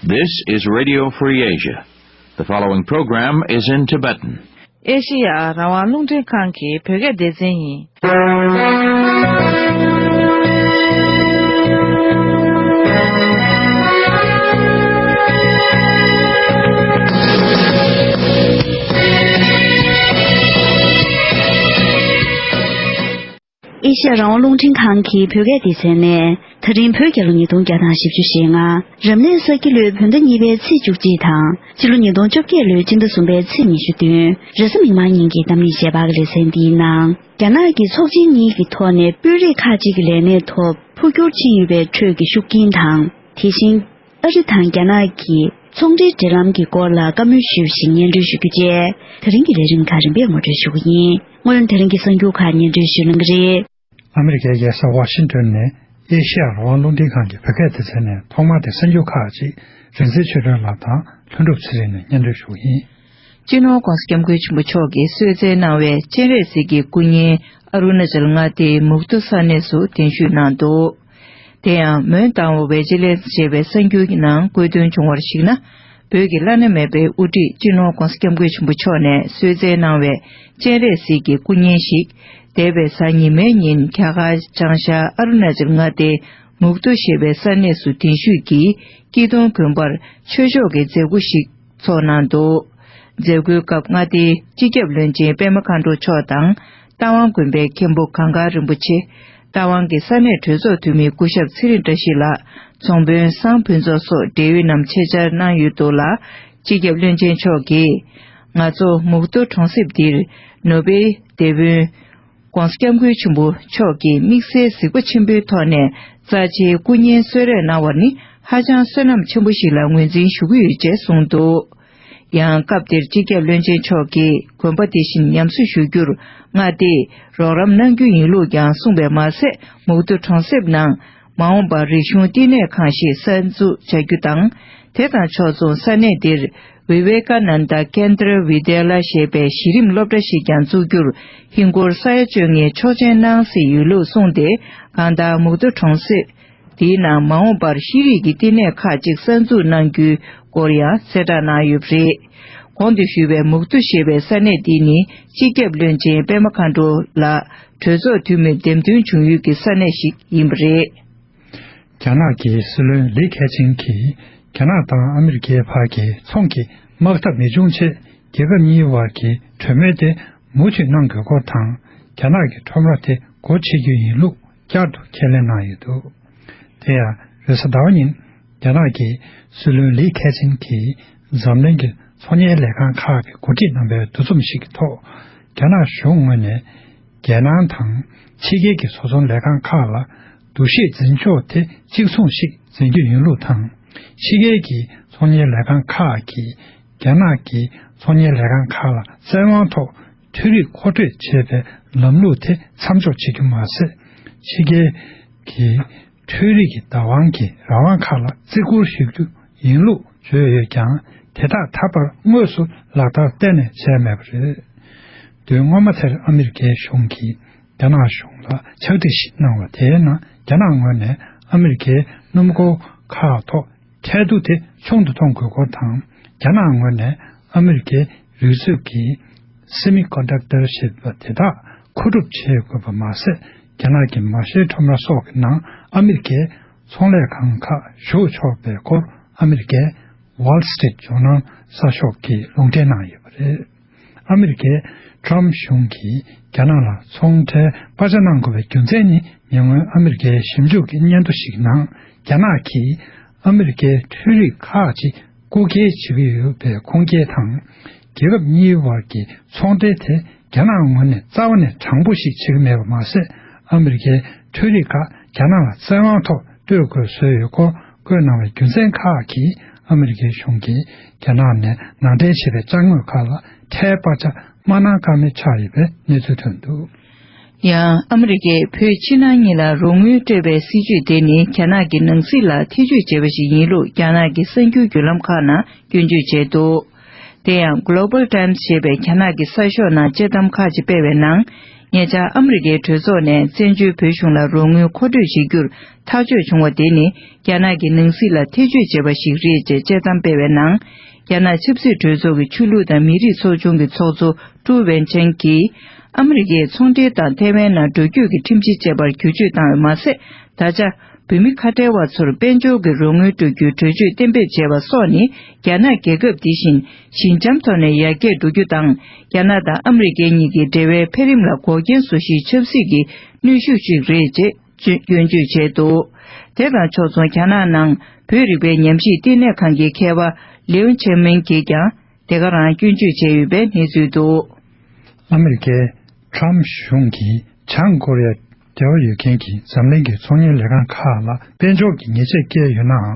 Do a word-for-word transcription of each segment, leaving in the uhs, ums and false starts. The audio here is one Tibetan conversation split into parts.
This is Radio Free Asia. The following program is in Tibetan. ཨེ་ཤེ་ཡ་རང་དབང་རླུང་འཕྲིན་ཁང་གི་བོད་སྐད་སྡེ་ཚན་ཡིན། ཨེ་ཤེ་ཡ་རང་དབང་རླུང་འཕྲིན་ཁང་གི་བོད་སྐད་སྡེ་ཚན་ནས། ད་རིང་བོད་རྒྱལ་ལོ་ཉིས་སྟོང་བརྒྱ་དང་བཞི་བཅུ་ཞེ་ལྔ། རབ་གནས་ས་ཁྱི་ལོའི་བོད་ཟླ་གཉིས་པའི་ཚེས་བཅུ་གཅིག་དང་། སྤྱི་ལོ་ཉིས་སྟོང་བཅོ་བརྒྱད་ལོའི་སྤྱི་ཟླ་གསུམ་པའི་ཚེས་ཉི་ཤུ་བདུན། རེས་གཟའ་མིག་དམར་ཉིན་གྱི་གདམ་ངའི་ཞལ་པར་གྱི་ལེ་ཚན་འདིའི་ནང་། རྒྱ་ནག་གི་ཚོགས་ཆེན་གཉིས་ཀྱི་ཐོག་ནས་དཔོན་རིགས་ཁག་ཅིག་གི་ལས་གནས་ཐོག་འཕོ་འགྱུར་ཕྱིན་ཡོད་པའི་ཁྲོད་ཀྱི་ཤུགས་རྐྱེན་དང་། དེ་བཞིན། ཨ་རི་དང་རྒྱ་ནག་གི་ཚོང་འབྲེལ་འབྲེལ་ལམ་གྱི་སྐོར་ལ་བཀའ་མོལ་ཞུས་ཤིང་སྙན་སྒྲོན་ཞུ་རྒྱུ་བཅས། ད་རིང་གི་ལས་རིམ་ཁག་རིམ་པས་ངོ་སྤྲོད་ཞུ་གི་ཡིན། སྔོན་ལ་ད་རིང་གི་གསར་འགྱུར་ཁག་སྙན་སྒྲོན་ཞུ་གནང་གི་རེད། ཨ་མི་རི་ཀའི་རྒྱལ་ས་ཝ་ཤིང་ཏོན་ནས་ཨེ་ཤེ་ཡ་རང་དབང་རླུང་འཕྲིན་ཁང་གི་བོད་སྐད་སྡེ་ཚན་ནས་ཐོག་མར་དེ་གསར་འགྱུར་ཁག་ཅིག་རིག་འཛིན་ཆོས་སྒྲོན་ལགས་དང་ལྷུན་གྲུབ་ཚེ་རིང་ནས་སྙན་སྒྲོན་ཞུ་གི་ཡིན། སྤྱི་ནོར་༧གོང་ས་༧སྐྱབས་མགོན་ཆེན་པོ་མཆོག་གིས་གསོལ་སྩལ་གནང་བའི་སྤྱན་རས་གཟིགས་ཀྱི་སྐུ་བརྙན་ཨ་རུ་ན་ཅལ་མངའ་སྡེའི་མུག་ཏོ་ས་གནས་སུ་གདན་ཞུས་གནང་འདུག་དེ་ཡང་མོན་དང་བོ་ཝེ་ཇི་ལེན་སི་ཞེས་པའི་གསར་འགྱུར་གྱི་ནང་བཀོད་དོན་བྱུང་བར་གཞིགས་ན། བོད་ཀྱི་བླ་ན་མེད་པའི་དབུ་ཁྲིད་སྤྱི་ནོར་༧གོང་ས་༧སྐྱབས་མགོན་ཆེན་པོ་མཆོག་ནས་གསོལ་སྩལ་གནང་བའི་སྤྱན་རས་གཟིགས་ཀྱི་སྐུ་བརྙན་ཞིག་འདས་པའི་གཟའ་ཉི་མའི་ཉིན་རྒྱ་གར་བྱང་ཤར་ཨ་རུ་ན་ཅལ་མངའ་སྡེའི་མུག་ཏོ་ཞེས་པའི་ས་གནས་སུ་གདན་ཞུས་ཀྱིས་སྐྱིད་གདོང་དགོན་པར་ཆོས་ཕྱོགས་ཀྱི་མཛད་སྒོ་ཞིག་ཚོགས་གནང་འདུག་མཛད་སྒོའི་སྐབས་མངའ་སྡེའི་སྤྱི་ཁྱབ་བློན་ཆེན་པད་མ་མཁའ་འགྲོ་མཆོག་དང་། རྟ་དབང་དགོན་པའི་མཁན་པོ་གངས་དཀར་རིན་པོ་ཆེ། རྟ་དབང་གི་ས་གནས་གྲོས་ཚོགས་འཐུས་མི་སྐུ་ཞབས་ཚེ་རིང་བཀྲ་ཤིས་ལགས། ཚོང་དཔོན་བསང་ཕུན་ཚོགས་སོགས་འབྲེལ་ཡོད་རྣམས་ཆེད་བཅར་གནང་ཡོད་འདུག་ལ། སྤྱི་ཁྱབ་བློན་ཆེན་མཆོག་གིས། ང་ཚོ་མུག་ཏོ་གྲོང་གསེབ་འདིར་ནོ་བེལ་སྡེ་དཔོན་༧གོང་ས་༧སྐྱབས་མགོན་ཆེན་པོ་མཆོག་གིས་དམིགས་བསལ་གཟིགས་པ་ཆེན་པོའི་ཐོག་ནས་རྩ་ཆེའི་སྐུ་བརྙན་གསོལ་རས་གནང་བ་ནི་ཧ་ཅང་བསོད་ནམས་ཆེན་པོ་ཞིག་ལ་ངོས་འཛིན་ཞུ་གི་ཡོད་ཅེས་གསུངས་འདུག་ཡང་སྐབས་དེར་སྤྱི་ཁྱབ་བློན་ཆེན་མཆོག་གིས་དགོན་པ་དེ་བཞིན་ཉམས་གསོ་ཞུ་རྒྱུར་མངའ་སྡེས་རོགས་རམ་གནང་རྒྱུ་ཡིན་ལུགས་ཀྱང་གསུངས་པས་མ་ཟད། མུག་ཏོ་གྲོང་གསེབ་ནང་མ་འོངས་པར་རིག་གཞུང་བསྟི་གནས་ཁང་ཞིག་གསར་འཛུགས་བྱ་རྒྱུ་དང་། དེ་དང་ཕྱོགས་མཚུངས་ས་གནས་འདིར་བི་ཝེ་ཀ་ནན་ད་ཀེན་དྲ་བི་དྱ་ལ་ཞེས་པའི་གཞི་རིམ་སློབ་གྲྭ་ཞིག་ཀྱང་འཛུགས་རྒྱུར་ཧིན་སྒོར་ས་ཡ་བཅོ་ལྔའི་ཆོག་མཆན་གནང་སྲིད་ཡོད་ལུགས་གསུངས་ཏེ། གང་ལྟར་མུག་ཏོ་གྲོང་གསེབ་དེའི་ནང་མ་འོངས་པར་ཤེས་རིག་གི་བསྟི་གནས་ཁག་ཅིག་གསར་འཛུགས་གནང་རྒྱུའི་སྐོར་ཡང་གསལ་བསྒྲགས་གནང་ཡོད་པ་རེད། གོང་དུ་ཞུས་པའི་མུག་ཏོ་ཞེས་པའི་ས་གནས་འདི་ནི་སྤྱི་ཁྱབ་བློན་ཆེན་པད་མ་མཁའ་འགྲོ་ལགས་གྲོས་ཚོགས་འཐུས་མི་འདེམས་ཐོན་བྱུང་ཡུལ་གྱི་ས་གནས་ཤིག་ཡིན་པ་རེད། རྒྱ་ནག་གི་སྲིད་བློན་ལི་ཁེ་ཆིང་གིས་རྒྱ་ནག་དང་ཨ་མི་རི་ཀའི་བར་གྱི་ཚོང་གི་དམག་འཐབ་མི་འབྱུང་ཆེད་རྒྱལ་ཁབ་གཉིས་བར་གྱི་གྲོས་མོལ་དེ་མུ་མཐུད་གནང་དགོས་སྐོར་དང་། རྒྱ་ནག་གི་ཁྲོམ་ར་དེ་སྒོ་ཕྱེ་རྒྱུ་ཡིན་ལུགས་བསྐྱར་དུ་ཁས་ལེན་གནང་ཡོད་འདུག་དེ་ཡང་རེས་གཟའ་ཟླ་བ་ཉིན་རྒྱ་ནག་གི་སྲིད་བློན་ལི་ཁེ་ཆིང་གིས་འཛམ་གླིང་གི་ཚོང་གཉེར་ལས་ཁང་ཁག་གི་འགོ་ཁྲིད་རྣམ་པའི་འདུ་འཛོམས་ཤིག་གི་ཐོག་རྒྱ་ནག་གཞུང་ངོས་ནས་རྒྱལ་ནང་དང་ཕྱི་རྒྱལ་གྱི་བཟོ་ཚོང་ལས་ཁང་ཁག་ལ་འདུ་ཤེས་འཛིན་ཕྱོགས་དེ་གཅིག་མཚུངས་ཤིག་འཛིན་རྒྱུ་ཡིན་ལུགས་དང་། ཕྱི་རྒྱལ་གྱི་ཚོང་གཉེར་ལས་ཁང་ཁག་གིས་རྒྱ་ནག་གི་ཚོང་གཉེར་ལས་ཁང་ཁག་ལ་བཙན་དབང་ཐོག་འཕྲུལ་རིག་མཁོ་སྤྲོད་བྱེད་པའི་ལམ་ལུགས་དེ་མཚམས་འཇོག་བྱེད་རྒྱུ་མ་ཟད། ཕྱི་རྒྱལ་གྱི་འཕྲུལ་རིག་གི་བདག་དབང་གི་རང་དབང་ཁག་ལ་བརྩི་བཀུར་ཞུ་རྒྱུ་ཡིན་ལུགས་བརྗོད་ཡོད་ཀྱང་། དེ་དག་ད་བར་དངོས་སུ་ལག་བསྟར་གཏན་ནས་བྱས་མེད་པ་རེད། དོན་སྔོན་མ་དེར་ཨ་མི་རི་ཀའི་གཞུང་གིས་རྒྱ་ནག་གཞུང་ལ་ཕྱག་བྲིས་ཤིག་གནང་བ་དེའི་ནང་རྒྱ་ནག་ངོས་ནས་ཨ་མི་རི་ཀའི་སྣུམ་འཁོར་ཁག་ཐོག་ཁྲལ་བསྡུ་དེ་ཆུང་དུ་གཏོང་དགོས་སྐོར་དང་། རྒྱ་ནག་ངོས་ནས་ཨ་མི་རི་ཀའི་རིག་མཛོད་ཀྱི་སེ་མི་ཀོན་ཌག་ཊར་ཞེས་པ་དེ་དག་མཁོ་སྒྲུབ་བྱེད་དགོས་པ་མ་ཟད། རྒྱ་ནག་གི་མ་ཤེལ་ཁྲོམ་ར་སོགས་ཀྱི་ནང་ཨ་མི་རི་ཀའི་ཚོང་ལས་ཁང་ཁག་ཞུགས་ཆོག་པའི་སྐོར་ཨ་མི་རི་ཀའི་Wall Street Journal་གསར་ཤོག་གིས་ལུང་འདྲེན་གནང་ཡོད་པ་རེད། ཨ་མི་རི་ཀའི་ཊམ་གཞུང་གིས་རྒྱ་ནག་ལ་ཚོང་ཁྲལ་སྤར་ཆ་གནང་དགོས་པའི་རྒྱུ་མཚན་ནི། ཉེ་སྔོན་ཨ་མི་རི་ཀའི་ཞིབ་འཇུག་གི་སྙན་ཐོ་ཞིག་ནང་རྒྱ་ནག་གིས་ཨ་མི་རི་ཀའི་འཕྲུལ་རིག་ཁག་ཅིག་རྐུ་འཁྱེར་བྱེད་ཀྱི་ཡོད་པའི་ཁུངས་སྐྱེལ་དང་། རྒྱལ་ཁབ་གཉིས་བར་གྱི་ཚོང་འབྲེལ་དེ་རྒྱ་ནག་ངོས་ནས་རྩ་བ་ནས་དྲང་པོ་ཞིག་བྱེད་ཀྱི་མེད་པ་མ་ཟད། ཨ་མི་རི་ཀའི་འཕྲུལ་རིག་ཁག་རྒྱ་ནག་ལ་བཙན་དབང་ཐོག་སྤྲོད་དགོས་བཟོས་ཡོད་སྐོར་བཀོད་གནང་བའི་རྒྱུ་མཚན་ཁག་གིས་ཨ་མི་རི་ཀའི་གཞུང་གིས་རྒྱ་ནག་ནས་ནང་འདྲེན་བྱས་པའི་ཅ་དངོས་ཁག་ལ་ཁྲལ་སྤར་ཆ་མ་གནང་ཀ་མེད་ཆགས་ཡོད་པའི་གནས་ཚུལ་ཐོན་འདུག་ཡང་ཨ་མི་རི་ཀས་བོད་ཕྱི་ནང་གཉིས་ལ་རོགས་དངུལ་སྤྲོད་པའི་སྲིད་ཇུས་དེ་ནི་རྒྱ་ནག་གི་ནང་སྲིད་ལ་ཐེ་ཇུས་བྱས་པ་ཞིག་ཡིན་ལུགས་རྒྱ་ནག་གི་གསར་འགྱུར་བརྒྱུད་ལམ་ཁག་ནང་སྐྱོན་བརྗོད་བྱས་འདུག་དེ་ཡང་Global Times་ཞེས་པའི་རྒྱ་ནག་གི་གསར་ཤོག་ནང་དཔྱད་གཏམ་ཁག་ཅིག་སྤེལ་བའི་ནང་། ཉེ་ཆར་ཨ་མི་རི་ཀའི་གྲོས་ཚོགས་ནས་བཙན་བྱོལ་བོད་གཞུང་ལ་རོགས་དངུལ་མཁོ་སྤྲོད་བྱེད་རྒྱུར་ཐག་གཅོད་བྱུང་བ་དེ་ནི། རྒྱ་ནག་གི་ནང་སྲིད་ལ་ཐེ་བྱུས་བྱས་པ་ཞིག་རེད་ཅེས་དཔྱད་གཏམ་སྤེལ་བའི་ནང་། རྒྱ་ནག་ཆབ་སྲིད་གྲོས་ཚོགས་ཀྱི་ཆོས་ལུགས་དང་མི་རིགས་ཚོགས་ཆུང་གི་ཚོགས་གཙོ་ཀྲུའུ་ཝེན་ཆན་གྱིས། ཨ་མི་རི་ཀས་ཚོང་འབྲེལ་དང་ཐའེ་ཝན་ནང་འགྲོ་སྐྱོད་ཀྱི་ཁྲིམས་གཞི་བཅས་པར་བསྒྱུར་བཅོས་བཏང་བ་མ་ཟད། ད་ཆ། བོད་མི་ཁ་བྲལ་བ་ཚོར་དཔལ་འབྱོར་གྱི་རོགས་དངུལ་སྤྲོད་རྒྱུའི་གྲོས་ཆོད་གཏན་འབེབས་བྱས་པ་སོགས་ནི། རྒྱ་ནག་རྒྱལ་ཁབ་འདི་བཞིན་ཞི་འཇམ་ཐོག་ནས་ཡར་རྒྱས་འགྲོ་རྒྱུ་དང་། རྒྱ་ནག་དང་ཨ་མི་རི་ཀའི་གཉིས་ཀྱི་འབྲེལ་བའི་འཕེལ་རིམ་ལ་འགོག་རྐྱེན་བཟོ་གཞིའི་ཆབ་སྲིད་ཀྱི་གནོན་ཤུགས་ཤིག་རེད་ཅེས་སྐྱོན་བརྗོད་བྱས་འདུག་དེ་དང་ཕྱོགས་མཚུངས། རྒྱ་ནག་ནང་བོད་རིག་པའི་ཉམས་ཞིབ་བསྟི་གནས་ཁང་གི་མཁས་པ་ལིའུ་ཆེན་མིན་གྱིས་ཀྱང་། དེ་ག་རང་སྐྱོན་བརྗོད་བྱས་ཡོད་པའི་གནས་ཚུལ་འདུག་ཨ་མི་རི་ཀའི་ཁྲམ་གཞུང་གིས་བྱང་ཀོ་རི་ཡ་འབྲེལ་བ་ཡོད་མཁན་གྱི་འཛམ་གླིང་གི་ཚོང་གཉེར་ལས་ཁང་ཁག་ལ་དཔལ་འབྱོར་གྱི་ཉེས་ཆད་བཀལ་ཡོད་ནའང་།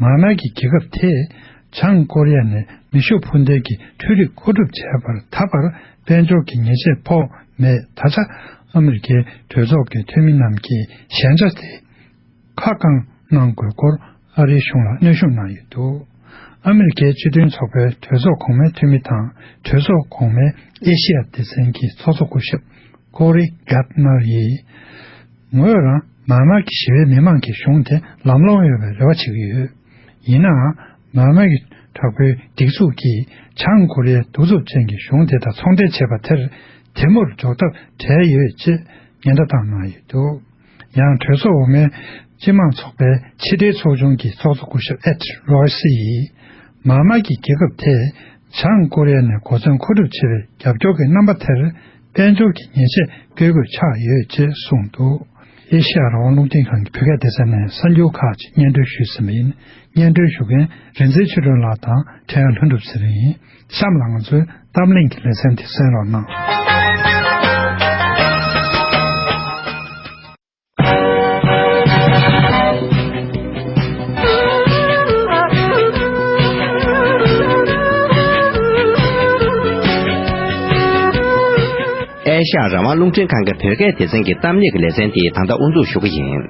མར་མེ་གི་རྒྱལ་ཁབ་དེས་བྱང་ཀོ་རི་ཡ་ནས་མེ་ཤུགས་འཕུར་མདེལ་གྱི་འཕྲུལ་རིག་མཁོ་སྒྲུབ་བྱས་པར་ད་བར་དཔལ་འབྱོར་གྱི་ཉེས་ཆད་ཕོག་མེད། ད་ཆ་ཨ་མི་རི་ཀའི་གྲོས་ཚོགས་ཀྱི་འཐུས་མི་རྣམས་ཀྱིས་ཞན་ཆ་དེ། ཁ་བསྐང་གནང་དགོས་སྐོར་ཨ་རིའི་གཞུང་ལ་གནོན་ཤུགས་གནང་ཡོད་འདུག་ཨ་མི་རི་ཀའི་སྤྱི་མཐུན་ཚོགས་པའི་གྲོས་ཚོགས་གོང་མའི་འཐུས་མི་དང་། གྲོས་ཚོགས་གོང་མའི་ཨེ་ཤི་ཡ་སྡེ་ཚན་གྱི་ཚོགས་གཙོ་སྐུ་ཞབས་ཀོ་རི་གྷར་ནར་ཡིས། ངོས་རང་མར་མ་གི་ཞི་བའི་མི་མང་གི་གཞུང་དེ་ལམ་ལྷོང་ཡོང་བའི་རེ་བ་བྱེད་ཀྱི་ཡོད། ཡིན་ནའང་། མར་མ་གི་དྲག་པོའི་སྒྲིག་འཛུགས་ཀྱིས་བྱང་ཀོ་རི་ཡའི་གདུག་རྩུབ་ཅན་གྱི་གཞུང་དེ་དང་ཚོང་འབྲེལ་བྱས་པ་དེར་དེ་མུར་འཇོག་ཐབས་བྲལ་ཡོད་ཅེས་ཉེན་བརྡ་བཏང་གནང་ཡོད་འདུག་ཡང་གྲོས་ཚོགས་འོག་མའི་སྤྱི་དམངས་ཚོགས་པའི་ཕྱི་འབྲེལ་ཚོགས་ཆུང་གི་ཚོགས་གཙོ་སྐུ་ཞབས་ཨེད་རོ་སི་ཡིས། མར་མ་གི་རྒྱལ་ཁབ་དེས་བྱང་ཀོ་རི་ཡ་ནས་གོ་མཚོན་མཁོ་སྒྲུབ་བྱེད་པའི་རྒྱབ་སྐྱོར་གྱི་རྣམ་པ་དེར་དཔལ་འབྱོར་གྱི་ཉེས་ཆད་གཏོང་དགོས་ཆགས་ཡོད་ཅེས་གསུངས་འདུག་ཨེ་ཤ་ཡ་རང་དབང་རླུང་འཕྲིན་ཁང་གི་བོད་སྐད་སྡེ་ཚན་ནས་གསར་འགྱུར་ཁག་ཅིག་སྙན་སྒྲོན་ཞུས་ཟིན་པ་ཡིན། སྙན་སྒྲོན་ཞུ་མཁན་རིག་འཛིན་ཆོས་སྒྲོན་ལགས་དང་འཕྲིན་ཡག་ལྷུན་གྲུབ་ཚེ་རིང་ཡིན། གཤམ་ལ་ང་ཚོའི་གཏམ་གླེང་གི་ལེ་ཚན་དེ་གསན་རོགས་གནང་། ཨེ་ཤ་ཡ་རང་དབང་རླུང་འཕྲིན་ཁང་གི་བོད་སྐད་སྡེ་ཚན་གྱི་གཏམ་གླེང་གི་ལེ་ཚན་དེ་ད་ལྟ་དབུ་འཛུགས་ཞུ་གི་ཡིན།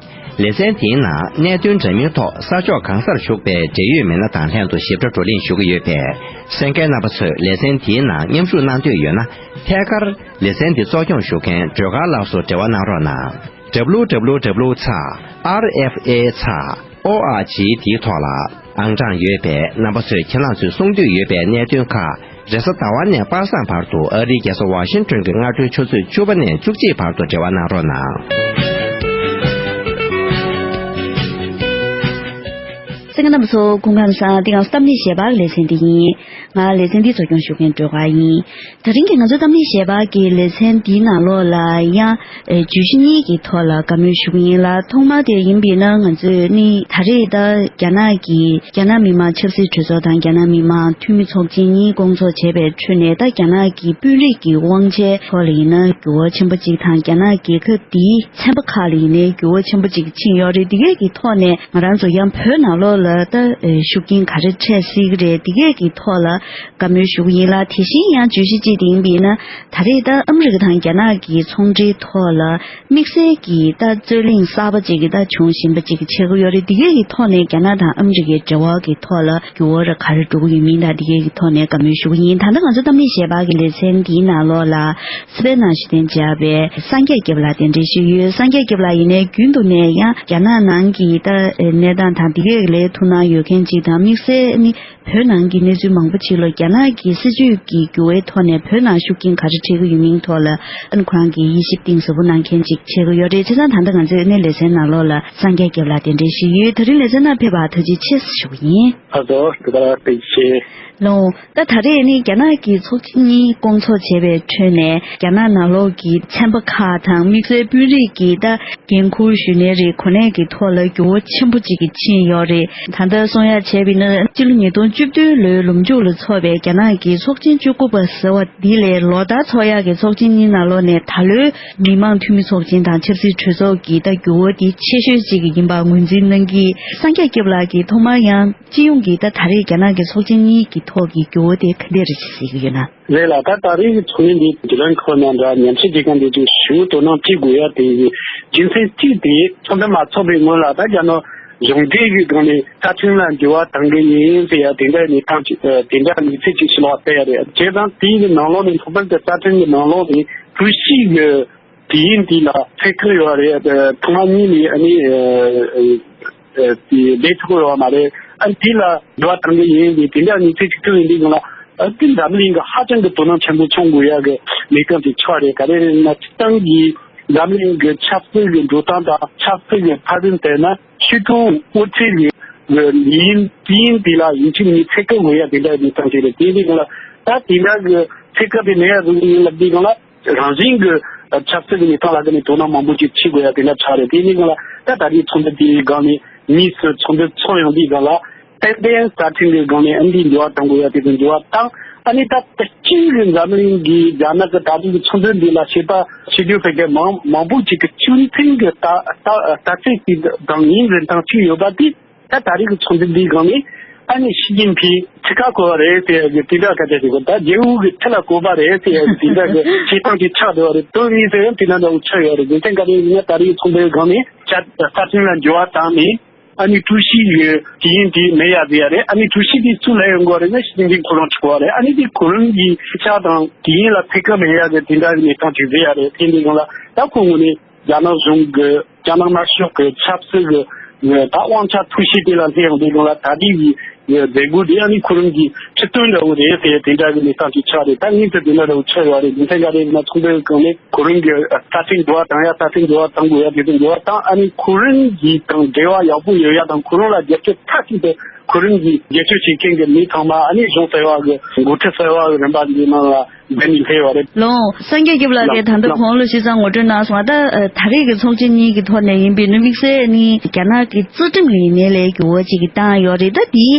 ལེ་ཚན་དེའི་ནང་གནད་དོན་འདྲ་མིན་ཐོག་ས་ཕྱོགས་གང་སར་བཞུགས་པའི་འབྲེལ་ཡོད་མི་སྣ་དང་ལྷན་དུ་ཞིབ་ཕྲ་བགྲོ་གླེང་ཞུ་གི་ཡོད་པས། གསན་མཁན་རྣམ་པ་ཚོས་ལེ་ཚན་དེའི་ནང་མཉམ་ཞུགས་གནང་འདོད་ཡོད་ན། ཐད་ཀར་ལེ་ཚན་འདི་གཙོ་སྐྱོང་ཞུ་མཁན་སྒྲོལ་དཀར་ལགས་སུ་འབྲེལ་བ་གནང་རོགས་གནང་། W W W ཚེག་R F A ཚེག O R G འདིའི་ཐོག་ལ་ཨང་གྲངས་ཡོད་པས། རྣམ་པ་ཚོས་ཁྱེད་རང་ཚོས་གསུང་འདོད་ཡོད་པའི་གནད་དོན་ཁག་རེས་གཟའ་ཟླ་བ་ནས་པ་སངས་བར་དུ་ཨ་རིའི་རྒྱལ་ས་ཝ་ཤིང་ཊོན་གྱི་སྔ་དྲོའི་ཆུ་ཚོད་བཅུ་པ་ནས་བཅུ་གཅིག་བར་དུ་འབྲེལ་བ་གནང་རོགས་གནང་། གསན་མཁན་རྣམ་པ་ཚོ་སྐུ་ཁམས་བཟང་། འདི་ང་ཚོ་གཏམ་གླེང་ཞལ་པར་ལེ་ཚན་འདི་ཡིན། ང་ལེ་ཚན་འདི་གཙོ་སྐྱོང་ཞུ་མཁན་སྒྲོལ་དཀར་ཡིན། དེ་རིང་གི་ང་ཚོའི་གཏམ་གླེང་ཞལ་པར་གྱི་ལེ་ཚན་འདིའི་ནང་ལོགས་ལ་ཡང་བརྗོད་གཞི་གཉིས་ཀྱི་ཐོག་ལ་བཀའ་མོལ་ཞུ་གི་ཡིན་ལ། ཐོག་མ་དེ་ཡིན་པས་ན། ང་ཚོས་ནི་ད་རེས་ད་རྒྱ་ནག་གི་རྒྱ་ནག་མི་དམངས་ཆབ་སྲིད་གྲོས་ཚོགས་དང་རྒྱ་ནག་མི་དམངས་འཐུས་མི་ཚོགས་ཆེན་གཉིས་བསྐོང་ཚོགས་བྱས་པའི་ཁྲོད་ནས། ད་རྒྱ་ནག་གི་དཔོན་རིགས་ཀྱི་དབང་ཆའི་ཐོག་ལ་ཡིན་ན་འགྱུར་བ་ཆེན་པོ་གཅིག་དང་། རྒྱ་ནག་རྒྱལ་ཁབ་འདིའི་ཚན་པ་ཁག་ལ་ཡིན་ནའི་འགྱུར་བ་ཆེན་པོ་གཅིག་ཕྱིན་ཡོད་རེད། འདི་གས་ཀྱི་ཐོག་ནས་ང་རང་ཚོ་ཡང་བོད་ནང་ལོགས་ལ་ད་ཤུགས་རྐྱེན་ག་རེ་འཕྲད་སྲིད་ཀྱི་རེད། འདི་གས་ཀྱི་ཐོག་ལ་བཀའ་མོལ་ཞུ་གི་ཡིན་ལ། དེ་བཞིན་ཡང་བརྗོད་གཞི་གཅིག་དེ་ཡིན་པས་ན། ད་རེས་ད་ཨ་མི་རི་ཀ་དང་རྒྱ་ནག་གི་ཚོང་འབྲེལ་ཐོག་ལ་དམིགས་བསལ་གྱི་ད་རྩོད་གླེང་གསར་པ་ཅིག་གི་ད་བྱུང་བཞིན་པ་ཅིག་ཆགས་ཀྱི་ཡོད་རེད། འདི་གས་ཀྱི་ཐོག་ནས་རྒྱ་ནག་དང་ཨ་མི་རི་ཀའི་འབྲེལ་བ་གི་ཐོག་ལ་འགྱུར་བ་ར་ག་རེ་འགྲོ་གི་ཡོད་མིན་དང་། འདི་གས་ཀྱི་ཐོག་ནས་བཀའ་མོལ་ཞུ་གི་ཡིན། ད་ལྟ་ང་ཚོ་གཏམ་གླེང་ཞལ་པར་གྱི་ལེ་ཚན་འདིའི་ནང་ལོགས་ལ་སི་པེན་ནང་གཞི་རྟེན་བཅགས་པའི་སངས་རྒྱས་སྐྱབས་ལགས་གདན་འདྲེན་ཞུས་ཡོད། སངས་རྒྱས་སྐྱབས་ལགས་ཡིན་ནའི་རྒྱུན་དུ་ནས་ཡང་རྒྱ་ནག་ནང་གི་ད་གནས་སྟངས་དང་འདི་གས་ལ་ཐུགས་སྣང་ཡོད་མཁན་ཅིག་དང་། དམིགས་བསལ་ནི་བོད་ནང་གི་གནས་ཚུལ་མང་པོ་ཅིག་ལ་རྒྱ་ནག་གི་སྲིད་བྱུས་ཀྱི་འགྱུར་བའི་ཐོག་ནས་བོད་ནང་ཤུགས་རྐྱེན་ག་རེ་འཕྲད་ཀྱི་ཡོད་མིན་ཐོག་ལ་ཨ་ནི་ཁོ་རང་གིས་དབྱེ་ཞིབ་གཏིང་ཟབ་པོ་གནང་མཁན་ཅིག་ཆགས་ཀྱི་ཡོད་རེད། བྱས་ཙང་ད་ལྟ་ང་ཚོས་ཨ་ནི་ལེ་ཚན་ནང་ལོགས་ལ་སངས་རྒྱས་སྐྱབས་ལགས་གདན་འདྲེན་ཞུས་ཡོད། དེ་རིང་ལེ་ཚན་ནང་ཕེབས་པར་ཐུགས་རྗེ་ཆེ་ཞུ་གི་ཡིན། ཨ་ཙོ། དེ་ལྟར་བདེ་སྐྱིད་ཆེ། ལགས་འོང་། ད་ད་རེས་ནི་རྒྱ་ནག་གི་ཚོགས་ཆེན་གཉིས་བསྐོང་ཚོགས་བྱས་པའི་ཁྲོད་ནས། རྒྱ་ནག་ནང་ལོགས་ཀྱི་ཚན་པ་ཁག་དང་དམིགས་བསལ་དཔོན་རིགས་ཀྱི་ད་འགན་འཁུར་ཞུ་མཁན་རིགས་གོ་གནས་ཀྱི་ཐོག་ལ་འགྱུར་བ་ཆེན་པོ་གཅིག་གི་ཕྱིན་ཡོད་རེད། ད་ལྟ་གསུང་ཡ་བྱས་པ་ཡིན་ན། སྤྱི་ལོ་ཉིས་སྟོང་བཅུ་བདུན་ལོའི་ལོ་མཇུག་ལ་ཚོགས་པའི་རྒྱ་ནག་གི་ཚོགས་ཆེན་བཅུ་དགུ་པ་ཟེར་བ་འདི་ལས་ལོ་ལྟར་ཚོགས་ཡག་གི་ཚོགས་ཆེན་གཉིས་ནང་ལོགས་ནས་ད་ལོའི་མི་དམངས་འཐུས་མི་ཚོགས་ཆེན་དང་ཆབ་སྲིད་གྲོས་ཚོགས་ཀྱི་ད་འགྱུར་བ་འདི་ཆེ་ཤོས་གཅིག་ཡིན་པ་ངོས་འཛིན་གནང་གི། སངས་རྒྱས་སྐྱབས་ལགས་ཀྱིས་ཐོག་མར་ཡང་། སྤྱི་ཡོངས་ཀྱི་ད་ད་རེས་རྒྱ་ནག་གི་ཚོགས་ཆེན་གཉིས་ཀྱི་ཐོག་གི་འགྱུར་བ་དེ་ག་འདྲ་རེད་ཅེས་ཟེར་གྱི་ཡོད་ན། རེད་ལགས། ད་ད་རེས་ཀྱི་ཚོགས་ཡིག་འདི་ཌི་ལན་ཁོ་ན་འདྲ་ཉམས་ཞིབ་བྱེད་མཁན་དེ་ཚོས་ཞུ་དོ་སྣང་སྤྲད་དགོས་ཡ་དེ་རྒྱུ་མཚན་གཅིག་དེ། ཚོགས་འདུ་མ་ཚོགས་པའི་སྔོན་ལ་ད་རྒྱ་ནག་གཞུང་འབྲེལ་གྱི་སྒང་ནས་རྩ་ཁྲིམས་ལ་འགྱུར་བ་གཏང་གི་ཡིན་ཟེར་ཡ་དེ་འདྲ་གནས་སྟངས་ཅིག་དེ་འདྲ་གནས་ཚུལ་ཅིག་ཕྱི་ལོགས་སྤེལ་ཡ་རེད། བྱས་ཙང་དེའི་ནང་ལོགས་ནས་ལྷག་པར་དུ་རྩ་ཁྲིམས་ཀྱི་ནང་ལོགས་ནས་བོད་གཞིས་ཀྱི། དུས་ཡུན་དེ་ལ་ཚད་བཀག་ཡོད་རེད། ཐོག་མ་ཉིད་ནས་ཨ་ནི་ཨ་ཨ་དེ་བསྡད་ཐུབ་ཡོད་མ་རེད། ཨ་ནི་དེ་ལ་འགྱུར་བ་གཏང་གི་ཡིན་ཏེ། དེ་འདྲ་ནི་ཚེ་གཅིག་ཏུ་ཡིན་དུས་སྒང་ལ་ཨ་དེ་འཛམ་གླིང་གི་ཧ་ཅང་གི་དོ་སྣང་ཆེན་པོ་བྱུང་དགོས་ཡག་གི་གནས་སྟངས་དེ་ཆགས་རེད། ག་རེ་རེད་ན་སྤྱིར་བཏང་གི་འཛམ་གླིང་གི་ཆབ་སྲིད་ཀྱི་འགྲོ་སྟངས་དང་ཆབ་སྲིད་ཀྱི་འཕེལ་རིམ་དེ་ན་ཆོས་དྲུག་དབུ་ཁྲིད་ཀྱི་ཡིན་དུས་ཡུན་དེ་ལ་ཡིན་གཅིག་མིན་གཉིས་ཚད་བཀག་དགོས་ཡག་དེ་འདྲ་གནས་སྟངས་ཅིག་རེད། དེ་འདི་སྒང་ལ་ད་དེ་འདྲ་གི་ཚད་བཀག་དེ་མེད་ཡག་དགོས་ཀྱི་ཡིན་ལབ་དུས་སྒང་ལ། རང་བཞིན་གྱི་ཆབ་སྲིད་ཀྱི་གནས་སྟངས་ལ་དགའ་ནས་དོ་སྣང་མང་པོ་ཅིག་བྱེད་དགོས་ཡ་དེ་འདྲ་ཆགས་རེད། དེ་ནི་ང་ལ་ད་ད་རེས་ཚོགས་འདུ་དེའི་སྒང་ནས་དངོས་སུ་ཚོགས་འདུ་ཚོགས་ཡོང་དུས་སྒང་ལ་ཏན་ཏན་རྩ་ཁྲིམས་ཀྱི་སྒང་ནས་ཨ་འདི་འགྱུར་བ་གཏོང་དགོས་ཡ་དེ་ཚོ་འགྱུར་བ་བཏང་། ཨ་ནི་ད་ད་ཅིག་གི་འཛམ་གླིང་གི་རྒྱ་ནག་གི་ད་དུང་གི་ཚོགས་འདུ་འདི་ལ་བྱེད་པ་བྱེད་རྒྱུ་ཕལ་སྐད་མང་མང་པོ་ཅིག་གི་ཆུ་མཐུན་གྱི་ལྟ་ལྟ་ལྟ་ཚུལ་ཅིག་དང་ངོས་འཛིན་སྟངས་ཅིག་ཡོད་པ་དེ། ད་ད་རེས་ཀྱི་ཚོགས་འདུ་འདིའི་སྒང་ནས་ཨ་ནི་ཞི་ཅིན་ཕིང་ཁྲི་ཁར་བསྐོར་བ་རེད་ཟེར་ཡ་གི་དེ་འདྲ་སྐད་ཆ་ཞིག་གོ། ད་རྒྱལ་པོ་གི་ཁྲི་ལ་བསྐོར་བ་རེད་ཟེར་ཡ་གི་དེ་འདྲ་གི་བྱེད་སྟངས་ཅིག་ཆགས་འདུག་བ་རེད། དོན་དངོས་ཟེར་ཡང་དེ་འདྲ་འདྲ་བོ་ཆགས་ཡོད་རེད། རྒྱུ་མཚན་ག་རེ་ཡིན་ན་ད་རེས་ཚོགས་འདུའི་སྒང་ནས་བཅའ་རྩ་ཁྲིམས་ལ་འགྱུར་བ་བཏང་ནས་ཨ་ནི་ཀྲུའུ་ཞི་གི་དུས་ཡུན་དེ་མེད་ཡ་ཟེར་ཡ་རེད། ཨ་ནི་ཀྲུའུ་ཞི་དེ་སུ་ལ་ཡོང་དགོས་རེད་ན་ཞི་ཅིན་ཕིང་ཁོ་རང་ཆགས་པ་རེད། ཨ་ནི་དེ་ཁོ་རང་གི་ཤ་དང་དུས་ཡུན་ལ་ཚད་བཀག་མེད་ཡ་གི་དེ་འདྲ་གི་གནས་སྟངས་ཅིག་ཟེར་ཡ་རེད། དེ་འདི་སྒང་ལ་ད་ཁོ་ངོས་ནས། རྒྱ་ནག་གཞུང་གི་རྒྱ་ནག་དམར་ཤོག་གི་ཆབ་སྲིད་ཀྱི་ད་དབང་ཆ་འཐུས་ཤོར་དེ་ལ་སླེབས་ཡོང་དུས་སྒང་ལ་ད་ལྟའི་གི་མཛད་སྒོ་དེ་ཡང་ནི་ཁོ་རང་གི་ཁྲི་སྟོན་འདྲ་བོ་རེད་ཟེར་དེ་འདྲ་གི་གནས་སྟངས་ཅིག་ཆགས་རེད། ད་དངོས་སུ་དེ་འདྲ་འདྲ་བོ་ཆགས་ཡོད་རེད། རྒྱུ་མཚན་ག་རེ་ཡིན་ན་ཚོགས་འདུའི་སྒང་ནས་ཁོ་རང་གི་རྩ་ཁྲིམས་འགྱུར་བ་བཏང་ཡ་རྩ་ཁྲིམས་འགྱུར་བ་བཏང་དགོས་ཡ་དེ་ཚོ་འགྱུར་བ་བཏང་། ཨ་ནི་ཁོ་རང་གི་དང་འབྲེལ་བ་ཡག་པོ་ཡོད་ཡ་དང་ཁོ་རང་ལ་རྒྱབ་སྐྱོར་མཐའ་གཅིག་ཏུ་ཁོ་རང་གི་རྒྱབ་སྐྱོར་བྱེད་མཁན་གྱི་མི་ཚང་མ་ཨ་ནི་གཞུང་གསར་བ་གི་འགོ་ཁྲིད་གསར་བ་གི་རིམ་པ་འདིའི་ནང་ལ། འདི་ནི་ལྷེ་བ་རེད། ལོ། སངས་རྒྱས་སྐྱབས་ལགས་ཀྱིས་ད་ལྟ་གོང་ལ་ཞུས་ཙང་ངོ་སྤྲོད་གནང་སོང་། ད་ད་རེས་ཀྱི་ཚོགས་ཆེན་གཉིས་ཀྱི་ཐོག་ནས་ཡིན་པའི་ནི་དམིགས་བསལ་ནི་རྒྱ་ནག་གི་རྩ་ཁྲིམས་ཀྱི་ཡིན་ནའི་ལས་འགུལ་བ་ཅིག་གི་བཏང་ཡོད་རེད། ད་དེའི་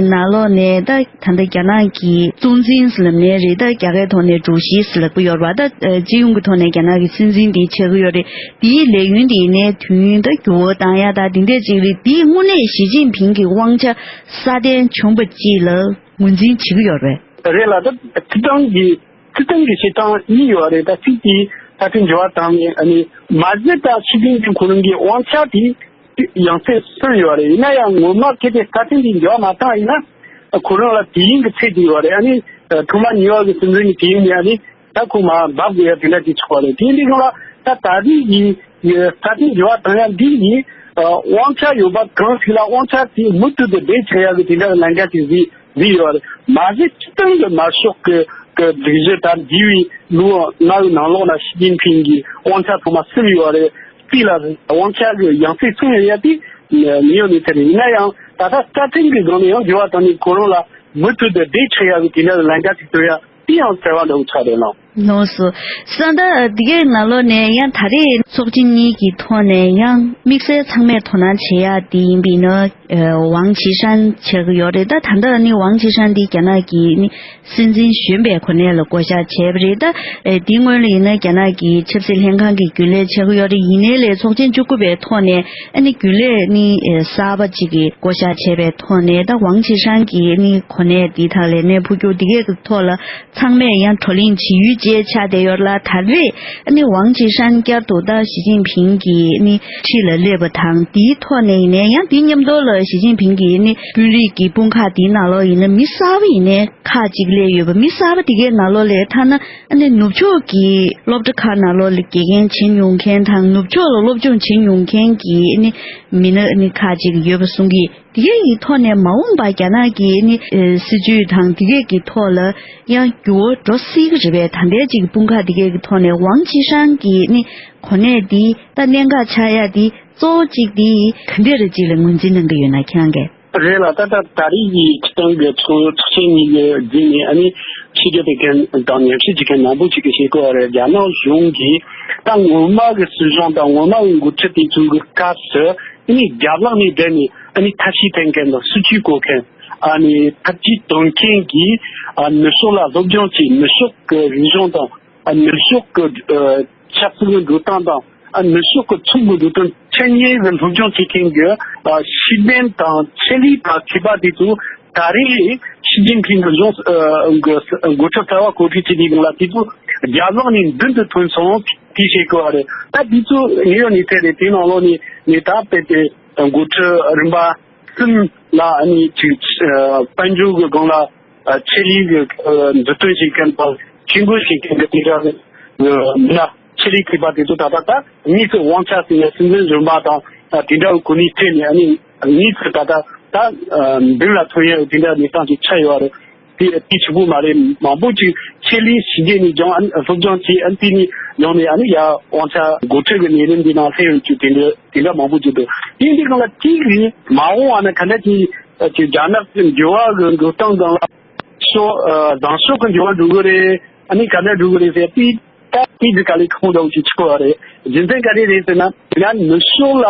ནང་ལོགས་ནས་ད་ད་ལྟ་རྒྱ་ནག་གི་གཙོ་འཛིན་ཟེར་ལབ་ནའི་རེད། ད་རྒྱ་སྐད་ཐོག་ནས་ཀྲུའུ་ཞི་ཟེར་ལབ་ཀྱི་ཡོད་རེད་པ། ད་སྤྱི་ཡོངས་ཀྱི་ཐོག་ནས་རྒྱ་ནག་གི་སྲིད་འཛིན་དེ་ཆགས་ཀྱི་ཡོད་རེད། དེའི་ལས་ཡུན་དེ་ཡིན་ནའི་དུས་ཡུན་ད་འགྱུར་བ་བཏང་ཡ་ད་དེ་འདྲས་ཅིག་རེད། དེའི་དངོས་གནས་ཞི་ཅིན་ཕིང་གི་དབང་ཆ་སྲ་བརྟན་བྱུང་པ་ཅིག་ལ་ངོས་འཛིན་བྱེད་ཀྱི་ཡོད་རེད། རེད་ལ་ད་སྤྱིར་བཏང་གི་སྤྱིར་བཏང་གི་བྱེད་སྟངས་གཉིས་ཡོད་རེད། ད་གཅིག་དེ་ས་ཁྲིམས་འགྱུར་བ་བཏང་ནས་ཨ་ནི་མ་གཞི་ད་ཞི་ཅིན་ཕིང་ཁོ་རང་གི་དབང་ཆ་དེ་ཡང་སེ་སོན་ཡོད་རེད། ཡིན་ན་ཡང་ངོ་མ་གལ་ཏེ་ས་ཁྲིམས་དེ་འགྱུར་བ་མ་བཏང་ཡིན་ན་ཁོ་རང་ལ་དུས་ཡུན་གྱི་ཚད་དེ་ཡོད་རེད། ཨ་ནི་ཐོག་མ་ཉེ་བ་གི་སྲིད་འཛིན་གྱི་དུས་ཡུན་ནས་ཨ་ནི་ད་ཁོ་མར་འབབ་དགོས་ཡ་དེ་འདྲ་ཅིག་ཆགས་པ་རེད། དེ་འདི་སྒང་ལ་ད་ད་རེས་ཀྱི་ས་ཁྲིམས་འགྱུར་བ་བཏང་ཡ་འདི་ཡིན། དབང་ཆ་ཡོད་པ་གང་ཞིག་ལ་དབང་ཆ་དེ་མུ་མཐུད་དུ་སྦས་ཆགས་ཡ་གི་དེ་འདྲ་གི་ལམ་ཁ་ཅིག་བཟོས། འདི་ཡོད་རེད། མ་གཞི་སྤྱིར་བཏང་གི་དམར་ཤོག་གི་གི་སྒྲིག་གཞི་དང་འདི་བའི་ལོ་ལྔ་བའི་ནང་ལོགས་ལ་ཞི་ཅིན་ཕིང་གི་དབང་ཆ་ཚང་མ་ཟིན་ཡོད་རེད། རྩིས་ལ་དབང་ཆ་གི་ཡང་སྲིད་སོན་ཡོད་ཡ་དེ་ཉེ་བའི་གནས་ཚད་རེད། ཡིན་ན་ཡང་ད་ལྟ་རྩ་ཁྲིམས་ཀྱི་སྒང་ནས་ཡང་འགྱུར་བ་བཏང་ནས་ཁོ་རང་ལ་མུ་མཐུད་དུ་བསྡད་ཆོག་ཡ་གི་དེ་འདྲ་གི་ལམ་ཁ་ཅིག་བཟོ་ཡ་དེ་ཡང་བྱ་བ་འདྲ་བོ་ཆགས་རེད་ལགས། ལགས་སོ། ས་ད་འདི་གའི་ནང་ལོགས་ནས་ཡང་ད་རེས་ཚོགས་ཆེན་གཉིས་ཀྱི་ཐོག་ནས་ཡང་དམིགས་བསལ་ཚང་མས་དོ་སྣང་བྱེད་ཡ་དེ་ཡིན་པའི་ནང་། ཝང་ཆི་ཧྲན་ཆགས་ཀྱི་ཡོད་རེད། ད་ད་ལྟ་ནི་ཝང་ཆི་ཧྲན་འདི་རྒྱ་ནག་གི་ནི་སྲིད་འཛིན་གཞོན་པའི་གོ་གནས་ལ་བསྐོ་གཞག་བྱས་པ་རེད། ད་དེའི་སྔོན་ལ་ཡིན་ན་རྒྱ་ནག་གི་ཆབ་སྲིད་ལྷན་ཁང་གི་རྒྱུན་ལས་ཆགས་ཀྱི་ཡོད་རེད། ཡིན་ནའི་ལས་ཚོགས་ཆེན་བཅུ་དགུ་པའི་ཐོག་ནས་ཨ་ནི་རྒྱུན་ལས་ནི་གསར་པ་ཅིག་གི་བསྐོ་གཞག་བྱས་པའི་ཐོག་ནས་ད་ཝང་ཆི་ཧྲན་གྱི་ནི་གོ་གནས་འདི་དང་ལས་གནས་འཕོ་འགྱུར་འདི་གའི་ཐོག་ལ་ཚང་མས་ཡང་བགྲོ་གླེང་བྱེད་ཡུལ་བཅས་ཆགས་བསྡད་ཡོད་ལ། ད་རེས་ཨ་ནི་ཝང་ཆི་ཧྲན་བསྐྱར་དུ་ད་ཞི་ཅིན་ཕིང་གི་ནི་འཁྲིས་ལ་སླེབས་པ་དང་དེའི་ཐོག་ནས་ཡིན་ནའི་ཡང་དེའི་མཉམ་དུ་ལ་ཞི་ཅིན་ཕིང་གི་ནི་དཔོན་རིགས་ཀྱི་དཔུང་ཁག་དེའི་ནང་ལོགས་ཡིན་ན་མི་གསར་པ་ཡིན་ནའི་ཁག་ཅིག་སླེབས་ཡོད་པ། མི་གསར་པ་དེ་གའི་ནང་ལོགས་ལ་ཐ་ན་ཨ་ནི་ནུབ་ཕྱོགས་ཀྱི་སློབ་གྲྭ་ཁག་ནང་ལོགས་ལ་དགེ་རྒན་བྱེད་མྱོང་མཁན་དང་ནུབ་ཕྱོགས་ལ་སློབ་སྦྱོང་བྱེད་མྱོང་མཁན་གྱི་ནི་མི་སྣ་ནི་ཁག་ཅིག་ཡོད་པ་གསུང་གི། དེ་གའི་གི་ཐོག་ནས་མ་འོངས་པ་རྒྱ་ནག་གི་ནི་ཨེ་སྲིད་བྱུས་དང་དེ་གའི་གི་ཐོག་ལ་ཡང་འགྱུར་བ་འགྲོ་སྲིད་ཀྱི་རེད་པས། ད་ལྟའི་ཅིག་དཔུང་ཁག་དེ་གའི་གི་ཐོག་ནས་ཝང་ཆི་ཧྲན་གྱི་ནི་གོ་གནས་འདི་ད་གནད་འགག་ཆགས་ཡ་འདི་གཙོ་བོ་གཅིག་འདི་ག་འདྲ་རེ་ཅིག་ལ་ངོས་འཛིན་གནང་གི་ཡོད་ན་ཁྱེད་རང་གིས། རེད་ལ། ད་ལྟ་ད་རེས་ཀྱི་སྤྱིར་བཏང་གི་ཚོགས་ཚོགས་ཆེན་གཉིས་ཀྱི་རྗེས་ནས་ཨ་ནི་ཆིག་སྒྲིལ་བྱེད་མཁན་དང་ཉམས་ཞིབ་བྱེད་མཁན་མང་པོ་ཅིག་གིས་བཤད་ཀྱི་ཡོད་རེད། རྒྱ་ནག་གཞུང་གིས་ད་སྔོན་མ་གི་སྲིད་གཞུང་དང་སྔོན་མ་གི་འགོ་ཁྲིད་དེ་ཚོ་གི་སྐབས་སུ་ཨ་ནི་རྒྱབ་ལོགས་ནས་བསྡད་ནས་ཨ་ནི་ཐབས་ཤེས་འཐེན་མཁན་དང་སྲིད་བྱུས་བཀོད་མཁན། ཨ་ནི་ཐབས་ཇུས་འདོན་མཁན་གྱིས་ཨ་ནུབ་ཕྱོགས་ལ་སློབ་སྦྱོང་བྱས། ནུབ་ཕྱོགས་ཀྱི་རིག་གཞུང་དང་ཨ་ནུབ་ཕྱོགས་ཀྱི་ཨ་ཆབ་སྲིད་ཀྱི་འགྲོ་སྟངས་དང་ཨ་ནུབ་ཕྱོགས་ཀྱི་ཚོགས་ཀྱི་འགྲོ་སྟངས་ཁྲིད་མཁན་གྱི་སློབ་སྦྱོང་བྱེད་མཁན་གྱི་ཨ་ཤེས་ལྡན་དང་ཆེད་ལས་དང་མཁས་པ་དེ་ཚོ་ད་རེས་ཞི་ཅིན་ཕིང་གི་གཞུང་ཨ་གི་འགོ་ཁྲིད་གསར་པ་གོ་སྒྲིག་བྱེད་དུས་སྒང་ལ་དེ་ཚོ་རྒྱབ་ལོགས་ནས་མདུན་དུ་ཐོན་སོང་དེ་བཤད་ཀྱི་ཡོད་རེད། ད་དེ་ཚོ་ངེས་ཡོད་གནས་ཚད་རེད། དེ་ནང་ལོགས་ནས་ངས་ད་དཔེ་དེ་འགོ་ཁྲིད་རིམ་པ་གསུམ་ལ་ཨ་ནི་ཅིག་ཨ་དཔལ་འབྱོར་གྱི་སྒང་ལ་ཨ་ཆེད་ལས་ཀྱི་ཨ་མཛུབ་སྟོན་བྱེད་མཁན་དང་ཇུས་འགོད་བྱེད་མཁན་གྱི་དེ་འདྲ་གི་མི་སྣ་ ཆེད་ལས་མཁས་པ་དེ་ཚོ་ད་ལྟ་ད་དངོས་སུ་དབང་ཆ་ཟིན་ནས་སྲིད་འཛིན་གཞོན་པ་དང་དེ་འདྲ་བའི་གོ་གནས་སྤྲད་ནས་ཨ་ནི་དངོས་སུ་ད་ལྟ་ད་མདུན་ལ་ཐོན་ཡ་དེ་འདྲ་གནས་སྟངས་ཅིག་ཆགས་ཡོད་རེད། དེ་དེ་གཅིག་པུ་མ་རེད། མང་པོ་ཅིག་ཆེད་ལས་ཕྱི་རྒྱལ་ནས་ཀྱང་ཨ་ནི་སློབ་སྦྱོང་བྱས། ཨ་ནི་དེ་ནས་ཡོང་ནས་ཨ་ནི་ཡ་དབང་ཆ་འགོ་ཁྲིད་ཀྱི་གནས་རིམ་འདི་ནང་སླེབས་ཡོད་རྒྱུ་དེ་འདྲ་དེ་འདྲ་མང་པོ་ཅིག་འདུག་དེ་འདི་སྒང་ལ་གཅིག་རེད། མ་འོངས་པ་ན་ག་འདྲ་ཅིག་ཅིག་རྒྱ་ནག་གི་འགྱུར་བ་གི་འགྲོ་སྟངས་སྒང་ལ་ཕྱོགས་ཨ་བཟང་ཕྱོགས་ཀྱི་འགྱུར་བ་འགྲོ་གི་རེད། ཨ་ནི་ག་འདྲ་འགྲོ་གི་རེད་ཟེར་དེ་ད་དེ་འདི་ག་ལེ་ཁོང་འདྲ་བོ་ཅིག་ཆགས་པ་རེད། རྒྱུ་མཚན་ག་རེ་རེད་ཟེར་ན། ཡང་ནུབ་ཕྱོགས་ལ་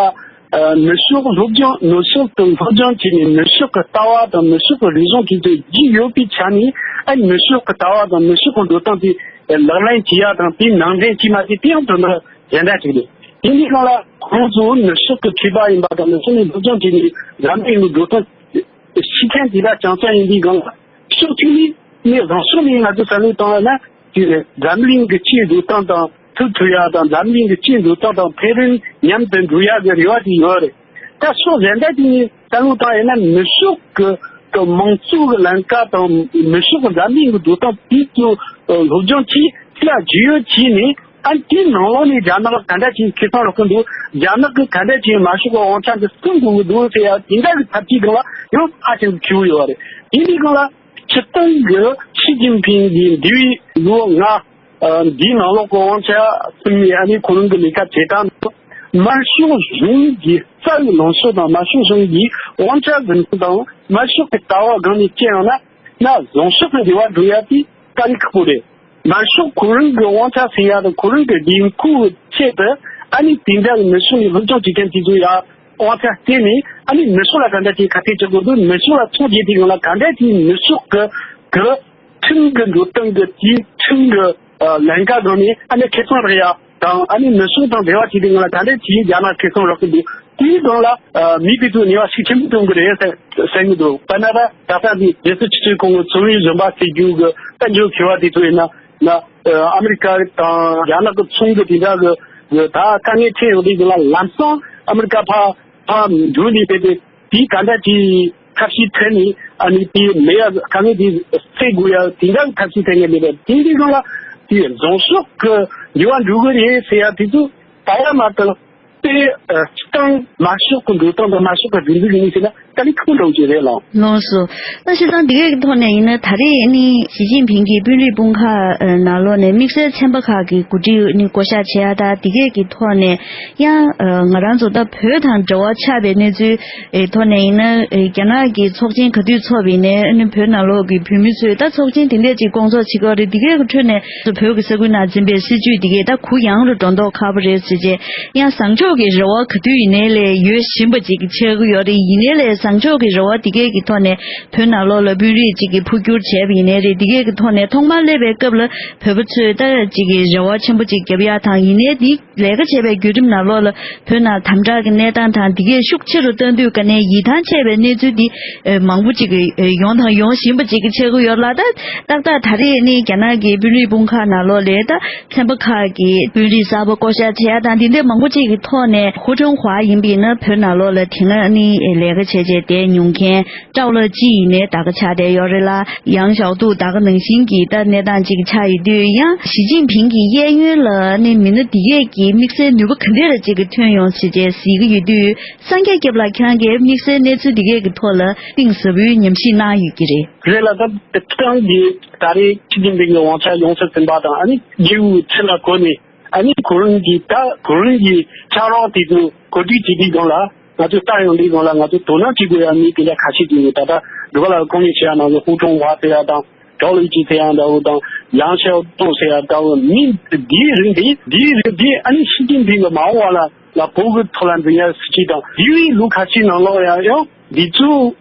ཨ་ནུབ་ཕྱོགས་སློབ་སྦྱོང་ནུབ་ཕྱོགས་དང་སློབ་སྦྱོང་བྱས་ནས་ནུབ་ཕྱོགས་ཀྱི་ལྟ་བ་དང་ནུབ་ཕྱོགས་ཀྱི་རིག་གཞུང་དེ་ཚོ་བརྒྱུད་ཡོད་པའི་ཆ་ནས། ཨ་ནུབ་ཕྱོགས་ཀྱི་ལྟ་བ་དང་ནུབ་ཕྱོགས་ཀྱི་འགྲོ་སྟངས་དེ་ལག་ལེན་བྱེད་ཡ་དང་དེ་ནང་འདྲེན་བྱེད་མ་བྱེད་དེ་ཡང་དོན་དག་གཞན་དག་ཅིག་རེད། དེ་འདི་སྒང་ལ་ཁོང་ཚོ་ནུབ་ཕྱོགས་ཀྱི་མཁས་པ་ཡིན་པ་དང་ནུབ་ཕྱོགས་ནས་སློབ་སྦྱོང་བྱས་ནས་འཛམ་གླིང་གི་འགྲོ་སྟངས་ཤེས་མཁན་དེ་དག་རྐྱང་རྐྱང་ཡིན་པའི་སྒང་ལ། ཕྱོགས་གཅིག་ནས་ངས་བཟང་ཕྱོགས་ནས་ང་ཚོ་བསམ་བློ་བཏང་བ་ན། དེ་ནས་འཛམ་གླིང་གི་སྤྱིའི་འགྲོ་སྟངས་དང་ཐུག་ཐུབ་ཡ་དང་། འཛམ་གླིང་གི་སྤྱིའི་འགྲོ་སྟངས་དང་ཕན་ཚུན་མཉམ་དུ་འགྲོ་ཡ་གི་རེ་བ་དེ་ཡོད་རེད། ད་ཕྱོགས་གཞན་དག་ཅིག་ནས་བསམ་བློ་བཏང་ཡིན་ན། ནུབ་ཕྱོགས་ཀྱི་ཀྱི་མང་གཙོ་གི་ལམ་ཀ་དང་ནུབ་ཕྱོགས་ཀྱི་འཛམ་གླིང་གི་འགྲོ་སྟངས་དེ་ཚོ་སློབ་སྦྱོང་བྱས། དེ་ལ་རྒྱུས་ཡོད་བྱས་ནས། ཨ་དེའི་ནང་ལོགས་ནས་རྒྱ་ནག་ག་འདྲ་ཅིག་ཁེ་བཟང་རག་གི་འདུག་རྒྱ་ནག་གི་ག་འདྲ་ཅིག་མ་ཤོག་གི་དབང་ཆ་འདི་བསྐུར་དགོས་ཀྱི་འདུག་ཟེར་ཡ་དེ་འདྲ་གི་འཐབ་ཇུས་སྒང་ལ་ཡང་ཧ་ཅང་གི་ཁེ་པོ་ཡོད་རེད། དེ་འདྲའི་སྒང་ལ་སྤྱིར་བཏང་གི་ཞི་ཅིན་ཕིང་གིས་འདས་པའི་ལོ་ལྔ་ཨ་འདིའི་ནང་ལོགས་ཀྱི་དབང་ཆ་བསྐུར་ནས་ཨ་ནི་ཁོ་རང་གི་ལས་ཀ་བྱེད་སྟངས་དང་། དམར་ཤོག་གཞུང་གི་རྩ་བའི་ལངས་ཕྱོགས་དང་དམར་ཤོག་གཞུང་གི་དབང་ཆ་འཛིན་སྟངས་དང་དམར་ཤོག་གི་ལྟ་བ་སྒང་ནས་བཤད་ཡོང་ན། ན་བཟང་ཕྱོགས་ཀྱི་འགྱུར་བ་འགྲོ་ཡ་དེ་དཀའ་ལས་ཁག་པོ་རེད། དམར་ཤོག་ཁོ་རང་གི་དབང་ཆ་ཟིན་ཡ་དང་ཁོ་རང་གི་དགོས་མཁོ་གི་ཆེད་དུ་ཨ་ནི་དེ་འདྲ་གི་ནུབ་ཕྱོགས་ནས་སློབ་སྦྱོང་བྱེད་མཁན་དེ་ཚོ་ཡ་དབང་ཆ་བརྟེན་ནས་ཨ་ནི་ནུབ་ཕྱོགས་ལ་ག་འདྲ་ཅིག་ཁ་གཏད་གཅོག་དགོས་འདུག་ནུབ་ཕྱོགས་ལ་ཚོང་རྒྱག་དུས་སྒང་ལ་ག་འདྲ་ཅིག་ནུབ་ཕྱོགས་ཀྱི་གི་ཁྲིམས་ཀྱི་འགྲོ་སྟངས་ཀྱི་དེའི་ཁྲིམས་ཀྱི་ལམ་ཀ་སྒང་ནས་ཨ་ནི་ཁེ་བཟང་རག་ཡ་དང་། ཨ་ནི་ནུབ་ཕྱོགས་དང་འབྲེལ་བ་བྱེད་དུས་སྒང་ལ་ག་འདྲ་ཅིག་རྒྱ་ནག་ཁེ་བཟང་རག་གི་འདུག་དེའི་སྒང་ལ་ཨ་མི་དེ་ཚོ་ནུས་པ་ཤུགས་ཆེན་པོ་བཏོན་གི་རེད་ཟེར་ཟེར་གི་འདུག་དཔེར་ན་ད་ད་ལྟ་འདི་རྒྱལ་སྲིད་སྤྱི་ཁྱབ་ཁོང་གི་ཚོང་རིག་གཞོན་པ་ཟེར་རྒྱུ་གི་དཔལ་འབྱོར་མཁས་པ་དེ་ཚོ་ཡིན་ན་ན་ཨ་མི་རི་ཀ་དང་རྒྱ་ནག་གི་ཚོང་གི་དེ་འདྲ་གི་གི་ད་དཀའ་ངལ་འཕྲད་ཡོང་དུས་སྒང་ལ་ལམ་སང་ཨ་མི་རི་ཀ་ཕར་ཕར་འགྲོ་ནས་བསྡད་དེ། དེ་ག་འདྲ་ཅིག་ཐབས་ཤེས་འཐེན་ནས་ཨ་ནི་དེ་མེད་ཡ་དཀའ་ངལ་དེ་སེལ་དགོས་ཡ་དེ་འདྲ་ཐབས་ཤེས་འཐེན་ངེས་མེད་པ་དེ་འདི་སྒང་ལ་དེ་བཟང་ཕྱོགས་ཀྱི་འགྱུར་བ་འགྲོ་གི་རེད་ཟེར་ཡ་དེ་ཚོ་ད་ཡ་མ་གཏོགས། དེ་ཨ་སྤྱིར་བཏང་དམར་ཤོག་གི་འགྲོ་སྟངས་དང་དམར་ཤོག་གི་སྒྲིག་འཛུགས་ཡིན་ཟེར་ན་དཀའ་ལས་ཁག་པོ་འདྲ་བོ་ཅིག་རེད་ལགས། ལགས་སོ། ད་བྱས་ཙང་འདི་གའི་ཐོག་ནས་ཡིན་ན་ད་རེས་ནི་ཞི་ཅིན་ཕིང་གིས་དཔོན་རིགས་དཔུང་ཁག་ནང་ལོགས་ནས་དམིགས་བསལ་ཚན་པ་ཁག་གི་འགོ་ཁྲིད་ནི་བསྐོ་བཞག་བྱེད་ཡ་ད་འདི་གའི་གི་ཐོག་ནས། ཡང་ང་རང་ཚོ་ད་བོད་དང་འབྲེལ་བ་ཆགས་པའི་གནས་ཚུལ་ཐོག་ནས་ཡིན་ན། རྒྱ་ནག་གི་ཚོགས་ཆེན་ག་དུས་ཚོགས་པ་ཡིན་ནའི་ཨ་ནི་བོད་ནང་ལོགས་ཀྱི་བོད་མི་ཚོས་ད་ཚོགས་ཆེན་དེ་འདྲས་ཅིག་སྐོང་ཚོགས་བྱེད་ཀྱི་ཡོད་རེད། འདི་གའི་གི་ཁྲོད་ནས་བོད་ཀྱི་ས་ཁུལ་ནང་འཛིན་པའི་སྲིད་བྱུས་འདི་གས་ད་གུ་ཡངས་རུ་འགྲོ་མདོག་ཁ་པོ་རེད་ཟེར་བྱས། ཡང་བཟང་ཕྱོགས་ཀྱི་རེ་བ་ག་དུས་ཡིན་ནའི་ལས་ཡོད་བཞིན་པ་ཅིག་ཆགས་ཀྱི་ཡོད་རེད། ཡིན་ནའི་ལས་བཟང་ཕྱོགས་ཀྱི་རེ་བ་འདི་གས་ཀྱི་ཐོག་ནས་བོད་ནང་ལོགས་ལ་དཔོན་རིགས་ཅིག་གིས་འཕོ་འགྱུར་བྱས་པ་ཡིན་ནའི་རེད། འདི་གས་ཀྱི་ཐོག་ནས་ཐོག་མར་སླེབས་པའི་སྐབས་ལ་བོད་པ་ཚོས་ད་ཅིག་གི་རེ་བ་ཆེན་པོ་ཅིག་བརྒྱབ་ཡ་དང་། ཡིན་ནའི་འདི་ལས་ཀ་བྱས་པའི་བརྒྱུད་རིམ་ནང་ལོགས་ལ་བོད་ནང་དམ་དྲག་གི་གནས་སྟངས་དང་འདི་གས་ཤུགས་ཆེ་རུ་གཏོང་དུས་ག་ནས་ཡིད་ཐང་ཆད་པའི་གནས་ཚུལ་འདི་མང་པོ་ཅིག་ཡོང་དང་ཡོང་བཞིན་པ་ཅིག་ཆགས་ཀྱི་ཡོད་ལ། ད་ཏག་ཏག་ད་རེས་ནི་རྒྱ་ནག་གི་དཔོན་རིགས་དཔུང་ཁག་ནང་ལོགས་ལ་ད་ཚན་པ་ཁག་གི་དཔོན་རིགས་གསར་པ་བསྐོ་བཞག་བྱས་ཡ་དང་འདི་འདྲ་མང་པོ་ཅིག་གི་ཐོག་ནས། ཧུ་ཀྲུང་ཧྭ་ཡིན་པ་ཡིན་ན་བོད་ནང་ལོགས་ལ་དེ་སྔ་ནི་ལས་ཀ་བྱས་བྱས་བསྡད་མྱོང་མཁན་ཀྲའོ་ལེ་ཅི་ཡིན་ནའི་ད་ག་ཆགས་བསྡད་ཡོད་རེད་ལ། ཡང་ཞའོ་ཏུའུ་ད་ག་ནང་བཞིན་གྱི་ད་གནས་སྟངས་ཅིག་ཆགས་ཡོད་དུས། ཡང་ཞི་ཅིན་ཕིང་གི་གཡས་གཡོན་ལ་ནི་མི་སྣ་འདི་གས་ཀྱི་དམིགས་བསལ་ནུས་པ་ག་འདྲས་ཅིག་གི་ཐོན་ཡོང་ཟེར་བྱས་གཟིགས་ཀྱི་ཡོད་དུས། སངས་རྒྱས་སྐྱབས་ལགས་ཁྱེད་རང་གིས་དམིགས་བསལ་གནས་ཚུལ་འདི་གས་ཀྱི་ཐོག་ལ་གཏིང་ཟབ་པོའི་ཉམས་ཞིབ་གནང་ཡོད་ཀྱི་རེད། རེད་ལ། ད་ཁྱེད་རང་གིས་ད་རེས་ཞི་ཅིན་ཕིང་གི་དབང་ཆ་ཡོངས་སུ་ཟིན་པ་དང་། ཨ་ནི་རྒྱལ་པོའི་ཁྲི་ལ་བསྐོས་ནས། ཨ་ནི་ཁོ་རང་གིས་ད་ཁོ་རང་གི་ཕྱག་རོགས་དེ་ཚོ་གོ་སྒྲིག་བྱེད་དུས་སྒང་ལ། ང་ཚོས་ལྟ་ཡོང་དུས་སྒང་ལ་ང་ཚོས་དོ་སྣང་བྱེད་དགོས་ཡ་མི་དེ་འདྲ་ཁ་ཤས་ཅིག་ཡོད། ད་ལྟ་འགྲོ་བ་ལ་ཁོང་གིས་བཤད་ཡ་ནང་བཞིན་ཧུ་ཀྲུང་ཧྭ་ཟེར་ཡ་དང་། ཀྲའོ་ལེ་ཅི་ཟེར་ཡ་འདྲ་བོ་དང་། ཡང་ཞའོ་ཏུའུ་ཟེར་ཡ་འདྲ་བོ། མི་འདིའི་རིགས་འདི་འདིའི་རིགས་འདི་ཨ་ནི་ཞི་ཅིན་ཕིང་གི་མ་འོངས་པ་ལ་ལ་བོད་ཀྱི་ཐོག་ལ་འཛིན་ཡ་སྲིད་བྱུས་དང་། འདས་པའི་ལོ་ཁ་ཤས་ནང་ལོགས་ཡང་ཡང་འདི་ཚོ་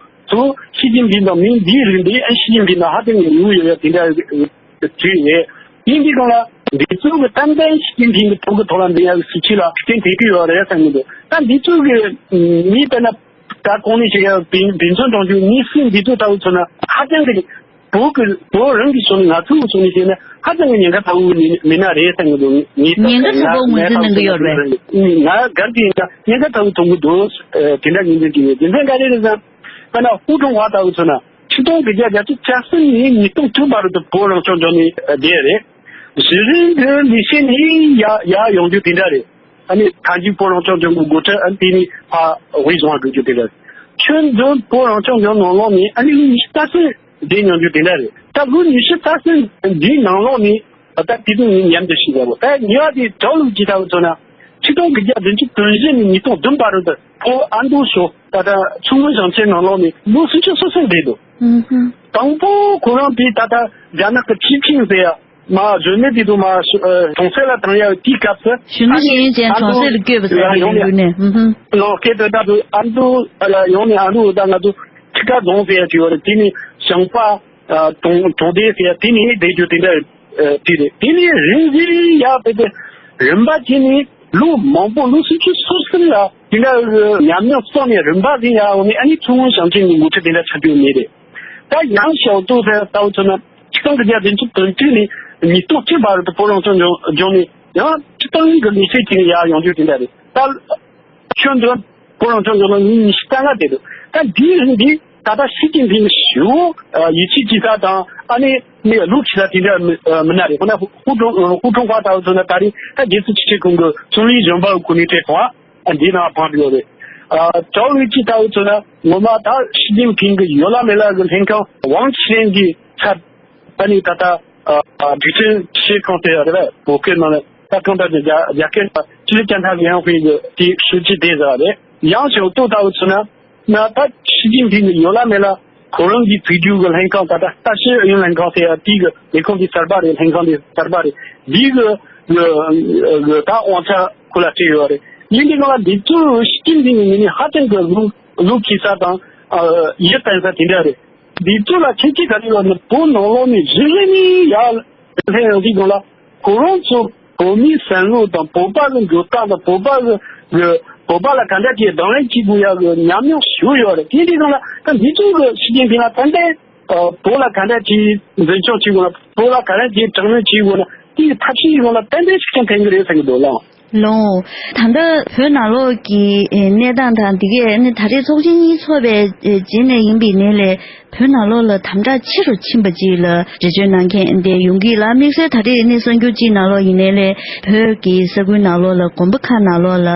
ཚོ་ཞི་ཅིན་ཕིང་དང་། མི་འདིའི་རིགས་འདི་ཨ་ཞི་ཅིན་ཕིང་དང་ཧ་ཅང་གི་ནུས་པ་ཡོད་ཡ་དེ་འདྲ་བྱུས་ཡོད། ཡིན་དུས་སྒང་ལ་འདི་ཚོ་གི་ཏན་ཏན་ཞི་ཅིན་ཕིང་གི་བོད་ཀྱི་ཐོག་ལ་འཛིན་ཡ་གི་སྲིད་བྱུས་ལ་གཏན་ཐེབས་ཀྱི་ཡོད་རེད་བསམ་གྱི་འདུག་ད་འདི་ཚོ་གི་མི་དཔེར་ན་ད་གོང་ནས་བཤད་ཡ་ཕན་ཕན་ཚུན་གྲོང་ཆོག་མི་སེར་འདི་ཚོ་ལྟ་བུ་མཚོན་ན་ཧ་ཅང་གི་བོད་ཀྱི་བོད་རང་གི་ཕྱོགས་ནས་ང་ཚོའི་ཕྱོགས་ནས་བཤད་ན་ཧ་ཅང་གི་ཉེན་ཁ་ཚ་བོ་མི་མི་སྣ་རེད་བསམ་གྱི་འདུག་ངས་ཉེན་ཁ་ཚ་བོ་ངོས་འཛིན་གནང་གི་ཡོད་རེད། ང་གར་གྱི་ཉེན་ཁ་ཚ་བོ་མཐོང་གི་འདུག་དེ་འདྲ་ངོས་འཛིན་གྱི་ཡོད། རྒྱུ་མཚན་ག་རེ་རེད་ཟེར་ན། དཔེར་ན་ཧུ་ཀྲུང་ཧྭ་ལྟ་བུ་མཚོན་ན། ཆིག་སྟོང་དགུ་བརྒྱ་བརྒྱད་ཅུ་གྱ་གསུམ་ནས་ཉིས་སྟོང་དྲུག་བར་དུ་བོད་རང་སྐྱོང་ལྗོངས་ནས་བསྡད་རེད། གཞི་རིམ་གྱི་ལས་བྱེད་ནས་ཡར་ཡར་ཡོང་རྒྱུ་དེ་འདྲ་རེད། ཨ་ནི་མཐའ་མཇུག་བོད་རང་སྐྱོང་ལྗོངས་ཀྱི་འགོ་ཁྲིད། ཨ་ནི་དེ་ནས་ཕར་དབུས་གཞུང་ལ་འགྲོ་རྒྱུ་དེ་འདྲ་རེད། ཁྱོན་བསྡོམས་བོད་རང་སྐྱོང་ལྗོངས་ནང་ལོགས་ནས་ཨ་ནི་ལོ་ཉི་ཤུ་རྩ་གསུམ་བསྡད་མྱོང་རྒྱུ་དེ་འདྲ་རེད། ད་ལོ་ཉི་ཤུ་རྩ་གསུམ་འདིའི་ནང་ལོགས་ནས་ད་དེ་དུས་ངས་མཉམ་དུ་ཞིག་ཡག་པོ། ད་ཉེ་བ་དེ་གྲོགས་ལུགས་ཀྱི་ལྟ་བུ་མཚོན་ན། ཆིག་སྟོང་དགུ་བརྒྱ་བདུན་ཅུ་དོན་བཞི་ནས་ཉིས་སྟོང་བདུན་བར་དུ་བོད་ཨ་མདོ་ཕྱོགས་ད་ལྟ་མཚོ་སྔོན་ཞིང་ཆེན་ནང་ལོགས་ནས་ལོ་སུམ་ཅུ་སོ་གསུམ་བསྡད་འདུག། ཨུ་ཧུ། དང་པོ་ཁོ་རང་དེ་ད་ལྟ་རྒྱ་ནག་གི་ཆི་ཕིང་ཟེར་ཡ་མ་གཞོན་ནུ་དེ་དུ་མ་གྲོང་གསེབ་ལ་བཏང་ཡ་དེའི་སྐབས་སུ། གཞོན་ནུ་ཞིག་ཡིན་ཅན་གྲོང་གསེབ་ལ་བསྐྱོད་པ་ཟེར་ཡ་ཡོང་ནས་ཡོད་ནས། ཨུ་ཧུ། ལོ་སྐད་དུ་ད་དུ་ཨ་མདོ་ལ་ཡོང་ནས་ཨ་མདོ་ད་ང་ཚོ་ཁྲི་ཀ་རྫོང་ཟེར་ཡ་ཅིག་ཡོད་རེད། དེ་ནས་ཞིང་པ་གྲོང་གྲོང་སྡེ་ཟེར་ཡ་དེ་ནས་བསྡད་རྒྱུ་དེ་འདྲ་དེ་རེད། དེ་ནས་རིམ་བཞིན་ཡར་ཕེབས་ཏེ་རིམ་པ་བྱས་ནས་ལོ་མང་པོ་ལོ་སུམ་ཅུ་སོ་གསུམ་ལ་དེ་འདྲ་ཉམས་མྱོང་བསགས་ནས་རིམ་པ་བཞིན་ཡར་འོང་ནས་ཨ་ནི་མཚོ་སྔོན་ཞིང་ཆེན་གྱི་འགོ་ཁྲིད་དེ་འདྲ་ཆགས་རྒྱུ་མེད་རེད། ད་ཡང་ཞའོ་ཏུའུ་ཟེར་ལྟ་བུ་མཚོན་ན་ཆིག་སྟོང་དགུ་བརྒྱ་བདུན་ཅུ་དོན་བདུན་ནས་ཉིས་སྟོང་བཅུ་བར་དུ་བོད་རང་སྐྱོང་ལྗོངས་ནས་ཡང་ཁྲི་ཐོག་གཉིས་ཀྱི་ལས་བྱེད་ཅིག་ཡར་ཡོང་རྒྱུ་དེ་འདྲ་རེད། ད་ཁྱོན་བསྡོམས་བོད་རང་སྐྱོང་ལྗོངས་ལ་ཉིན་ཉི་ཤུ་རྩ་ལྔ་བསྡད་འདུག། ད་འདིའི་རིང་འདི་ད་ལྟ་ཞི་ཅིན་ཕིང་ཞུ་ཡིད་ཆེས་བྱེད་ས་དང་ཨ་ནི་ནི་ལུགས་བྱེད་ས་དེ་འདྲ་མི་མི་སྣ་རེད། ཁོ་ན་ཧུ་ཀྲུང་ཧུ་ཀྲུང་ཧྭ་ལྟ་བུ་མཚོན་ན་ད་རེས་ད་རྒྱལ་སྲིད་སྤྱི་ཁྱབ་ཁང་གི་ཙུང་ལི་གཞོན་པ་གོ་ནས་སྤྲད་སོང་ཨ་འདི་ནང་འཕངས་ཡོད་རེད། ཨ་ཀྲའོ་ཝེ་ཅི་ལྟ་བུ་མཚོན་ན་ངོ་མ་ད་ཞི་ཅིན་ཕིང་གི་ཡོད་ལ་མེད་ལ་གི་ལྷན་ཁང་ཝང་ཆི་ཧྲན་གྱི་ཚབ། ཨ་ནི་ད་ལྟ་ཨ་ཨ་སྒྲིག་ཁྲིམས་ཞིབ་ཁང་དེ་རེད་པས། བོད་སྐད་ནང་ནས་ད་གང་ལྟར་རྒྱ་རྒྱ་སྐད་ཅི་ལི་ཅན་ཐ་ཡང་ཧུའེ་གི་དེ་ཧྲུའུ་ཅི་དེ་ཟེར་བ་རེད། ཡང་ཞའོ་ཏུའུ་ལྟ་བུ་མཚོན་ན་ད་ཞི་ཅིན་ཕིང་གི་ཡོད་ལ་མེད་ལ་གོ་རིམ་གྱི་བཙུགས་རྒྱུ་གི་ལྷན་ཁང་ད་ལྟ་ལྟ་བཤལ་ཨུ་ཡོན་ལྷན་ཁང་ཟེར་ཡ་དེ་གི་ལས་ཁུངས་དེ་གསར་པ་རེད། ལྷན་ཁང་དེ་གསར་པ་རེད། འདི་གི་གི་གི་ད་དབང་ཆ་ཁོ་ལ་སྤྲད་ཡོད་རེད། ཡིན་དེ་གང་ལ་འདི་ཚོ་ཞི་ཅིན་ཕིང་གི་ངོས་ནས་ཧ་ཅང་གི་ལུགས་ལུགས་བྱེད་ས་དང་ཡིད་བརྟན་ས་དེ་འདྲ་རེད། འདི་ཚོ་ལ་ཁྱད་ཆོས་ག་རེ་ཡོད་ན་བོད་ནང་ལོགས་ནས་རིམ་བཞིན་ནས་ཡར་ལྷན་ཡོང་དུས་སྒང་ལ་ཁོ་རང་ཚོ་བོད་མིའི་བསམ་བློ་དང་བོད་པ་གི་འགྱུར་སྟངས་དང་བོད་པ་གི་གི་བོད་པ་ལ་ག་འདྲ་ཅིག་གདོང་ལེན་བྱེད་དགོས་ཡ་གི་ཉམས་མྱོང་ཞུ་ཡོད་རེད། དེ་འདྲའི་སྒང་ལ་ད་འདི་ཚོ་གི་ཞི་ཅིན་ཕིང་ལ་ཏན་ཏན་བོད་ལ་ག་འདྲ་ཅིག་འཛིན་སྐྱོང་བྱེད་དགོས་ན་བོད་ལ་ག་འདྲ་ཅིག་དྲག་གནོན་བྱེད་དགོས་ན་དེའི་ཐབས་ཤེས་སྒང་ལ་ཏན་ཏན་ཤུགས་རྐྱེན་ཐེབས་ཀྱི་རེད་བསམ་གྱི་འདུག་ལགས། ལོ། ད་ལྟ་བོད་ནང་ལོགས་ཀྱི་གནས་སྟངས་དང་འདི་གས་ནི་ད་རེས་ཚོགས་ཆེན་གཉིས་ཚོགས་པའི་རྗེས་ནས་ཡིན་པའི་ནས་ལས་བོད་ནང་ལོགས་ལ་དམ་དྲག་ཆེ་རུ་ཕྱིན་པ་ཅིག་ལ་འགྲེལ་བརྗོད་གནང་མཁན་དེ་ཡོང་གི་ལ། དམིགས་བསལ་ད་རེས་ནི་གསར་འགྱུར་གཅིག་ནང་ལོགས་ཡིན་ནས་ལས་བོད་ཀྱི་ས་ཁུལ་ནང་ལོགས་ལ་དགོན་པ་ཁག་ནང་ལོགས་ལ་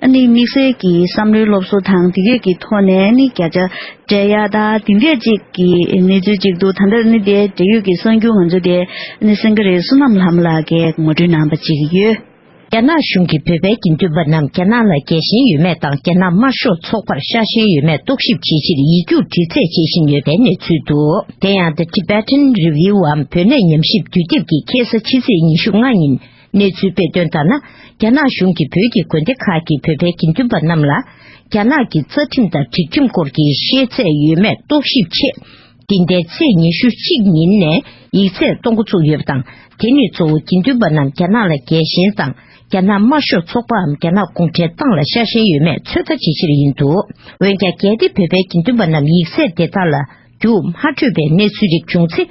ཨ་ནི་དམིགས་བསལ་གྱི་བསམ་བློའི་སློབ་གསོ་དང་འདི་གས་ཀྱི་ཐོག་ནས་ཨ་ནི་བརྒྱ་ཆ་སྤྲད་ཡ་ད་འདི་འདྲས་ཅིག་གི་གནས་ཚུལ་ཅིག་འདུག། ད་ལྟ་ནི་དེ་འབྲེལ་ཡོད་ཀྱི་གསར་འགྱུར་ང་ཚོ་དེ་ནི་སེང་གེ་རི་བསོད་ནམས་ལྷ་མོ་ལགས་ཀྱིས་ངོ་སྤྲོད་གནང་པ་ཅིག་ཡོད། རྒྱ་ནག་གཞུང་གིས་བོད་པའི་དགེ་འདུན་པ་རྣམས་རྒྱ་ནག་ལ་རྒྱལ་ཞེན་ཡོད་མེད་དང་རྒྱ་ནག་དམར་ཤོག་ཚོགས་པར་ཤ་ཞེན་ཡོད་མེད་རྟོག་ཞིབ་བྱེད་ཕྱིར་ཡིག་རྒྱུགས་འདྲི་རྩད་བྱེད་བཞིན་ཡོད་པའི་གནས་ཚུལ་འདུག། དེ་ཡང་The Tibetan Review འམ་བོད་གནས་ཉམས་ཞིབ་དུས་དེབ་ཀྱིས་ཁ་སང་ཕྱི་ཚེས་ཉི་ཤུ་ལྔ་ཉིན་གནས་ཚུལ་སྤེལ་དོན་ལྟར་ན། རྒྱ་ནག་གཞུང་གིས་བོད་ཀྱི་དགོན་སྡེ་ཁག་གི་བོད་པའི་དགེ་འདུན་པ་རྣམས་ལ་རྒྱ་ནག་གི་རྩ་ཁྲིམས་དང་སྒྲིག་ཁྲིམས་སྐོར་གྱི་ཤེས་ཚད་ཡོད་མེད་རྟོག་ཞིབ་ཆེད། འདི་ཟླའི་ཚེས་ཉི་ཤུ་གཅིག་ཉིན་ནས་ཡིག་ཚད་གཏོང་འགོ་བཙུགས་ཡོད་པ་དང་། དེ་ནི་གཙོ་བོ་དགེ་འདུན་པ་རྣམས་རྒྱ་ནག་ལ་རྒྱལ་ཞེན་དང་རྒྱ་ནག་དམར་ཤོག་ཚོགས་པའམ་རྒྱ་ནག་གུང་ཁྲན་ཏང་ལ་ཤ་ཞེན་ཡོད་མེད་ཚོད་ལྟ་བྱེད་ཕྱིར་ཡིན་འདུག། འོན་ཀྱང་། གལ་ཏེ་བོད་པའི་དགེ་འདུན་པ་རྣམས་ཡིག་ཚད་དེ་དག་ལ་རྒྱུགས་མ་འཕྲོད་པའི་གནས་ཚུལ་རིགས་བྱུང་ཚེ།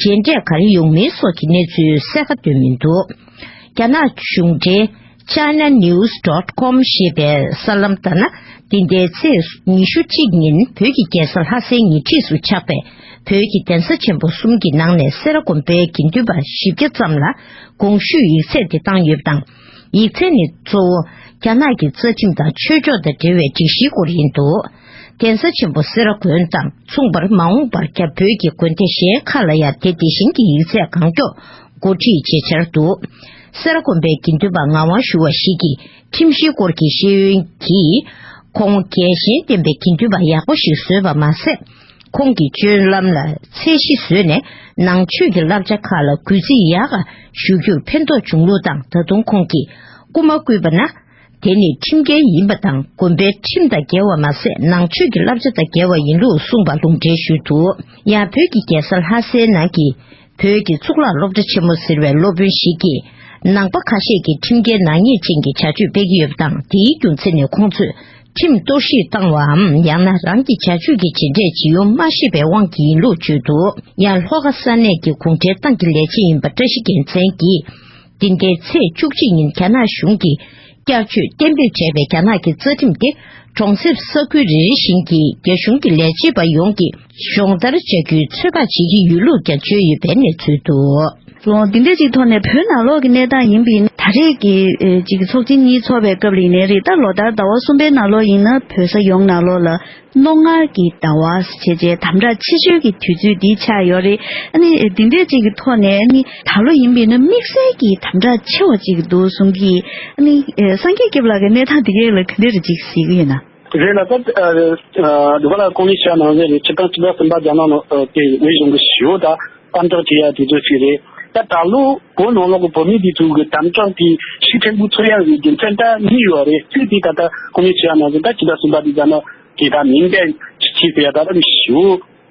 རྗེས་འབྲས་ག་རེ་ཡོང་མིན་སོགས་ཀྱི་གནས་ཚུལ་གསལ་ཁ་འདོན་མི་འདུག། རྒྱ་ནག་གཞུང་འབྲེལ་china news dot com ཞེས་པའི་གསར་ལམ་ལྟར་ན། འདི་ཟླའི་ཚེས་ཉི་ཤུ་གཅིག་ཉིན་བོད་ཀྱི་རྒྱལ་ས་ལྷ་སའི་ཉེ་འཁྲིས་སུ་ཆགས་པའི་བོད་ཀྱི་གདན་ས་ཆེན་པོ་གསུམ་གྱི་ནང་ནས་སེ་ར་དགོན་པའི་དགེ་འདུན་པ་བཞི་བརྒྱ་ཙམ་ལ་གོང་ཞུས་ཡིག་ཚད་དེ་བཏང་ཡོད་པ་དང་། ཡིག་ཚད་ནི་གཙོ་བོ་རྒྱ་ནག་གི་རྩ་ཁྲིམས་དང་ཆོས་ཕྱོགས་དང་འབྲེལ་བའི་སྒྲིག་གཞིའི་སྐོར་ཡིན་འདུག། གདན་ས་ཆེན་པོ་སེ་ར་དགོན་དང་མཚུངས་པར་མ་འོངས་པར་རྒྱ་བོད་ཀྱི་དགོན་སྡེ་གཞན་ཁག་ལ་ཡང་དེ་དེ་བཞིན་གྱི་ཡིག་ཚད་གང་མགྱོགས་འགོ་ཁྲིད་བྱེད་འཆར་འདུག། སེ་ར་དགོན་པའི་དགེ་འདུན་པ་ངག་དབང་ཞུ་བ་ཞིག་གིས་ཁྲིམས་གཞིའི་སྐོར་གྱི་ཤེས་ཡོན་གྱིས་ཁོང་རྒྱལ་ཞེན་ལྡན་པའི་དགེ་འདུན་པ་ཡག་པོ་ཞིག་བཟོས་པ་མ་ཟད། ཁོང་གིས་སྤྱོད་ལམ་ལ་ཚད་གཞི་བཟོས་ནས་ནང་ཆོས་ཀྱི་བསླབ་བྱ་ཁག་ལ་གུས་བརྩི་ཡག་ག་ཞུ་རྒྱུར་ཕན་ཐོགས་བྱུང་ལུགས་དང་། ད་དུང་ཁོང་གིས་རྐུ་མ་བརྐུས་པ་ན། དེ་ནི་ཁྲིམས་འགལ་ཡིན་པ་དང་དགོན་པའི་ཁྲིམས་དང་འགལ་བ་མ་ཟད་ནང་ཆོས་ཀྱི་བསླབ་བྱ་དང་འགལ་བ་ཡིན་ལུགས་གསུངས་པ་ལུང་འདྲེན་ཞུས་འདུག། ཡང་བོད་ཀྱི་རྒྱལ་ས་ལྷ་སའི་ནང་གི་བོད་ཀྱི་གཙུག་ལག་སློབ་གྲྭ་ཆེན་མོ་ཟེར་བའི་སློབ་དཔོན་ཞིག་གིས་ནང་པ་ཁ་ཤས་ཀྱིས་ཁྲིམས་འགལ་ནག་ཉེས་ཅན་གྱི་བྱ་སྤྱོད་སྤེལ་གྱི་ཡོད་པ་དང་། དེའི་རྒྱུ་མཚན་ནི་ཁོང་ཚོས་ཁྲིམས་གཏོར་བཤིག་བཏང་བའམ་ཡང་ན་རང་གི་བྱ་སྤྱོད་ཀྱི་བྱས་འབྲས་ཇི་ཡོང་མ་ཤེས་པའི་དབང་གིས་ཡིན་ལུགས་བརྗོད་འདུག། ཡང་ལྷོ་ཁ་ས་གནས་ཀྱི་གུང་ཁྲན་ཏང་གི་ལས་བྱེད་ཡིན་པ་བཀྲ་ཤིས་རྒྱལ་མཚན་གྱིས། འདི་ཟླའི་ཚེས་བཅུ་གཅིག་ཉིན་རྒྱ་ནག་གཞུང་གིས་བསྐྱར་བཅོས་གཏན་འབེབས་བྱས་པའི་རྒྱ་ནག་གི་རྩ་ཁྲིམས་དེ་གྲོང་གསེབ་ས་ཁུལ་རེ་རེ་བཞིན་གྱི་རྒྱ་གཞུང་གི་ལས་བྱེད་པ་ཡོངས་ཀྱིས་སྦྱོང་བརྡར་བྱ་རྒྱུའི་ཚོད་དཔག་བྱེད་ཀྱི་ཡོད་ལུགས་ཀྱང་བརྗོད་ཡོད་པའི་གནས་ཚུལ་འདུག། ལོ་འདི་འདྲ་ཅིག་ཐོག་ནས་བོད་ནང་ལོགས་ཀྱི་གནས་སྟངས་ཡིན་པའི་ད་རེས་ཀྱི་ཨེ་ཅིག་ཚོགས་ཆེན་གཉིས་ཚོགས་པའི་སྐབས་ལ་ཡིན་ནའི་རེད། ད་ལོ་ལྟར་ཟླ་བ་གསུམ་པའི་ནང་ལོགས་ཡིན་ན་བོད་ས་ཡོངས་ནང་ལོགས་ལ་རྣོ་ངར་གྱི་ཟླ་བ་ཞེས་བྱས་དམ་དྲག་ཆེ་ཤོས་ཀྱི་དུས་ཚོད་འདི་ཆགས་ཡོད་རེད། ཨ་ནི་འདི་འདྲ་ཅིག་གི་ཐོག་ནས་ཨ་ནི་ད་ལོ་ཡིན་པའི་ན་དམིགས་བསལ་གྱི་དམ་དྲག་ཆེ་བ་ཅིག་འདུག་གསུང་གི། ཨ་ནི་སངས་རྒྱས་སྐྱབས་ལགས་ཀྱི་གནས་སྟངས་འདི་གས་ལ་ག་འདྲ་རེ་ཅིག་གཟིགས་ཀྱི་ཡོད་ན། རེད་ལ་ད་འདི་ག་ལ་གོང་ནས་བཤད་ནང་བཞིན་རེད། ཕྱི་ཟླ་གསུམ་པ་རྒྱ་ནག་ནང་དེ་དབུས་གཞུང་གི་ཞུ་ད་དམ་དྲག་བྱེད་ཡ་དེ་ཚོ་ཞིག་རེད། ད་ད་ལོ་བོད་ནང་ལོགས་ཀྱི་བོད་མི་དེ་ཚོ་གི་དམ་དྲག་དེ་ཤུགས་ཆེན་པོ་ཚོར་ཡ་གི་རྒྱུ་མཚན་ད་གཉིས་ཡོད་རེད། གཅིག་དེ་ད་ལྟ་གོང་ནས་བཤད་ནང་བཞིན་ད་ཕྱི་ཟླ་གསུམ་པ་དེ་རྒྱ་ནག་གི་ད་མིང་གཏན་ཕྱིར་ཕུད་ཡ་ད་ད་ནི་ཞུ་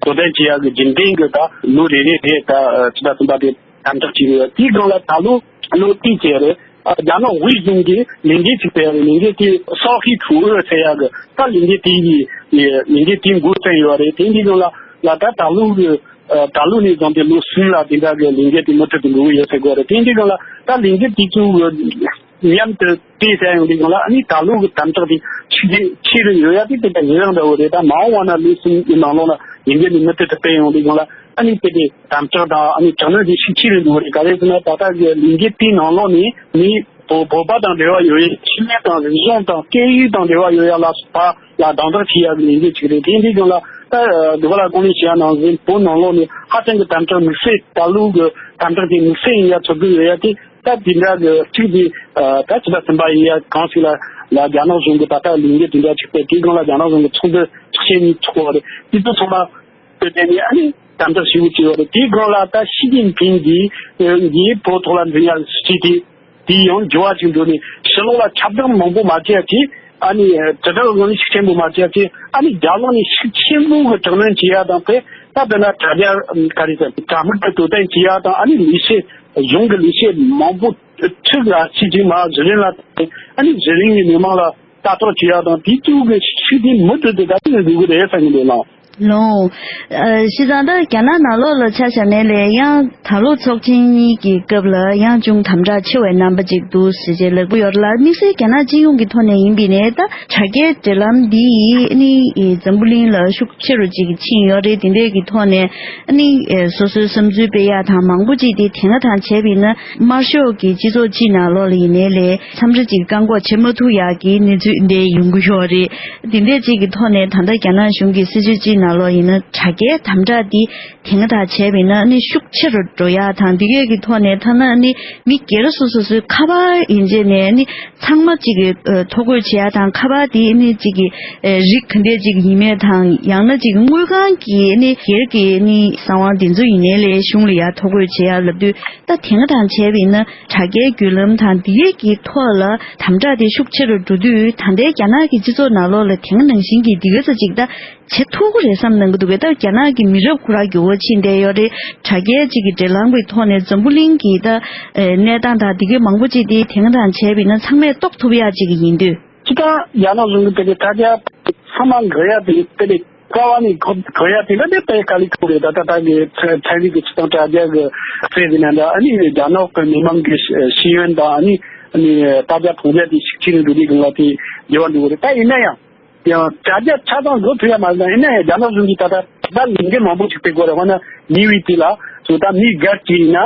དོ་དན་བྱེད་ཡ་གི་རྒྱུན་ལྡན་གི་ད་ལོ་རེ་རེ་རེད། ད་ཕྱི་ཟླ་གསུམ་པ་དེ་དམ་དྲག་བྱེད་ཡོད། དེའི་སྒང་ལ་ད་ལོ་ལོ་དེའི་རྗེས་རེད། ཨ་རྒྱ་ནག་དབུས་གཞུང་གིས་ལས་འགུལ་ཅིག་སྤེལ་བའི་ལས་འགུལ་དེ་སའོ་ཧི་ཁྲུའུ་ཨེ་ཟེར་ཡག་གི་ད་ལས་འགུལ་དེ་ཡི་ལས་འགུལ་དེ་འགོ་བརྩམས་ཡོད་རེད། དེ་འདི་ནང་ལ་ལ་ད་ད་ལོ་གི་ཨ་ད་ལོ་ནས་བཟུང་སྟེ་ལོ་གསུམ་ལ་དེ་འདྲ་གི་ལས་འགུལ་དེ་མུ་མཐུད་དུ་འགྲོ་གི་ཡོད་ཟེར་གི་རེད། དེ་འདི་ནང་ལ་ད་ལས་འགུལ་དེ་ཚོ་གི་མཉམ་དུ་དེ་ཟེར་ཡོང་དུས་སྒང་ལ་ཨ་ནི་ད་ལོ་གི་དམ་དྲག་དེ་ཆེ་ཆེ་རུ་ཡོད་ཡ་དེ་དེ་འདྲ་ཡིན་རང་འདྲ་བོ་རེད། ད་མ་འོངས་པ་ན་ལོ་གསུམ་གི་ནང་ལོགས་ལ་ལས་འགུལ་དེ་མུ་མཐུད་དུ་སྤེལ་ཡོང་དུས་སྒང་ལ། ཨ་ནི་དེ་དེ་དམ་དྲག་དང་ཨ་ནི་དྲག་གནོན་དེ་ཤུགས་ཆེ་རུ་འགྲོ་བ་རེད། ག་རེ་ཟེར་ན་ད་ལྟ་གི་ལས་འགུལ་དེའི་ནང་ལོགས་ནས་མི་བོད་བོད་པ་དང་འབྲེལ་བ་ཡོད་ཡ། ཆོས་ལུགས་དང་རིག་གཞུང་དང་སྐད་ཡིག་དང་འབྲེལ་བ་ཡོད་ཡ་ལ་སོགས་པ་ལ་རྡུང་རྡེག་བྱེད་ཡ་གི་ལས་འགུལ་ཅིག་རེད། དེ་འདི་ཀྱང་ལ་ད་འདི་ག་ལ་གོང་ནས་བཤད་ཡ་ནང་བཞིན་བོད་ནང་ལོགས་ནས་ཧ་ཅང་གི་དམ་དྲག་དམིགས་བསལ་ད་ལོ་གི་དམ་དྲག་དེ་དམིགས་བསལ་ཡིན་ཡ་ཚོར་གི་ཡོད་ཡ་དེ། ད་དེ་འདྲ་གི་གཅིག་དེ་ད་ཕྱི་ཟླ་གསུམ་པ་ཡིན་ཡ་གང་ཞིག་ལ་ལ་རྒྱ་ནག་གཞུང་གི་ད་ལྟ་ལས་འགུལ་དེ་འདྲ་ཅིག་སྤེལ། དེའི་སྒང་ལ་རྒྱ་ནག་གཞུང་གི་ཚོགས་འདུ་ཚོགས་ཆེན་གཉིས་ཚོགས་པ་རེད། དེ་ཚོ་ཚང་མ་བོད་དེ་ནས་ཨ་ནི་དམ་དྲག་ཞེ་པོ་བྱས་ཡོད་རེད། དེའི་སྒང་ལ་ད་ཞི་ཅིན་ཕིང་གིས་གིས་བོད་ཐོག་ལ་འཛིན་ཡ་སྲིད་ཇུས་དེ་དེ་ཡང་འགྱུར་བ་ཅིག་འགྲོ་ནས་ཕྱི་ལོགས་ལ་ཁྱབ་བསྒྲགས་མང་པོ་མ་བྱས་ཀྱི་ཨ་ནི་དྲིལ་བསྒྲགས་ངོས་ནས་ཤུགས་ཆེན་པོ་མ་བྱས་ཀྱི་ཨ་ནི་རྒྱབ་ལོགས་ནས་ཤུགས་ཆེན་པོ་གི་དྲག་གནོན་བྱེད་ཡ་དང་དེ་ད་དཔེར་ན་དྲ་རྒྱ་ག་རེ་ཟེར་དྲ་མིག་གི་དོ་དམ་བྱེད་ཡ་དང་ཨ་ནི་ལས་བྱེད་གཞུང་གི་ལས་བྱེད་མང་པོ་ཁྲིད་ལ་ཤི་ཅིག་མ་གཞི་རིམ་ལ་ཨ་ནི་གཞི་རིམ་གྱི་མི་མང་ལ་ལྟ་རྟོག་བྱེད་ཡ་དང་དེ་ཚོ་གི་ཤུགས་དེ་མུ་མཐུད་དུ་ད་ལྟ་ནས་འགྲོ་གི་རེད་བསམ་གྱི་འདུག་ལགས། ལོ། ཨ་བྱས་ཙང་ད་རྒྱ་ནག་ནང་ལོགས་ལ་ཆ་བཞག་ནས་ལས་ཡང་ད་ལོ་ཚོགས་ཆེན་གཉིས་ཀྱི་སྐབས་ལ་ཡང་ཅུང་དམ་དྲག་ཆེ་བའི་རྣམ་པ་ཅིག་འདུག་ཟེར་བྱས་ལབ་ཀྱི་ཡོད་ལ། དམིགས་བསལ་རྒྱ་ནག་སྤྱི་ཡོངས་ཀྱི་ཐོག་ནས་ཡིན་པའི་ནས་ད་དྲ་རྒྱའི་འབྲེལ་ལམ་འདི་ནི་འཛམ་བུ་གླིང་ལ་ཤུགས་ཆེ་རུ་ཅིག་ཕྱིན་ཡོད་རེད། དེ་འདྲའི་གི་ཐོག་ནས་ནི་སོ་སོའི་བསམ་ཚུལ་སྤེལ་ཡ་དང་མང་པོ་ཅིག་དེ་དེ་སྔ་དང་བྱས་པ་ཡིན་ན་དམར་ཤོག་གི་སྤྱི་ཚོགས་སྤྱི་ནང་ལོགས་ལ་ཡིན་ནའི་ལས་མཚམས་རེ་ཅིག་བཀག་འགོག་བྱེད་མ་ཐུབ་ཡག་གི་གནས་ཚུལ་འདི་ཡོང་གི་ཡོད་རེད། དེ་འདྲའི་ཅིག་གི་ཐོག་ནས་ད་ལྟ་རྒྱ་ནག་གཞུང་གི་སྲིད་བྱུས་སྤྱི་ནང་ལོགས་ཡིན་ན་དྲ་རྒྱའི་དམ་དྲག་འདི་དེ་སྔ་དང་བྱས་པ་ཡིན་ན་ནི་ཤུགས་ཆེ་རུ་འགྲོ་ཡག་དང་། འདི་གས་ཀྱི་ཐོག་ནས་ཐ་ན་ནི་མི་སྒེར་སོ་སོ་སོའི་ཁ་པར་ཡིན་བྱས་ནས་ནི་ཚང་མ་ཅིག་གི་ཨ་ཐོ་འགོད་བྱེད་ཡག་དང་། ཁ་པར་དེ་ནི་ཅིག་གི་ཨ་རིགས་ག་འདྲས་ཅིག་ཡིན་མིན་དང་། ཡང་ན་ཅིག་དངུལ་ཁང་གི་ནི་སྒེར་གྱི་ནི་གསང་བ་འདི་ཚོ་ཡིན་ནའི་ལས་གཞུང་ལ་ཡར་ཐོ་འགོད་བྱེད་ཡག་ལབ་དུས་ད་དེ་སྔ་དང་བྱས་པ་ཡིན་ན་དྲ་རྒྱའི་བརྒྱུད་ལམ་དང་འདི་གས་ཀྱི་ཐོག་ལ་དམ་དྲག་དེ་ཤུགས་ཆེ་རུ་འགྲོ་དུས། ད་ལྟའི་རྒྱ་ནག་གི་སྤྱི་ཚོགས་ནང་ལོགས་ལ་དེ་སྔ་ནང་བཞིན་གྱི་འདི་ག་ཚོད་ཅིག་ད་བྱེད་ཐུབ་ཀྱི་རེད་བསམ་གནང་གི་འདུག་གས། ད་རྒྱ་ནག་གི་མི་རབས་ཁོ་རང་འགྱུར་བ་ཕྱིན་བསྡད་ཡོད་རེད། དྲ་རྒྱའི་ཅིག་གི་འབྲེལ་ལམ་གྱི་ཐོག་ནས་འཛམ་བུ་གླིང་གི་ད་ཨེ་གནས་སྟངས་དང་འདི་གའི་མང་པོ་ཅིག་དེ་དེ་སྔ་དང་བྱས་པ་ཡིན་ན་ཚང་མས་རྟོགས་ཐུབ་ཡག་ཅིག་ཡིན་དུས། སྤྱིར་བཏང་རྒྱ་ནག་གཞུང་གི་དེ་གའི་དྲ་རྒྱ་ཚང་མ་འགག་ཡག་དེ་དེ་ལས་རྩ་བ་ནས་འགག་འགག་ཡག་དེ་འདྲ་དེ་དཔེ་དཀའ་ལས་ཁག་པོ་རེད། ད་ད་ལྟ་གི་ཚན་ཚན་རིག་གི་སྤྱིར་བཏང་དྲ་རྒྱ་གི་ཚད་ཟིན་ན་འདྲ། ཨ་ནི་རྒྱ་ནག་གི་མི་མང་གི་ཤེས་ཡོན་དང་ཨ་ནི་ཨ་ནི་དྲ་རྒྱ་མཐོང་རྒྱ་དེ་ཤུགས་ཆེ་རུ་འགྲོ་དུས་སྒང་ལ་དེ་འགྱུར་བ་འགྲོ་གི་རེད། ད་ཡིན་ན་ཡང་། ཡང་དྲ་རྒྱ་ཆ་ཚང་བཟོ་ཐུབ་ཡ་མ་རེད་ན། ཡིན་ན་ཡང་རྒྱ་ནག་གཞུང་གིས་ད་ལྟ་ད་ལས་འགུལ་མང་པོ་ཞིག་སྤེལ་དགོས་རེད། འོ་ན་ཉེ་བའི་དུས་ལ་སོ་ད་མི་སྒེར་གྱིས་ཡིན་ན་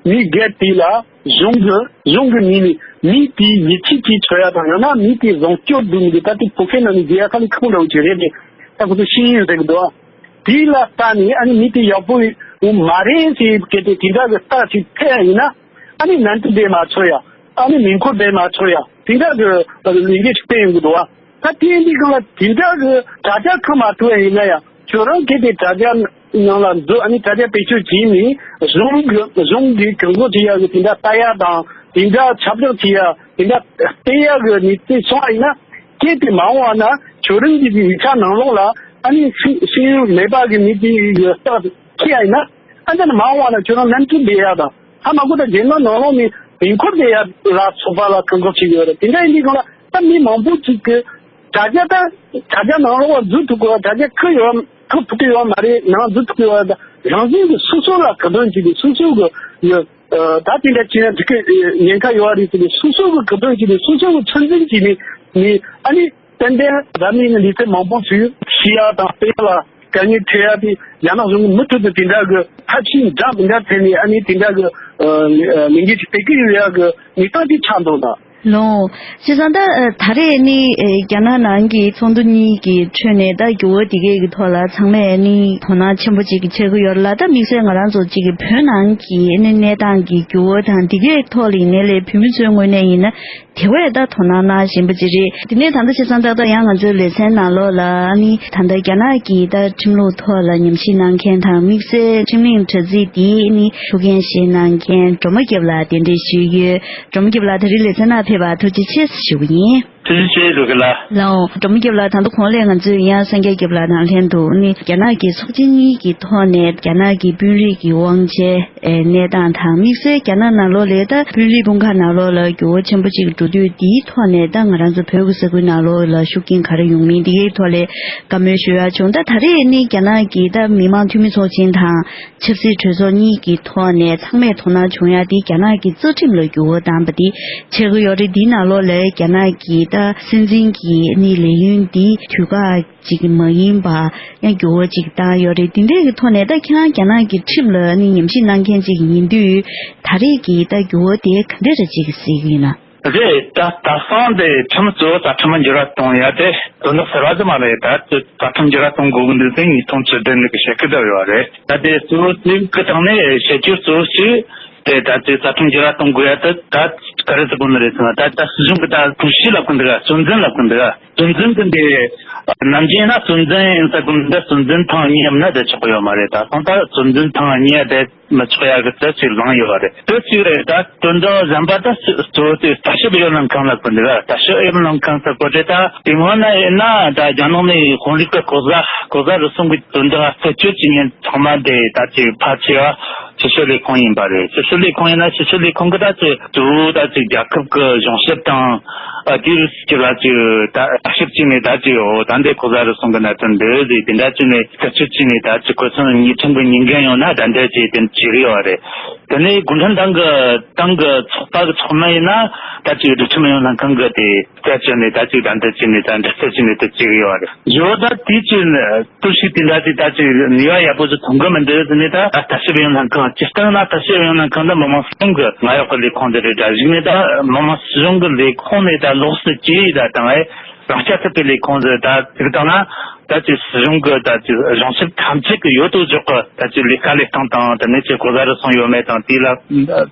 མི་སྒེར་དེ་ལ་གཞུང་གི་གཞུང་གི་ངོས་ནས་མི་དེའི་ཡིད་ཆེས་བྱེད་ཆོག་ཡ་དང་། ཡང་ན་མི་དེ་བཟང་སྤྱོད་སྒྲུབ་མི་དེ་ད་དེ་བོད་སྐད་ནང་ནས་བརྗོད་ཡ་ཁ་ལས་ཁག་པོ་འདྲ་བོ་ཅིག་རེད་དེ། ད་ཁོ་ཚོ་ཤེས་ཡོན་ཟེར་གི་འདུག་ཨ། དེ་ལ་ལྟ་ནས་ཨ་ནི་མི་དེ་ཡག་པོ་མ་རེད་ཟེར་གི་དེ་དེ་འདྲ་གི་རྟགས་ཅིག་ཐེབས་ཡ་ཡིན་ན། ཨ་ནི་ནན་ཏི་བེད་མ་ཆོག་ཡ། ཨ་ནི་མིང་འཁོད་བེད་མ་ཆོག་ཡ། དེ་འདྲ་གི་ལས་འགུལ་ཞིག་སྤེལ་ཡོང་གི་འདུག་བ། ད་དེ་འདི་སྒང་ལ་དེ་འདྲ་གི་དྲ་རྒྱ་ཁ་མ་ཐུག་ཡ་ཡིན་ན་ཡང་ཁྱོད་རང་གིས་དེ་དྲ་རྒྱ་ནང་ལ་འཛུལ། ཨ་ནི་དྲ་རྒྱ་བེད་སྤྱོད་བྱས་ནས་གཞུང་གི་གཞུང་གི་གྱོང་གུན་བྱེད་ཡ་གི་དེ་འདྲ་ལྟ་ཡ་དང་། དེ་འདྲ་ཁྱབ་བསྒྲགས་བྱེད་ཡ། དེ་འདྲ་སྤེལ་ཡ་གི་གནས་ཚུལ་བྱུང་བ་ཡིན་ན། གལ་ཏེ་མ་འོངས་པ་ན་ཁྱོད་རང་གི་ཡིག་ཆ་ནང་ལོགས་ལ་ཨ་ནི་ཤེས་ཤེས་ཡོན་མེད་པ་གི་མི་དེ་གི་རྟགས་འཁྱེར་ཡ་ཡིན་ན། ཨ་ནི་མ་འོངས་པ་ན་ཁྱོད་རང་ནན་ཏན་བསྡད་ཡ་དང་། ཧ་མ་གོ་ད་རྒྱལ་ནང་ནང་ལོགས་ནས་བེད་ཁོ་བསྡད་ཡ་ལ་སོགས་པ་ལ་གྱོང་གུན་བྱེད་ཀྱི་ཡོད་རེད། དེ་འདྲ་ཡིན་དུས་སྒང་ལ་ད་མི་མང་པོ་ཅིག་གིས་དྲ་རྒྱ་ད་དྲ་རྒྱ་ནང་ལོགས་ལ་འཛུལ་ཐུབ་དགོས། དྲ་རྒྱ་ཁུར་ཡོང་ཐུབ་ཐུབ་ཀྱི་ཡོད་མ་རེད། ནང་འཛུལ་ཐུབ་ཀྱི་ཡོད་རེད། ད་རང་བཞིན་གྱིས་སོ་སོ་ལ་གྱོང་གུན་བྱེད་དུས་སོ་སོ་གི་ཡོད། ད་དེ་འདྲ་བྱས་ན་འགྲིག་གི་ཉེན་ཁ་ཡོད་རེད་ཟེར་ནས་སོ་སོ་གི་གྱོང་གུན་བྱེད་ནས་སོ་སོ་གི་ཚོད་འཛིན་བྱས་ནས་ནི་ཨ་ནི་ཏན་ཏན་རབ་གནས་ཀྱི་ལུས་རྩལ་མང་པོ་ཞིག་ཤེས་ཡ་དང་སྤེལ་ཡ་ལ་ དཀའ་ངལ་འཕྲད་ཡ་དེ་རྒྱ་ནག་གཞུང་གིས་མུ་མཐུད་དུ་དེ་འདྲ་གི་ཐབས་ཤེས་འདྲ་མི་འདྲ་བཙལ་ནས་ཨ་ནི་དེ་འདྲ་གི་ལས་འགུལ་ཅིག་སྤེལ་གི་ཡོད་ཡ་གི་གནས་སྟངས་དེ་ཆགས་འདུག་ན། ལོ། བྱས་ཙང་ད་ད་རེས་ནི་རྒྱ་ནག་ནང་གི་ཚོགས་འདུ་གཉིས་ཀྱི་ཁྲོད་ནས་ད་འགྱུར་བ་དེ་གའི་གི་ཐོག་ལ་ཚང་མས་ནི་དོ་སྣང་ཆེན་པོ་ཅིག་བྱེད་ཀྱི་ཡོད་རེད་ལ། ད་དམིགས་བསལ་ང་རང་ཚོ་ཅིག་གི་བོད་ནང་གི་ནི་གནས་སྟངས་ཀྱི་འགྱུར་བ་དང་དེ་གའི་ཐོག་ལ་ཡིན་ནའི་ལས་བོད་མི་ཚོའི་ངོས་ནས་ཡིན་ན། དེ་བས་ད་དོ་སྣང་གནང་བཞིན་པ་ཅིག་རེད། དེ་ནས་ད་ལྟ་བྱས་ཙང་ཏག་ཏག་ཡང་ང་ཚོའི་ལེ་ཚན་ནང་ལོགས་ལ་ནི་ད་ལྟ་རྒྱ་ནག་གི་ད་ཁྲིམས་ལུགས་ཐོག་ལ་ཉམས་ཞིབ་གནང་མཁན་དང་དམིགས་བསལ་ཁྲིམས་གླེང་དྲ་ཚིགས་འདིའི་ནི་ཐུགས་འགན་བཞེས་གནང་མཁན་སྒྲོལ་མ་རྒྱལ་ལགས་གདན་འདྲེན་ཞུས་ཡོད། སྒྲོལ་མ་རྒྱལ་ལགས་ད་རེས་ལེ་ཚན་ནང་ཕེབས་པར་ཐུགས་རྗེ་ཆེ་ཞུ་གི་ཡིན། ཐུགས་རྗེ་ཆེ་ལོ་གི་ལ། ལའོ། སྒྲོལ་མ་རྒྱལ་ལགས་ད་ལྟ་གོང་ལས་ང་ཚོས་ཡང་སངས་རྒྱས་རྒྱལ་ལགས་དང་ལྷན་དུ་ནི་རྒྱ་ནག་གི་ཚོགས་ཆེན་གཉིས་ཀྱི་ཐོག་ནས་རྒྱ་ནག་གི་དཔོན་རིགས་ཀྱི་དབང་ཆའི་གནས་སྟངས་དང་དམིགས་བསལ་རྒྱ་ནག་ནང་ལོགས་ལ་ད་དཔོན་རིགས་དཔུང་ཁག་ནང་ལོགས་ལ་འགྱུར་བ་ཆེན་པོ་ཅིག་འགྲོ་དུས་དེའི་ཐོག་ནས་ད་ང་རང་ཚོ་བོད་ཀྱི་ས་ཁུལ་ནང་ལོགས་ལ་ཤུགས་རྐྱེན་ག་རེ་ཡོང་མིན་དེའི་ཐོག་ལ་བཀའ་མོལ་ཞུ་ཡག་བྱུང་། ད་ད་རེས་ནི་རྒྱ་ནག་གི་ད་མི་དམངས་འཐུས་མི་ཚོགས་ཆེན་དང་ཆབ་སྲིད་གྲོས་ཚོགས་གཉིས་ཀྱི་ཐོག་ནས་ཚང་མས་དོ་སྣང་བྱུང་ཡག་དེ་རྒྱ་ནག་གི་རྩ་ཁྲིམས་ལ་འགྱུར་བ་བཏང་པ་དེ་ཆགས་ཀྱི་ཡོད་རེད། དེའི་ནང་ལོགས་ལ་རྒྱ་ནག་གི་ད་སྲིད་འཛིན་གྱི་ནི་ལས་ཡུན་དེ་དུས་བཀག་ཅིག་མ་ཡིན་པ་ཡང་འགྱུར་བ་ཅིག་བཏང་ཡོད་རེད། དེ་འདྲའི་གི་ཐོག་ནས་ད་ཁྱེད་རང་རྒྱ་ནག་གི་ཁྲིམས་ལ་ནི་ཉམས་ཞིབ་གནང་མཁན་ཅིག་ཡིན་དུས་ད་རེས་ཀྱི་ད་འགྱུར་བ་དེ་ག་འདྲ་རེ་ཅིག་གཟིགས་ཀྱི་ཡིན་ན། རེད། ད་ད་སང་དེ་ཁྲིམས་གཙོ་བོ་རྩ་ཁྲིམས་འགྱུར་བ་གཏོང་ཡ་དེ་དོན་དག་གསར་བ་ཅིག་མ་རེད། ད་རྩ་ཁྲིམས་འགྱུར་བ་གཏོང་དགོས་ཀྱི་འདུག་ཟེར་ཉིས་སྟོང་བཅུ་བདུན་ནས་གི་བཤད་ཀྱི་བསྡད་ཡོད་རེད། ད་དེ་གཙོ་བོ་གཅིག་གི་སྟེང་ནས་བཤད་རྒྱུ་གཙོ་བོ་གཅིག་དེ་ད་ཅིག་རྩ་ཁྲིམས་འགྱུར་བ་གཏོང་དགོས་ཡ་དེ་ད་ག་རེ་ཟེར་དགོས་ནི་རེད་ཟེར་ན། ད་ད་སྲིད་གཞུང་གི་ད་ཀྲུའུ་ཞི་ལབ་ཀྱི་འདུག་ག་གཙོ་འཛིན་ལབ་ཀྱི་འདུག་ག་གཙོ་འཛིན་གྱི་འདི་ནམ་རྒྱུན་ན་གཙོ་འཛིན་ཡིན་ས་ཀུན་འདི་གཙོ་འཛིན་ཐེངས་གཉིས་ཡིན་ན་དེ་ཆོག་གི་ཡོད་མ་རེད། ད་སང་ད་གཙོ་འཛིན་ཐེངས་གཉིས་དེ་མི་ཆོག་ཡ་གི་ཚད་ཅིག་ལངས་ཡོད་རེད། དེ་གཅིག་རེད། ད་དོན་དག་གཞན་པ་ད་གཙོ་བོ་དེ་ལྟ་ཞིབ་ཨུ་ཡོན་ལྷན་ཁང་ལ་ཀུན་འདུག་ལྟ་ཞིབ་ཨུ་ཡོན་ལྷན་ཁང་ཟེར་གོ་དེ་ད་དེ་སྔོན་ན་ཡིན་ན་ད་རྒྱ་ནག་ནས་དཔོན་རིགས་ཀྱི་ལྐོག་ཟ་ལྐོག་ཟ་རུལ་སུངས་ཀྱི་དོན་དག་རྩད་གཅོད་བྱེད་མཁན་ཚང་མ་དེ་ད་ཅིག་ཕལ་ཆེ་བ་ཕྱི་སྲིད་ལས་ཁུངས་ཡིན་པ་རེད། ཕྱི་སྲིད་ལས་ཁུངས་ཡིན་ན་ཕྱི་སྲིད་ལས་ཁུངས་ཀྱི་ད་ཅིག་གཙོ་བོ་ད་ཅིག་རྒྱལ་ཁབ་ཀྱི་གཞུང་ཞབས་དང་ཨ་དེ་རུ་ཅིག་ལ་ཅིག་ད་ལྟ་ཞིབ་བྱས་ནས་ད་ཅིག་འོ་ད་འདི་ལྐོག་ཟ་རུལ་སུངས་ཀྱི་གནད་དོན་འདི་ཟིག་དེ་འདྲ་བྱས་ནས་རྩད་གཅོད་བྱས་ནས་ད་ཅིག་གོ་མཚོན་ཉེས་ཁྲིམས་ཀྱི་ཉེས་འགན་ཡོད་ན་ད་འདྲ་བྱས་དེ་བྱེད་ཀྱི་ཡོད་རེད། དེ་ནས་གུང་ཁྲན་ཏང་གི་ཏང་གི་ཚོགས་པ་གི་ཚོགས་མི་ཡིན་ན་ད་ཅིག་སྒྲིག་ཁྲིམས་ཨུ་ཡོན་ལྷན་ཁང་གི་དེ་རྩད་གཅོད་ནས་ད་ཅིག་ད་འདི་བྱས་ནས་ད་འདྲི་རྩད་བྱས་ནས་དེ་བྱེད་ཀྱི་ཡོད་རེད། ཡོད་ད་དེ་ཅིག་ནི་གཏོར་བཤིག་དེ་འདྲ་ཅིག་ད་ཅིག་ནུས་པ་ཡག་པོ་ཅིག་ཐོན་གི་མི་འདུག་ཟེར་ནས་ད་ལྟ་ཞིབ་ཨུ་ཡོན་ལྷན་ཁང་སྤྱིར་བཏང་ན་ལྟ་ཞིབ་ཨུ་ཡོན་ལྷན་ཁང་ད་མི་དམངས་སྲིད་གཞུང་གི་ང་ཡག་གི་ལས་ཁུངས་དེ་རེད། ད་གཞིགས་ནས་ད་མི་དམངས་སྲིད་གཞུང་གི་ལས་ཁུངས་ནས་ད་ལོགས་སུ་གྱེས་ཡིས་ད་དང་ཨེ་རང་རྐྱ་ཐུབ་པའི་ལས་ཁུངས་ཟེར་ད་ཅིག་དང་ན་ད་ཅིག་སྲིད་གཞུང་གི་ད་ཅིག་གཞུང་ཞབས་ཐམས་ཅད་ཀྱི་ཡོད་དོ་ཅོག་གི་ད་ཅིག་ལས་ཀ་ལས་སྟངས་དང་དེ་ནས་ཅིག་ལྐོག་ཟ་རུལ་སུངས་ཡོད་མེད་དང་དེ་ལ་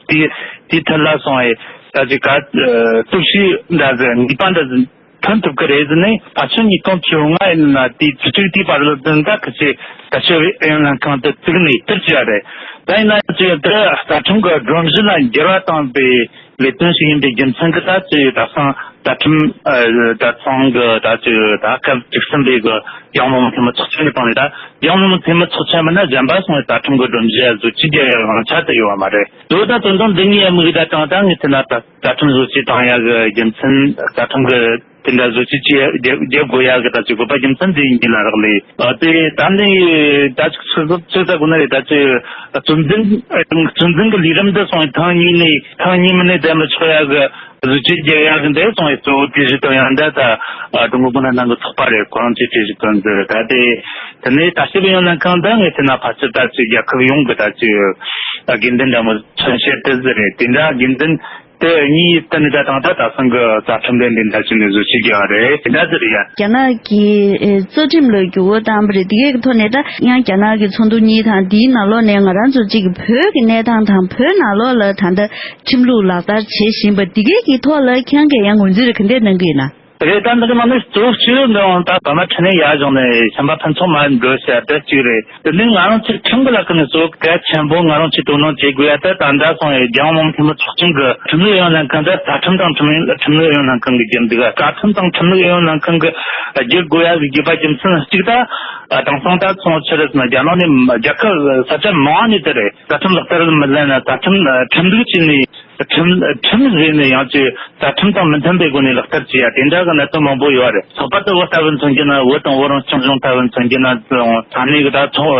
དེ་དེ་ཐད་ལ་སོང་ཨེ་ད་ཅིག་ག་གཏོར་བཤིག་འདྲ་ཟེར་ནུས་པ་འདྲ་ཟེར། ཐོན་ཐུབ་ཀྱི་རེད་ཟེར་ནས་ཕལ་ཆེར་ཉིས་སྟོང་བཅོ་ལྔ་ཡིན་ན་དེ་བཅུ་དྲུག་དེའི་བར་ལ་ཟིན་ད་ཁ་ཆེ་ད་ཆོས་ཨུ་ཡོན་ལྷན་ཁང་དུ་བཙུགས་ནས་དེར་བཅུག་ཡ་རེད། ད་ཡིན་ན་ཡང་ཅིག་དེ་རྩ་ཁྲིམས་ཀྱི་སྒྲོམ་གཞི་ལ་འགྱུར་བ་བཏང་པའི་ལས་དོན་ཞིག་ཡིན་པའི་རྒྱུ་མཚན་གྱིས་ད་ཅིག་ད་སང་རྩ་ཁྲིམས་ད་ཚང་གི་ད་ཅིག་ད་སྐབས་བཅུ་གསུམ་པའི་གི་རྒྱལ་ཡོངས་མི་དམངས་འཐུས་མི་ཚོགས་ཆེན་ནས་བཏང་ནས་ད་རྒྱལ་ཡོངས་མི་དམངས་འཐུས་མི་ཚོགས་ཆེན་མིན་ན་གཞན་པ་སོང་བའི་རྩ་ཁྲིམས་ཀྱི་སྒྲོམ་གཞི་བཟོ་བཅོས་རྒྱག་ཡ་དབང་ཆ་དེ་ཡོད་བ་མ་རེད། དོ་ད་དོན་དག་འདི་གཉིས་དམིགས་ད་དྲང་ད་ངས་དེ་ན་ད། རྩ་ཁྲིམས་བཟོ་བཅོས་བཏང་ཡག་གི་རྒྱུ་མཚན། རྩ་ཁྲིམས་ཀྱི་དེ་འདྲ་བཟོ་བཅོས་བྱེད་རྒྱབ་རྒྱབ་དགོས་ཡག་གི་ད་ཅིག་དགོས་པ་རྒྱུ་མཚན་དེ་ཡིན་གྱི་ལ་རག་ལས། ཨ་དེ་ད་ནི་ད་ཅིག་ཚོད་ཚོད་ཚ་དགོས་ན་རེད། ད་ཅིག་གཙོ་འཛིན་གཙོ་འཛིན་གྱི་ལས་རིམ་འདི་སོང་བའི་ཐེངས་གཉིས་ནས་ཐེངས་གཉིས་མིན་ནས་བསྡད་མི་ཆོག་ཡག་གི་བཟོ་བཅོས་རྒྱག་ཡག་གི་འདི་སོང་བའི་གཙོ་བོ་གྲོས་གཞི་བཏོན་ཡག་འདི་ད་ཀྲུང་གོ་གུང་ཁྲན་ཏང་གི་ཚོགས་པ་རེད། ཁོ་རང་ཚོས་གྲོས་གཞི་བཏོན་ཟེར། ད་དེ་དེ་ནས་ད་ཞིབ་ཡོང་ལྷན་ཁང་འདི་ངས་བལྟས་ན་ཕལ་ཆེར་ད་ཅིག་རྒྱལ་ཁབ་ཡོངས་ཀྱི་ད་ཅིག་དགེ་འདུན་འདྲ་མོ་མཚོན་བྱེད་དེ་ཟེར་རེད། དེ་འདྲ་དགེ་འདུན། དེ་གཉིས་བསྟུན་ནས་ད་དང་ད་ད་སང་གི་རྩ་ཁྲིམས་ལས་འདི་འདྲ་བྱས་ནས་བཟོ་བཅོས་རྒྱག་པ་རེད། དེ་འདྲ་ཟེར་ཡ། རྒྱ་ནག་གི་ཨེ་རྩ་ཁྲིམས་ལ་འགྱུར་བ་བཏང་བ་རེད། དེ་གའི་གི་ཐོག་ནས་ད་ཡང་རྒྱ་ནག་གི་ཚོགས་འདུ་གཉིས་དང་དེའི་ནང་ལོགས་ནས་ང་རང་ཚོ་གཅིག་གི་བོད་ཀྱི་གནས་སྟངས་དང་བོད་ནང་ལོགས་ལ་ད་ལྟ་ཁྲིམས་ལུགས་ལག་བསྟར་བྱེད་བཞིན་པ་དེ་གའི་གི་ཐོག་ལ་ཁྱེད་རང་གིས་ཡང་ངོས་འཛིན་རེ་ག་འདྲས་གནང་གི་ཡོད་ན། རེད། ད་འདི་གི་ནང་ནས་གཙོ་བོ་གཅིག་འདི་འོང་ད་བ་མ་ཁྲི་ནས་ཡར་བཞག་ནས་ཤམ་པ་ཕུན་ཚོགས་མ་འགྲོ་ཟེར་དེ་གཅིག་རེད། དེ་ནས་ང་རང་ཚོའི་ཁྲིམས་ཀྱི་ལག་ཁྱེར་ནས་གཙོ་བོ་གལ་ཆེན་པོ་ང་རང་ཚོས་དོ་སྣང་བྱེད་དགོས་ཡ་དེ་ད་ལྟ་སོང་བའི་རྒྱལ་ཡོངས་མི་དམངས་འཐུས་མི་ཚོགས་ཆེན་གྱི་ཁྲིམས་ལུགས་ཨུ་ཡོན་ལྷན་ཁང་དེ་རྩ་ཁྲིམས་དང་ཁྲིམས་ཁྲིམས་ལུགས་ཨུ་ཡོན་ལྷན་ཁང་གིས་བསྒྱུར་འདུག་རྩ་ཁྲིམས་དང་ཁྲིམས་ལུགས་ཨུ་ཡོན་ལྷན་ཁང་གིས་བསྒྱུར་དགོས་ཡ་གི་དགོས་པ་རྒྱུ་མཚན་གཅིག་ད་དེང་སང་ད་སོང་ཆི་རེད་ཟེར་ན་རྒྱ་ནག་ནས་རྒྱལ་ཁབ་ས་ཆ་མང་ནས་དེ་རེད། རྩ་ཁྲིམས་ལག་བསྟར་མི་ལེན་ན་རྩ་ཁྲིམས་ཁྲིམས་ལུགས་བྱས་ནས། ཁྲིམས་ཁྲིམས་རེད་ནས་ཡང་ཅིག་རྩ་ཁྲིམས་དང་མི་མཐུན་པའི་སྒོ་ནས་ལག་བསྟར་བྱས་ཡ་དེ་འདྲ་གི་གནད་དོན་མང་པོ་ཡོད་རེད། ཚོགས་པ་དེ་བོད་ལྟ་བུ་མཚོན་གྱི་ན། བོད་དང་བོད་རང་སྐྱོང་ལྗོངས་ལྟ་བུ་མཚོན་གྱི་ན། ས་གནས་གི་ད་ཚོང་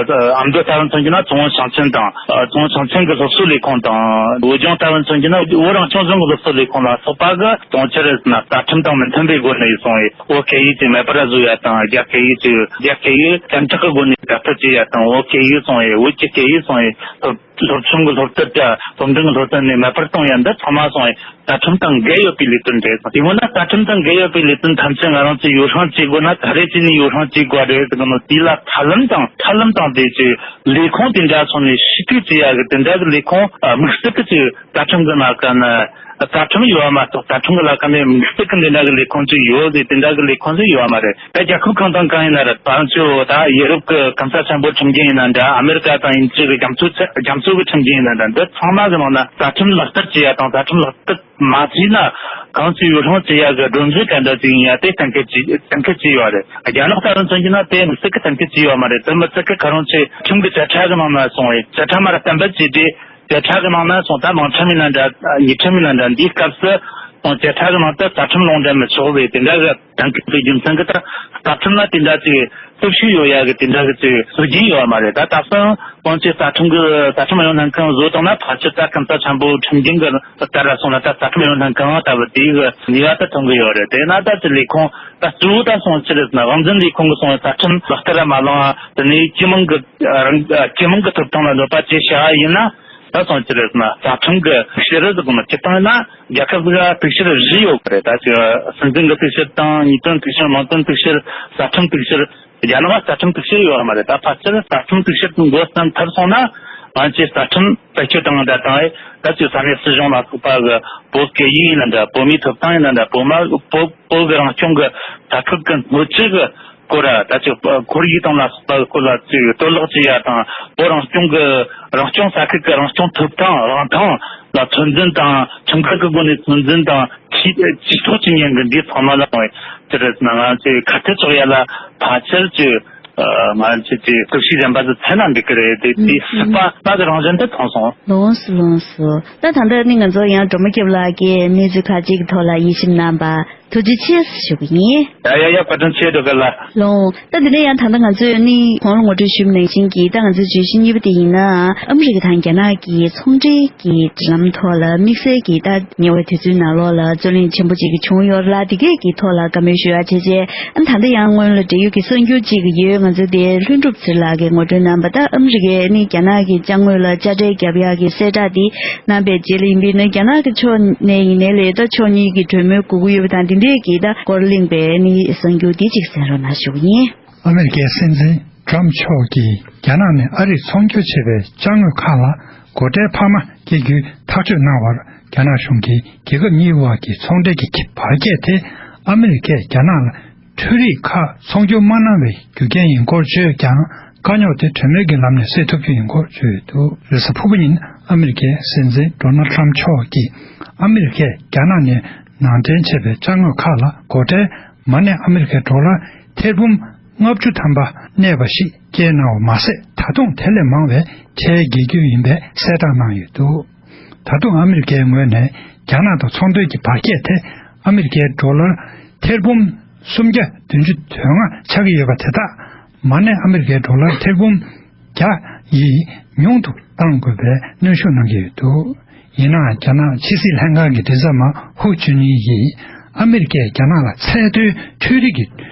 ཨ་མདོ་ལྟ་བུ་མཚོན་གྱི་ན་ཚོང་བ་ཞིང་ཆེན་དང་། ཨ་ཚོང་བ་ཞིང་ཆེན་གྱི་སློབ་གསོ་ལས་ཁུངས་དང་། བོད་ལྗོངས་ལྟ་བུ་མཚོན་གྱི་ན་བོད་རང་སྐྱོང་ལྗོངས་ཀྱི་སློབ་གསོ་ལས་ཁུངས་ལ་སོགས་པ་གི་གྲོང་ཁྱེར་ན་རྩ་ཁྲིམས་དང་མི་མཐུན་པའི་སྒོ་ནས་སོང་བས་བོད་སྐད་ཡིག་ཅིག་མེད་པར་བཟོ་ཡ་དང་། རྒྱ་སྐད་ཡིག་ཅིག་རྒྱ་སྐད་ཡིག་བཙན་ཁྲིད་ཀྱི་སྒོ་ནས་ལག་བསྟར་བྱེད་ཡ་དང་། བོད་སྐད་ཡིག་སོང་བས་བོད་ཀྱི་སྐད་ཡིག་སོང་བས་སློབ་སློབ་ཆུང་གི་སློབ་དེབ་དང་སློབ་འབྲིང་གི་སློབ་དེབ་ནས་མེད་པར་གཏོང་ཡ་འདི་ཚང་མ་སོང་བས་རྩ་ཁྲིམས་དང་འགལ་ཡོད་པའི་ལས་དོན་རེད། དེ་སྔོན་ན་རྩ་ཁྲིམས་དང་འགལ་ཡོད་པའི་ལས་དོན་ཐམས་ཅད་ང་རང་ཚོས་ཡོ་བསྲང་བྱེད་དགོས་ན་ག་རེ་བྱས་ནས་ཡོ་བསྲང་བྱེད་དགོས་རེད་ཟེར་གི་ནོ། དེ་ལ་ཐབས་ལམ་དང་ཐབས་ལམ་དང་དེ་ཅིག་ལས་ཁུངས་དེ་འདྲ་སོང་ནས་ཞིབ་ཏུ་བྱེད་ཡ་གི་དེ་འདྲ་གི་ལས་ཁུངས་ཨ་དམིགས་བསལ་གི་ཅིག་རྩ་ཁྲིམས་གི་ལ་ཀ་ན་རྩ་ཁྲིམས་ཡོད་མ་གཏོགས་རྩ་ཁྲིམས་གི་ལ་ཀ་ནས་དམིགས་བསལ་གི་འདི་འདྲ་གི་ལས་ཁུངས་ཅིག་ཡོད་ཟེར་དེ་འདྲ་གི་ལས་ཁུངས་ཅིག་ཡོད་མ་རེད། ད་རྒྱལ་ཁབ་གང་དང་གང་ཡིན་ན་རེད། ང་ཚོ་ད་ཡུ་རོབ་ཀྱི་གང་ས་ཆེན་པོ་ཁྲིམས་འགན་ཡིན་ན་འདྲ། ཨ་མེ་རི་ཀ་དང་དབྱིན་ཇི་གི་རྒྱ་མཚོ་ཚ་རྒྱ་མཚོ་གི་ཁྲིམས་འགན་ཡིན་ན་འདྲ། འདི་ཚང་མ་གི་ནང་ན་རྩ་ཁྲིམས་ལག་བསྟར་བྱེད་ཡ་དང་རྩ་ཁྲིམས་ལག་བསྟར་མ་བྱས་ན་གང་ཚོད་ཡོ་བསྲང་བྱེད་ཡ་གི་སྒྲོམ་གཞི་ག་འདྲ་ཅིག་ཡིན་ཡ་དེ་གཏན་འཁེལ་བྱས་གཏན་འཁེལ་བྱས་ཡོད་རེད། རྒྱ་ནག་ལྟ་བུ་མཚོན་གྱི་ན་དེ་མི་སྲིད་གི་གཏན་འཁེལ་བྱས་ཡོད་མ་རེད། དེ་མི་སྲིད་གི་ཁ་རང་ཚོས་ཁྲིམས་ཀྱི་བཅད་ཁྲ་གི་ནང་ན་སོང་བས་བཅད་ཁྲ་མ་ར་གཏན་འབེབས་བྱས་ཏེ་བཅད་ཁྲ་གི་ནང་ན་སོང་ད་དམངས་ཁྲིམས་ཡིན་ན་འདྲ་ཉེས་ཁྲིམས་ཡིན་ན་འདྲ་འདིའི་སྐབས་སུ་སོང་བཅད་ཁྲ་གི་ནང་དུ་རྩ་ཁྲིམས་ལུང་འདྲེན་མི་ཆོག་པས་དེ་འདྲ་གི་གཏན་འཁེལ་བའི་རྒྱུ་མཚན་གྱིས་ད་རྩ་ཁྲིམས་ལ་དེ་འདྲ་ཅིག་སྟོབས་ཤུགས་ཡོད་ཡ་གི་དེ་འདྲ་གི་ཅིག་སྲོལ་རྒྱུན་ཡོད་མ་རེད། ད་དེང་སང་ཁོང་ཚོས་རྩ་ཁྲིམས་གི་རྩ་ཁྲིམས་ཨུ་ཡོན་ལྷན་ཁང་བཟོ་བཏང་ན་ཕལ་ཆེར་ད་གང་ས་ཆེན་པོ་ཁྲིམས་འགན་གི་ལྟར་ལ་སོང་ན་ད་རྩ་ཁྲིམས་ཨུ་ཡོན་ལྷན་ཁང་ལྟ་བུ་དེ་གི་ནུས་པ་ད་ཐོན་གི་ཡོད་རེད། དེས་ན་ད་ཅི་ལས་ཁུངས་ད་གཙོ་བོ་ད་སོང་ཅི་རེད་ཟེར་ན་དབང་འཛིན་ལས་ཁུངས་གི་སོང་རྩ་ཁྲིམས་ལག་བསྟར་ལ་མ་བླངས་ཨ་དེ་ནས་སྤྱི་དམངས་གི་རང་སྤྱི་དམངས་གི་ཐོབ་ཐང་ལ་གནོད་པ་བྱེད་བྱ་བ་ཡིན་ན། ད་སོང་ཅི་རེད་ཟེར་ན་རྩ་ཁྲིམས་ཀྱི་ཐིག་ཤེལ་རེད་ཟེར་གོ་ནོ་སྤྱིར་བཏང་ཡིན་ན་རྒྱལ་ཁབ་ཟིག་ག་ཐིག་ཤེལ་བཞི་ཡོད་པ་རེད། ད་ཅི་སྲིད་འཛིན་གྱི་ཐིག་ཤེལ་དང་ཉེས་དོན་ཐིག་ཤེལ་དམངས་དོན་ཐིག་ཤེལ་རྩ་ཁྲིམས་ཐིག་ཤེལ། རྒྱ་ནག་རྩ་ཁྲིམས་ཐིག་ཤེལ་ཡོད་མ་རེད། ད་ཕལ་ཆེར་རྩ་ཁྲིམས་ཐིག་ཤེལ་དེ་འགོ་བརྩམས་ཐར་སོང་ན་ང་ཚོས་རྩ་ཁྲིམས་བེད་སྤྱོད་བཏང་ད་བཏང་ཨེ་ད་ཅི་ས་གནས་སྲིད་གཞུང་ལ་སོགས་པ་གི་བོད་སྐད་ཡིག་ཡིན་ན་འདྲ་བོད་མིའི་ཐོབ་ཐང་ཡིན་ན་འདྲ་བོད་མ་བོད་བོད་ཀྱི་རང་སྐྱོང་གི་དར་ཁུལ་གྱི་སྣོད་བཅུད་ཀྱི་སྐོར་ད་ཅི་ཁོར་ཡུག་དང་ལ་སོགས་པ་གི་སྐོར་ལ་ཅིག་གཏོར་བརླག་བྱེད་ཡ་དང་བོད་རང་སྐྱོང་གི་རང་སྐྱོང་ས་ཁུལ་གྱི་རང་སྐྱོང་ཐོབ་ཐང་རང་ཐང་ལ་ཚོད་འཛིན་དང་ཁྲིམས་འགལ་གྱི་སྒོ་ནས་ཚོད་འཛིན་དང་ཇུས་ཇུས་གཏོགས་བྱེད་མཁན་གྱི་འདིའི་ཚང་མ་ལ་ཅི་རེད་ཟེར་ན་ང་ཚོས་ཁ་གཏད་གཅོག་ཡ་ལ་ཕལ་ཆེར་གྱི་ང་ཚོས་ཀྱི་སྟོབས་ཤུགས་ལྡན་པ་ཟིག་ཚད་ན་འགྲིག་གི་རེད་དེ་དེའི་སྲིད་པ་ལྟ་གི་རང་བཞིན་དུ་མཐོང་སོང་། ལོངས་སུ་ལོངས་སུ། ད་ད་ལྟ་ནི་ང་ཚོ་ཡང་སྒྲོལ་མ་སྐྱབས་ལགས་ཀྱིས་གནས་ཚུལ་ཁག་ཅིག་གི་ཐོག་ལ་དབྱེ་ཞིབ་གནང་བ་ཐུགས་རྗེ་ཆེ་ཞུ་གི་ཡིན། ཡ་ཡ་ཡ་བཀའ་དྲིན་ཆེ་འགྲོ་གི་ལ། ལོངས། ད་འདི་ནས་ཡང་ད་ལྟ་ང་ཚོས་ནི་གོང་ལ་ངོ་སྤྲོད་ཞུས་པ་ནང་བཞིན་གྱི་ད་ང་ཚོའི་བརྗོད་གཞི་གཉིས་པ་དེ་ཡིན་ན་ཨ་མི་རི་ཀ་དང་རྒྱ་ནག་གི་ཚོང་འབྲེལ་གྱི་འབྲེལ་ལམ་ཐོག་ལ་དམིགས་བསལ་གྱི་ད་ཉེ་བའི་དུས་ཚོད་ནང་ལོགས་ལ་རྩོད་གླེང་ཆེན་པོ་ཅིག་བྱུང་ཡོད་ལ་དེ་གས་ཀྱི་ཐོག་ལ་བཀའ་མོལ་ཞུ་ཡ་བྱས་རྗེས་ཨ་ད་ལྟ་ཡང་སྔོན་ལ་འབྲེལ་ཡོད་ཀྱི་གསར་འགྱུར་ཅིག་ཡོད། ང་ཚོའི་དེ་ལྷུན་གྲུབ་ཚེ་རིང་ལགས་ཀྱིས་ངོ་སྤྲོད་གནང་བ་ད་ཨ་མི་རི་ཀས་ནི་རྒྱ་ནག་གི་ཅ་དངོས་ལ་དཔྱ་ཁྲལ་བརྒྱབ་ཡག་གི་གསལ་བསྒྲགས་དེ་གནང་པའི་རྗེས་ལ་ཡིན་པས་ན་རྒྱ་ནག་གི་ཕྱོགས་ནས་ཡིན་ནའི་ལས་ད་ཕྱོགས་གཉིས་ཀྱི་གྲོས་མོལ་དགོས་ཀྱི་ཡོད་པ་དང་དེ་འདྲས་ཀྱི་ད་སྐོར་གླེང་པའི་ནི་གསར་འགྱུར་དེ་གཅིག་གསན་རོགས་གནང་ཞུ་གི་ཡིན། ཨ་མེ་རི་ཀའི་སྲིད་འཛིན་ཊམ་མཆོག་གིས་རྒྱ་ནག་ནས་ཨ་རིར་ཚོང་སྒྱུར་བྱེད་པའི་ཅ་དངོས་ཁག་ལ་སྒོ་ཁྲལ་འཕར་མ་སྐྱེལ་རྒྱུའི་ཐག་གཅོད་གནང་བར་རྒྱ་ནག་གཞུང་གིས་རྒྱལ་ཁབ་གཉིས་དབར་གྱི་ཚོང་འབྲེལ་གྱི་བར་ཁྱད་དེ་ཨ་མེ་རི་ཀས་རྒྱ་ནག་ལ་འཕྲུལ་རིག་ཁག་ཚོང་སྒྱུར་མ་གནང་བའི་རྒྱུ་རྐྱེན་ཡིན་སྐོར་བརྗོད་ཀྱང་དཀའ་རྙོག་དེ་གྲོས་མོལ་གྱི་ལམ་ནས་སེལ་ཐུབ་རྒྱུ་ཡིན་སྐོར་བརྗོད་འདུག་རེས་གཟའ་ཕུར་བུ་ཉིན་ཨ་མེ་རི་ཀའི་སྲིད་འཛིན་ཌོ་ནལ་ཊམ་མཆོག་གིས་ཨ་མེ་རི་ཀས་རྒྱ་ནག་ནས་ནང་འདྲེན་བྱས་པའི་ཅ་དངོས་ཁག་ལ་སྒོ་ཁྲལ་མ་གནས་ཨ་མེ་རི་ཀའི་ཌོ་ལར་ཐེར་འབུམ་ལྔ་བཅུ་ཐམ་པ་གནས་པ་ཞིག་བསྐྱལ་གནང་བ་མ་ཟད་ད་དུང་དེ་ལས་མང་བའི་ཁྲལ་འགེལ་རྒྱུ་ཡིན་པའི་གསལ་བསྒྲགས་གནང་ཡོད་འདུག་ད་དུང་ཨ་མེ་རི་ཀའི་ངོས་ནས་རྒྱ་ནག་དང་ཚོང་དོན་གྱི་བར་ཁྱད་དེ་ཨ་མེ་རི་ཀའི་ཌོ་ལར་ཐེར་འབུམ་སུམ་བརྒྱ་བདུན་ཅུ་དོན་ལྔ་ཆགས་ཀྱི་ཡོད་པ་དེ་དག་མ་གནས་ཨ་མེ་རི་ཀའི་ཌོ་ལར་ཐེར་འབུམ་བརྒྱ་ཡིས་ཉུང་དུ་གཏང་དགོས་པའི་གནོན་ཤུགས་གནང་གི་ཡོད་འདུག་ཡིན་ནའང་རྒྱ་ནག་ཕྱི་སྲིད་ལྷན་ཁང་གི་མགྲིན་ཚབ་མ་ཧུ་ཅུན་ཡིས་ཨ་མེ་རི་ཀས་རྒྱ་ནག་ལ་ཚད་མཐོའི་འཕྲུལ་རིག་གི་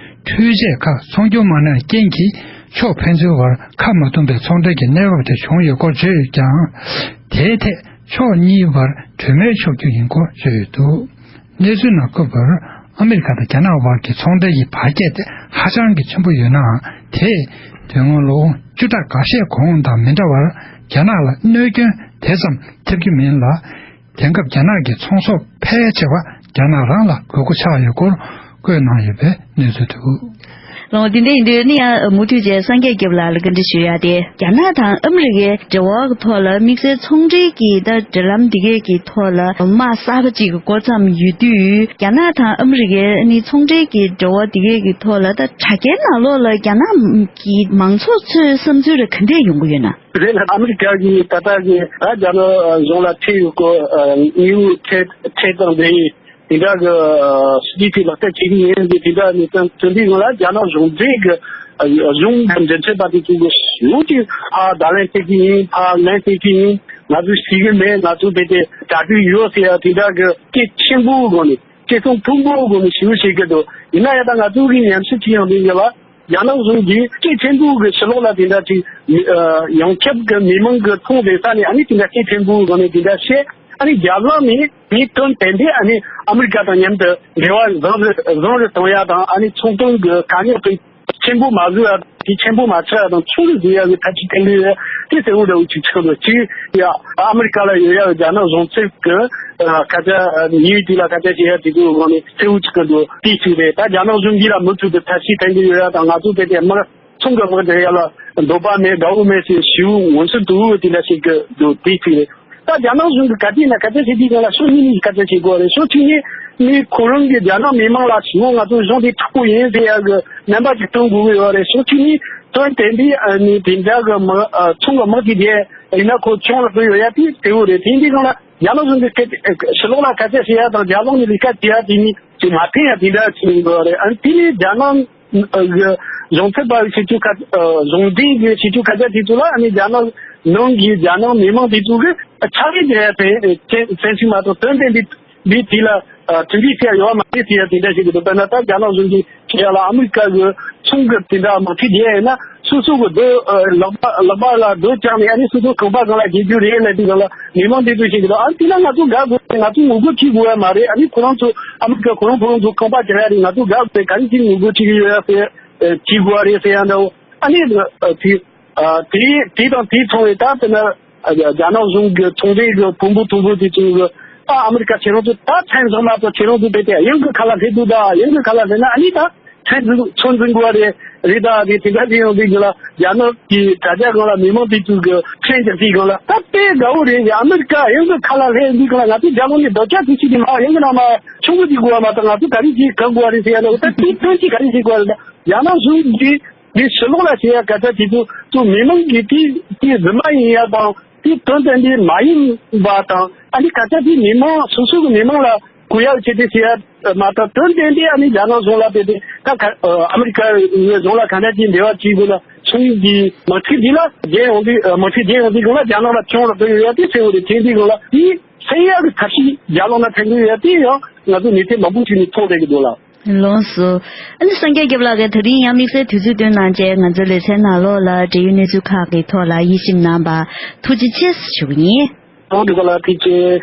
འཕྲུལ་ཆས་ཁག་ཚོང་སྒྱུར་མ་གནང་རྐྱེན་གྱིས་ཕྱོགས་ཕན་ཚུན་བར་ཁ་མ་འདུམ་པའི་ཚོང་འབྲེལ་གྱི་གནས་བབ་དེ་བྱུང་ཡོད་སྐོར་བརྗོད་ཀྱང་། དེའི་ཐད་ཕྱོགས་གཉིས་བར་གྲོས་མོལ་ཆོག་རྒྱུ་ཡིན་སྐོར་བརྗོད་ཡོད་འདུག་གནས་ཚུལ་ནང་བཀོད་པར་ཨ་མེ་རི་ཁ་དང་རྒྱ་ནག་དབར་གྱི་ཚོང་འབྲེལ་གྱི་བར་ཁྱད་དེ་ཧ་ཅང་གི་ཆེན་པོ་ཡོད་ནའང་དེས་དོན་དངོས་ལོ་ངོ་བཅུ་ཕྲག་འགའ་ཤས་གོང་དང་མི་འདྲ་བར་རྒྱ་ནག་ལ་གནོད་སྐྱོན་དེ་ཙམ་ཐེབས་ཀྱི་མིན་ལ། དེང་སྐབས་རྒྱ་ནག་གི་ཚོང་ཟོག་ཕལ་ཆེ་བ་རྒྱ་ནག་རང་ལ་དགོས་མཁོ་ཆགས་ཡོད་སྐོར་བཀོད་གནང་ཡོད་པའི་གནས་ཚུལ་འདུག་ལོ་དེ་འདྲ་ཡིན་དུས་ནི་ཡང་མུ་མཐུད་བྱས་སངས་རྒྱས་སྐྱབས་ལགས་ལ་བཀའ་འདྲི་ཞུ་ཡ་དེ། རྒྱ་ནག་དང་ཨ་མི་རི་ཀའི་འབྲེལ་བ་གི་ཐོག་ལ་དམིགས་བསལ་ཚོང་འབྲེལ་གྱི་ད་འབྲེལ་ལམ་འདི་གས་ཀྱི་ཐོག་ལ་དམག་གསར་པ་ཅིག་གི་འགོ་བརྩམས་ཡོད་དུས། རྒྱ་ནག་དང་ཨ་མི་རི་ཀའི་ནི་ཚོང་འབྲེལ་གྱི་འབྲེལ་བ་འདི་གས་ཀྱི་ཐོག་ལ་ད་དྲ་རྒྱའི་ནང་ལོགས་ལ་རྒྱ་ནག་གི་མང་ཚོགས་ཚོའི་བསམ་ཚུལ་ལ་ག་འདྲས་ཡོང་གི་ཡོད་ན། རེད་ལ། ཨ་མི་རི་ཀ་གི་ད་ལྟ་གི་ད་རྒྱ་ནག་གཞུང་ལ་ཁྲིད་ཡོད་གོ། དངུལ་ཁྲིད་ཁྲིད་དང་འབྲེལ་ཡོད། དེ་འདྲ་གི་སྲིད་ཇུས་ལག་བསྟར་བྱེད་ཀྱི་ཡིན་ཟེར། དེ་འདྲ་ནས་ཀྱང་དེ་འདྲའི་ངང་ལ་རྒྱ་ནག་གཞུང་འབྲེལ་གྱི་གཞུང་འབྲེལ་མཐུད་པ་དེ་ཚོ་གི་ཞུ་གི་ཕར་བརྡ་ལན་སྤྲད་ཀྱི་ཡིན། ཕར་ལན་སྤྲད་ཀྱི་ཡིན། ང་ཚོས་ཤེས་ཀྱི་མེད། ང་ཚོ་དེ་དེ་གྲ་སྒྲིག་ཡོད་ཟེར་ཡ་དེ་འདྲ་གི་སྐད་ཆེན་པོའི་སྒོ་ནས། སྐད་གཏོང་མཐོན་པོའི་སྒོ་ནས་ཞུ་བྱེད་ཀྱི་འདུག་ཡིན་ན་ཡང་ད་ང་ཚོ་གི་ཉམས་ཞིབ་ཅིག་ཡང་དེ་ཡོད་ལ། རྒྱ་ནག་གཞུང་གིས་སྐད་ཆེན་པོ་གི་ཕྱི་ལོགས་ལ་དེ་འདྲ་ཅིག་ཡོངས་ཁྱབ་ཀྱི་མི་མང་གི་མཐོང་བསྡད་ས་ནས་ཨ་ནི་དེ་འདྲ་སྐད་ཆེན་པོའི་སྒོ་ནས་དེ་འདྲ་བཤད། ཨ་ནི་རྒྱབ་ལོགས་ནས་ངས་དོན་དེ་འདྲའི་ཨ་ནི་ཨ་མི་རི་ཀ་དང་མཉམ་དུ་འབྲེལ་བ་བཟང་རུ་བཟང་རུ་གཏོང་ཡ་དང་། ཨ་ནི་ཚོང་དོན་གྱི་དཀའ་རྙོག་དེ་ཆེན་པོ་མ་བཟོ་ཡ་དེ་ཆེན་པོ་མ་ཆགས་ཡ་དང་ཆུང་རུ་བཟོ་ཡ་གི་ཐབས་ཤེས་གཏོང་གི་ཡོད། དེ་གསལ་བོ་འདྲ་བོ་ཅིག་ཆགས་འདུག་ཅིག་ཡ་ཨ་མི་རི་ཀ་ལ་ཡོད་ཡ་རྒྱ་ནག་གཞུང་ཚབ་ཀྱི་སྐད་ཆ་ཉེ་བའི་དུས་ལ་སྐད་ཆ་བཤད་ཡ་དེ་ཚོའི་སྒང་ནས་གསལ་བོ་ཅིག་གི་འདུག་དེ་གཅིག་རེད། ད་རྒྱ་ནག་གཞུང་གིས་ལ་མུ་མཐུད་དུ་ཐབས་ཤེས་གཏོང་གི་ཡོད་ཡ་དང་། ང་ཚོ་དེ་དེ་དམག་ཚོང་གི་དམག་སྒྲིལ་ཡ་ལ་འདོད་པ་མེད། དགའ་བོ་མེད་ཟེར་ཞུ་འོང་ཚུལ་འདུག་དེ་འདྲ་ཞིག་གི་འདུག་དེ་གཅིག་རེད། ད་རྒྱ་ནག་གཞུང་གིས་ག་དུས་ན་སྐད་ཆ་བཤད་དུས་སྒང་ལ་ཕྱོགས་གཉིས་ནས་སྐད་ཆ་བཤད་དགོས་རེད། ཕྱོགས་གཅིག་ནས་ནི་ཁོ་རང་གིས་རྒྱ་ནག་མི་མང་ལ་ཞུ་འོང་ང་ཚོ་གཞུང་དེ་མཁྲེགས་པོ་ཡིན་ཟེར་ཡ་གི་རྣམ་པ་ཅིག་སྟོན་དགོས་ཀྱི་ཡོད་རེད། ཕྱོགས་གཅིག་ནས་དོན་དེ་འདི་ནི་དེ་འདྲ་གི་མི་ཚོང་གི་དམག་གི་རྒྱལ་ཡིན་ན་ཁོ་གྱོང་ལ་ཕོག་ཡོད་ཡ་དེ་གསལ་བོ་རེད། དེ་འདི་སྒང་ལ་རྒྱ་ནག་གཞུང་གིས་སྐད་ཕྱི་ལོགས་ལ་སྐད་ཆ་བཤད་ཡ་དང་རྒྱབ་ལོགས་ནས་ལས་ཀ་བྱེད་ཡ་དེ་གཉིས་ཅིག་མ་མཐུན་ཡ་དེ་འདྲ་ཅིག་ཡིན་དགོས་རེད། ཨ་ནི་དེ་ནས་རྒྱ་ནག་གཞུང་ཚབ་པ་ཞིག་ཅིག་ཁ་གཞུང་འབྲེལ་གྱི་ཞིག་ཅིག་ཁ་ཆ་དེ་ཚོ་ལ་ཨ་ནི་རྒྱ་ནག་ནང་གི་རྒྱ་ནག་མི་མང་དེ་ཚོ་གི་ཆ་རེ་དེ་ཡ་ཕན་ཕན་ཕན་ཞིག་མ་གཏོགས་དོན་དེ་འདི་འདི་དེ་ལ་མཐུན་སྒྲིལ་བྱེད་ཡ་ཡོད་མ་རེད་ཟེར་ཡ་དེ་འདྲ་ཞིག་གི་འདུག་དཔེར་ན་ད་རྒྱ་ནག་གཞུང་གིས་བྱེད་ཡ་ལ་ཨ་མི་རི་ཀ་གི་ཚོང་གི་དེ་འདྲ་མ་ཁྲིད་བསྡད་ཡ་ཡིན་ན། སོ་སོ་གི་རྡོ་ལག་པ་ལག་པ་ལ་རྡོ་བཅག་ནས་ཨ་ནི་སོ་སོ་ཁང་པ་སྒང་ལ་བསྡད་རྒྱུ་རེད་ལབ་དུས་སྒང་ལ་མི་མང་དེ་ཚོ་ཞིག་གི་འདུག་ཨ་ནི་དེ་ལ་ང་ཚོ་དགའ་དགོས་རེད། ང་ཚོ་ངོ་རྒོལ་བྱེད་དགོས་ཡ་མ་རེད། ཨ་ནི་ཁོ་རང་ཚོ་ཨ་མི་རི་ཀ་ཁོ་རང་ཁོ་རང་ཚོ་ཁང་པ་རྒྱག་ཡ་རེད། ང་ཚོ་དགའ་དགོས་རེད། ག་རེ་བྱས་ངོ་རྒོལ་བྱེད་ཀྱི་ཡོད་ཡ་ཟེར་བྱེད་དགོས་ཡ་རེད་ཟེར་ཡ་འདྲ་བོ། ཨ་ནི་དེ་དེ་དང་དེ་མཚུངས་པའི་ད་དཔེར་ན་རྒྱ་ནག་གཞུང་གི་ཚོང་འབྲེལ་གྱི་ཕུང་པོ་ཐུང་པོ་དེ་ཚོ་གི་ད་ཨ་མི་རི་ཀ་ཁྱེད་རང་ཚོ་ད་ཕན་སོང་མ་གཏོགས་ཁྱེད་རང་ཚོ་དཔེ་དེ་གཡང་གི་ཁ་ལག་སླེབས་འདུག་ད་གཡང་གི་ཁ་ལག་སླེབས་ན་ཨ་ནི་ད་ཕན་ཚུན་ཚོད་འཛིན་དགོས་པ་རེད་རེད། ད་དེ་དེ་འདྲ་དེ་ཡོང་དུས་ཀྱི་ལ་རྒྱ་ནག་གི་དྲ་རྒྱ་སྒང་ལ་མི་མང་དེ་ཚོ་གི་ཕྲན་གྱི་དེ་སྒང་ལ་ད་དཔེ་དགའ་བོ་རེད། ཨ་མི་རི་ཀ་གཡང་གི་ཁ་ལག་སླེབས་འདུག་གང་ལ་ང་ཚོ་རྒྱ་ལོ་ནས་རྡོ་ཆག་དེ་ཚོ་དེ་མ་གཡང་གི་ནང་མ་ཆུང་གི་དེ་དགོས་པ་མ་གཏོགས་ང་ཚོ་ག་རེ་ཅིག་གང་དགོས་པ་རེད་ཟེར་ཡ་ལ་ད་དེ་ཕན་ཅིག་ག་རེ་ཅིག་དགོས་པ་རེད། ད་རྒྱ་ནག་གཞུང་གིས་དེ་ཕྱི་ལོགས་ལ་བཤད་ཡ་སྐད་ཆ་དེ་ཚོ་ཚོ་མི་མང་གི་དེ་དེ་རྫུན་མ་ཡིན་ཡ་དང་དེ་དོན་དེ་འདྲ་མ་ཡིན་པ་དང་། ཨ་ནི་སྐད་ཆ་དེ་མི་མང་སོ་སོ་གི་མི་མང་ལ་གུ་ཡངས་བྱས་ཏེ་བཤད་ཡ་མ་གཏོགས་དོན་དེ་འདྲ་ཨ་ནི་རྒྱ་ནག་གཞུང་ལ་དཔེ་དེ་ད་ག་ཨ་མི་རི་ཀ་གཞུང་ལ་ག་འདྲ་ཅིག་འབྲེལ་བ་བྱེད་དགོས་ལ། ཚོང་གི་མ་ཁྲིད་འདི་ལ་རྒྱལ་ཡོང་དུས་མ་ཁྲིད་རྒྱལ་ཡོང་དུས་སྒང་ལ་རྒྱ་ནག་ལ་གྱོང་རག་གི་ཡོད་ཡ་དེ་གསལ་བོ་རེད། དེ་འདི་སྒང་ལ་དེ་སེལ་ཡ་གི་ཐབས་ཤེས་རྒྱ་ལོག་ན་ཐེབས་ཀྱི་ཡོད་ཡ་དེ་ཡང་ང་ཚོ་མི་ཚེ་མང་པོ་ཞིག་ནས་མཐོང་བསྡད་ཀྱི་འདུག་ལ། ལགས་སོ། ཨ་ནི་སངས་རྒྱས་སྐྱབས་ལགས་ཀྱིས་ད་རིང་ཡང་དམིགས་བསལ་དུས་ཚོད་བཏོན་གནང་བྱས་ང་ཚོའི་ལེ་ཚན་ནང་ལོགས་ལ་འབྲེལ་ཡོད་གནས་ཚུལ་ཁག་གི་ཐོག་ལ་དབྱེ་ཞིབ་གནང་བར་ཐུགས་རྗེ་ཆེ་ཞུ་གི་ཡིན། ཨོ་འདི་ག་ལ་ཐུགས་རྗེ་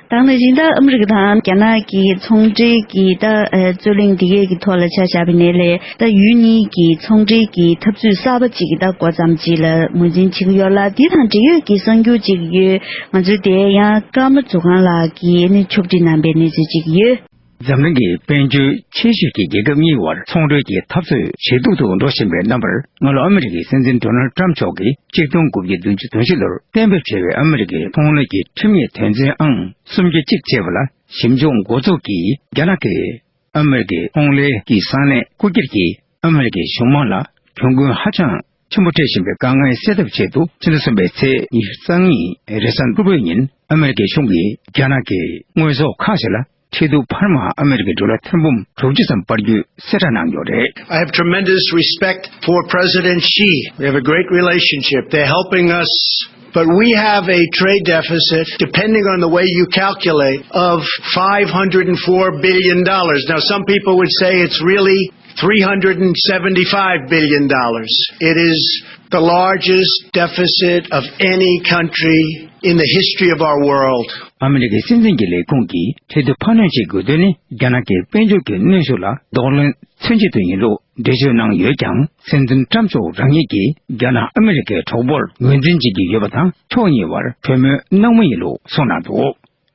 ཆེ། ད་ནི་རིང་ད་ཨ་མི་རི་ཀ་དང་རྒྱ་ནག་གི་ཚོང་འབྲེལ་གྱི་ད་རྩོད་གླེང་འདི་གས་ཀྱི་ཐོག་ལ་ཆ་བཞག་པ་ཡིན་ན་ལས་ད་ཡུལ་གཉིས་ཀྱི་ཚོང་འབྲེལ་གྱི་འཐབ་རྩོད་གསར་པ་ཅིག་གི་ད་འགོ་བརྩམས་ཅིག་ལ་ངོས་འཛིན་བྱེད་ཀྱི་ཡོད་ལ། འདི་དང་འབྲེལ་ཡོད་ཀྱི་གསར་འགྱུར་ཅིག་ཡོད། ང་ཚོའི་དེ་ཡང་ཀརྨ་ཛོ་ཁང་ལགས་ཀྱིས་ནི་ཕྱོགས་སྒྲིག་གནང་པའི་གནས་ཚུལ་ཅིག་ཡོད། འཛམ་གླིང་གི་དཔལ་འབྱོར་ཆེ་ཤོས་ཀྱི་རྒྱལ་ཁབ་གཉིས་བར་ཚོང་འབྲེལ་གྱི་འཐབ་རྩོད་ཇེ་སྡུག་ཏུ་འགྲོ་བཞིན་པའི་རྣམ་པར། སྔ་ལོ་ཨ་མི་རི་ཀའི་སྲིད་འཛིན་ཌོ་ནལ་ཊམ་མཆོག་གིས་ཆིག་སྟོང་དགུ་བརྒྱ་བདུན་ཅུ་དོན་བཞི་ལོར་གཏན་འབེབས་བྱས་པའི་ཨ་མི་རི་ཀའི་ཚོང་ལས་ཀྱི་ཁྲིམས་ཡིག་དོན་ཚན་ཨང་སུམ་བརྒྱ་གཅིག་ཅེས་པ་ལ་ཞིབ་འཇུག་འགོ་འཛུགས་ཀྱིས། རྒྱ་ནག་གིས་ཨ་མི་རི་ཀའི་ཚོང་ལས་ཀྱི་ས་གནས་སྐུ་སྒེར་གྱིས་ཨ་མི་རི་ཀའི་གཞུང་མང་ལ་གྱོང་གུན་ཧ་ཅང་ཆེན་པོ་སྤྲད་བཞིན་པའི་དཀའ་ངལ་སེལ་ཐབས་ཆེད་དུ། ཕྱི་ཟླ་གསུམ་པའི་ཚེས་ཉི་ཤུ་རྩ་གཉིས་རེས་གཟའ་ཕུར་བུའི་ཉིན་ཨ་མི་རི་ཀའི་གཞུང་གིས་རྒྱ་ནག་གི་དངོས་ཟོག་ཁག་ཅིག་ལ་ཁྲལ་བསྡུ་འཕར་མ་ཨ་མི་རི་ཀའི་ཌོ་ལར་ཐེར་འབུམ་དྲུག་ཅུ་ཙམ་སྤར་རྒྱུའི་གསལ་བསྒྲགས་གནང་ཡོད་རེད། I have tremendous respect for President Xi. We have a great relationship. They're helping us, but we have a trade deficit, depending on the way you calculate, of five hundred and four billion dollars. Now, some people would say it's really three hundred and seventy-five billion dollars. It is the largest deficit of any country in the history of our world. ཨ་མི་རི་ཀའི་སྲིད་འཛིན་གྱི་ལས་ཁུངས་ཀྱིས་ཁྲལ་བསྡུ་འཕར་སྣོན་བྱེད་དགོས་དོན་ནི་རྒྱ་ནག་གི་དཔལ་འབྱོར་གྱི་གནོན་ཤུགས་ལ་གདོང་ལེན་མཚོན་ཆེད་དུ་ཡིན་ལུགས་འགྲེལ་བརྗོད་གནང་ཡོད་ཀྱང་། སྲིད་འཛིན་ཊམ་མཆོག་རང་ཉིད་ཀྱིས་རྒྱ་ནག་ཨ་མི་རི་ཀའི་གྲོགས་པོར་ངོས་འཛིན་བྱེད་ཀྱི་ཡོད་པ་དང་ཕྱོགས་གཉིས་བར་གྲོས་མོལ་གནང་མུས་ཡིན་ལུགས་གསུངས་གནང་འདུག་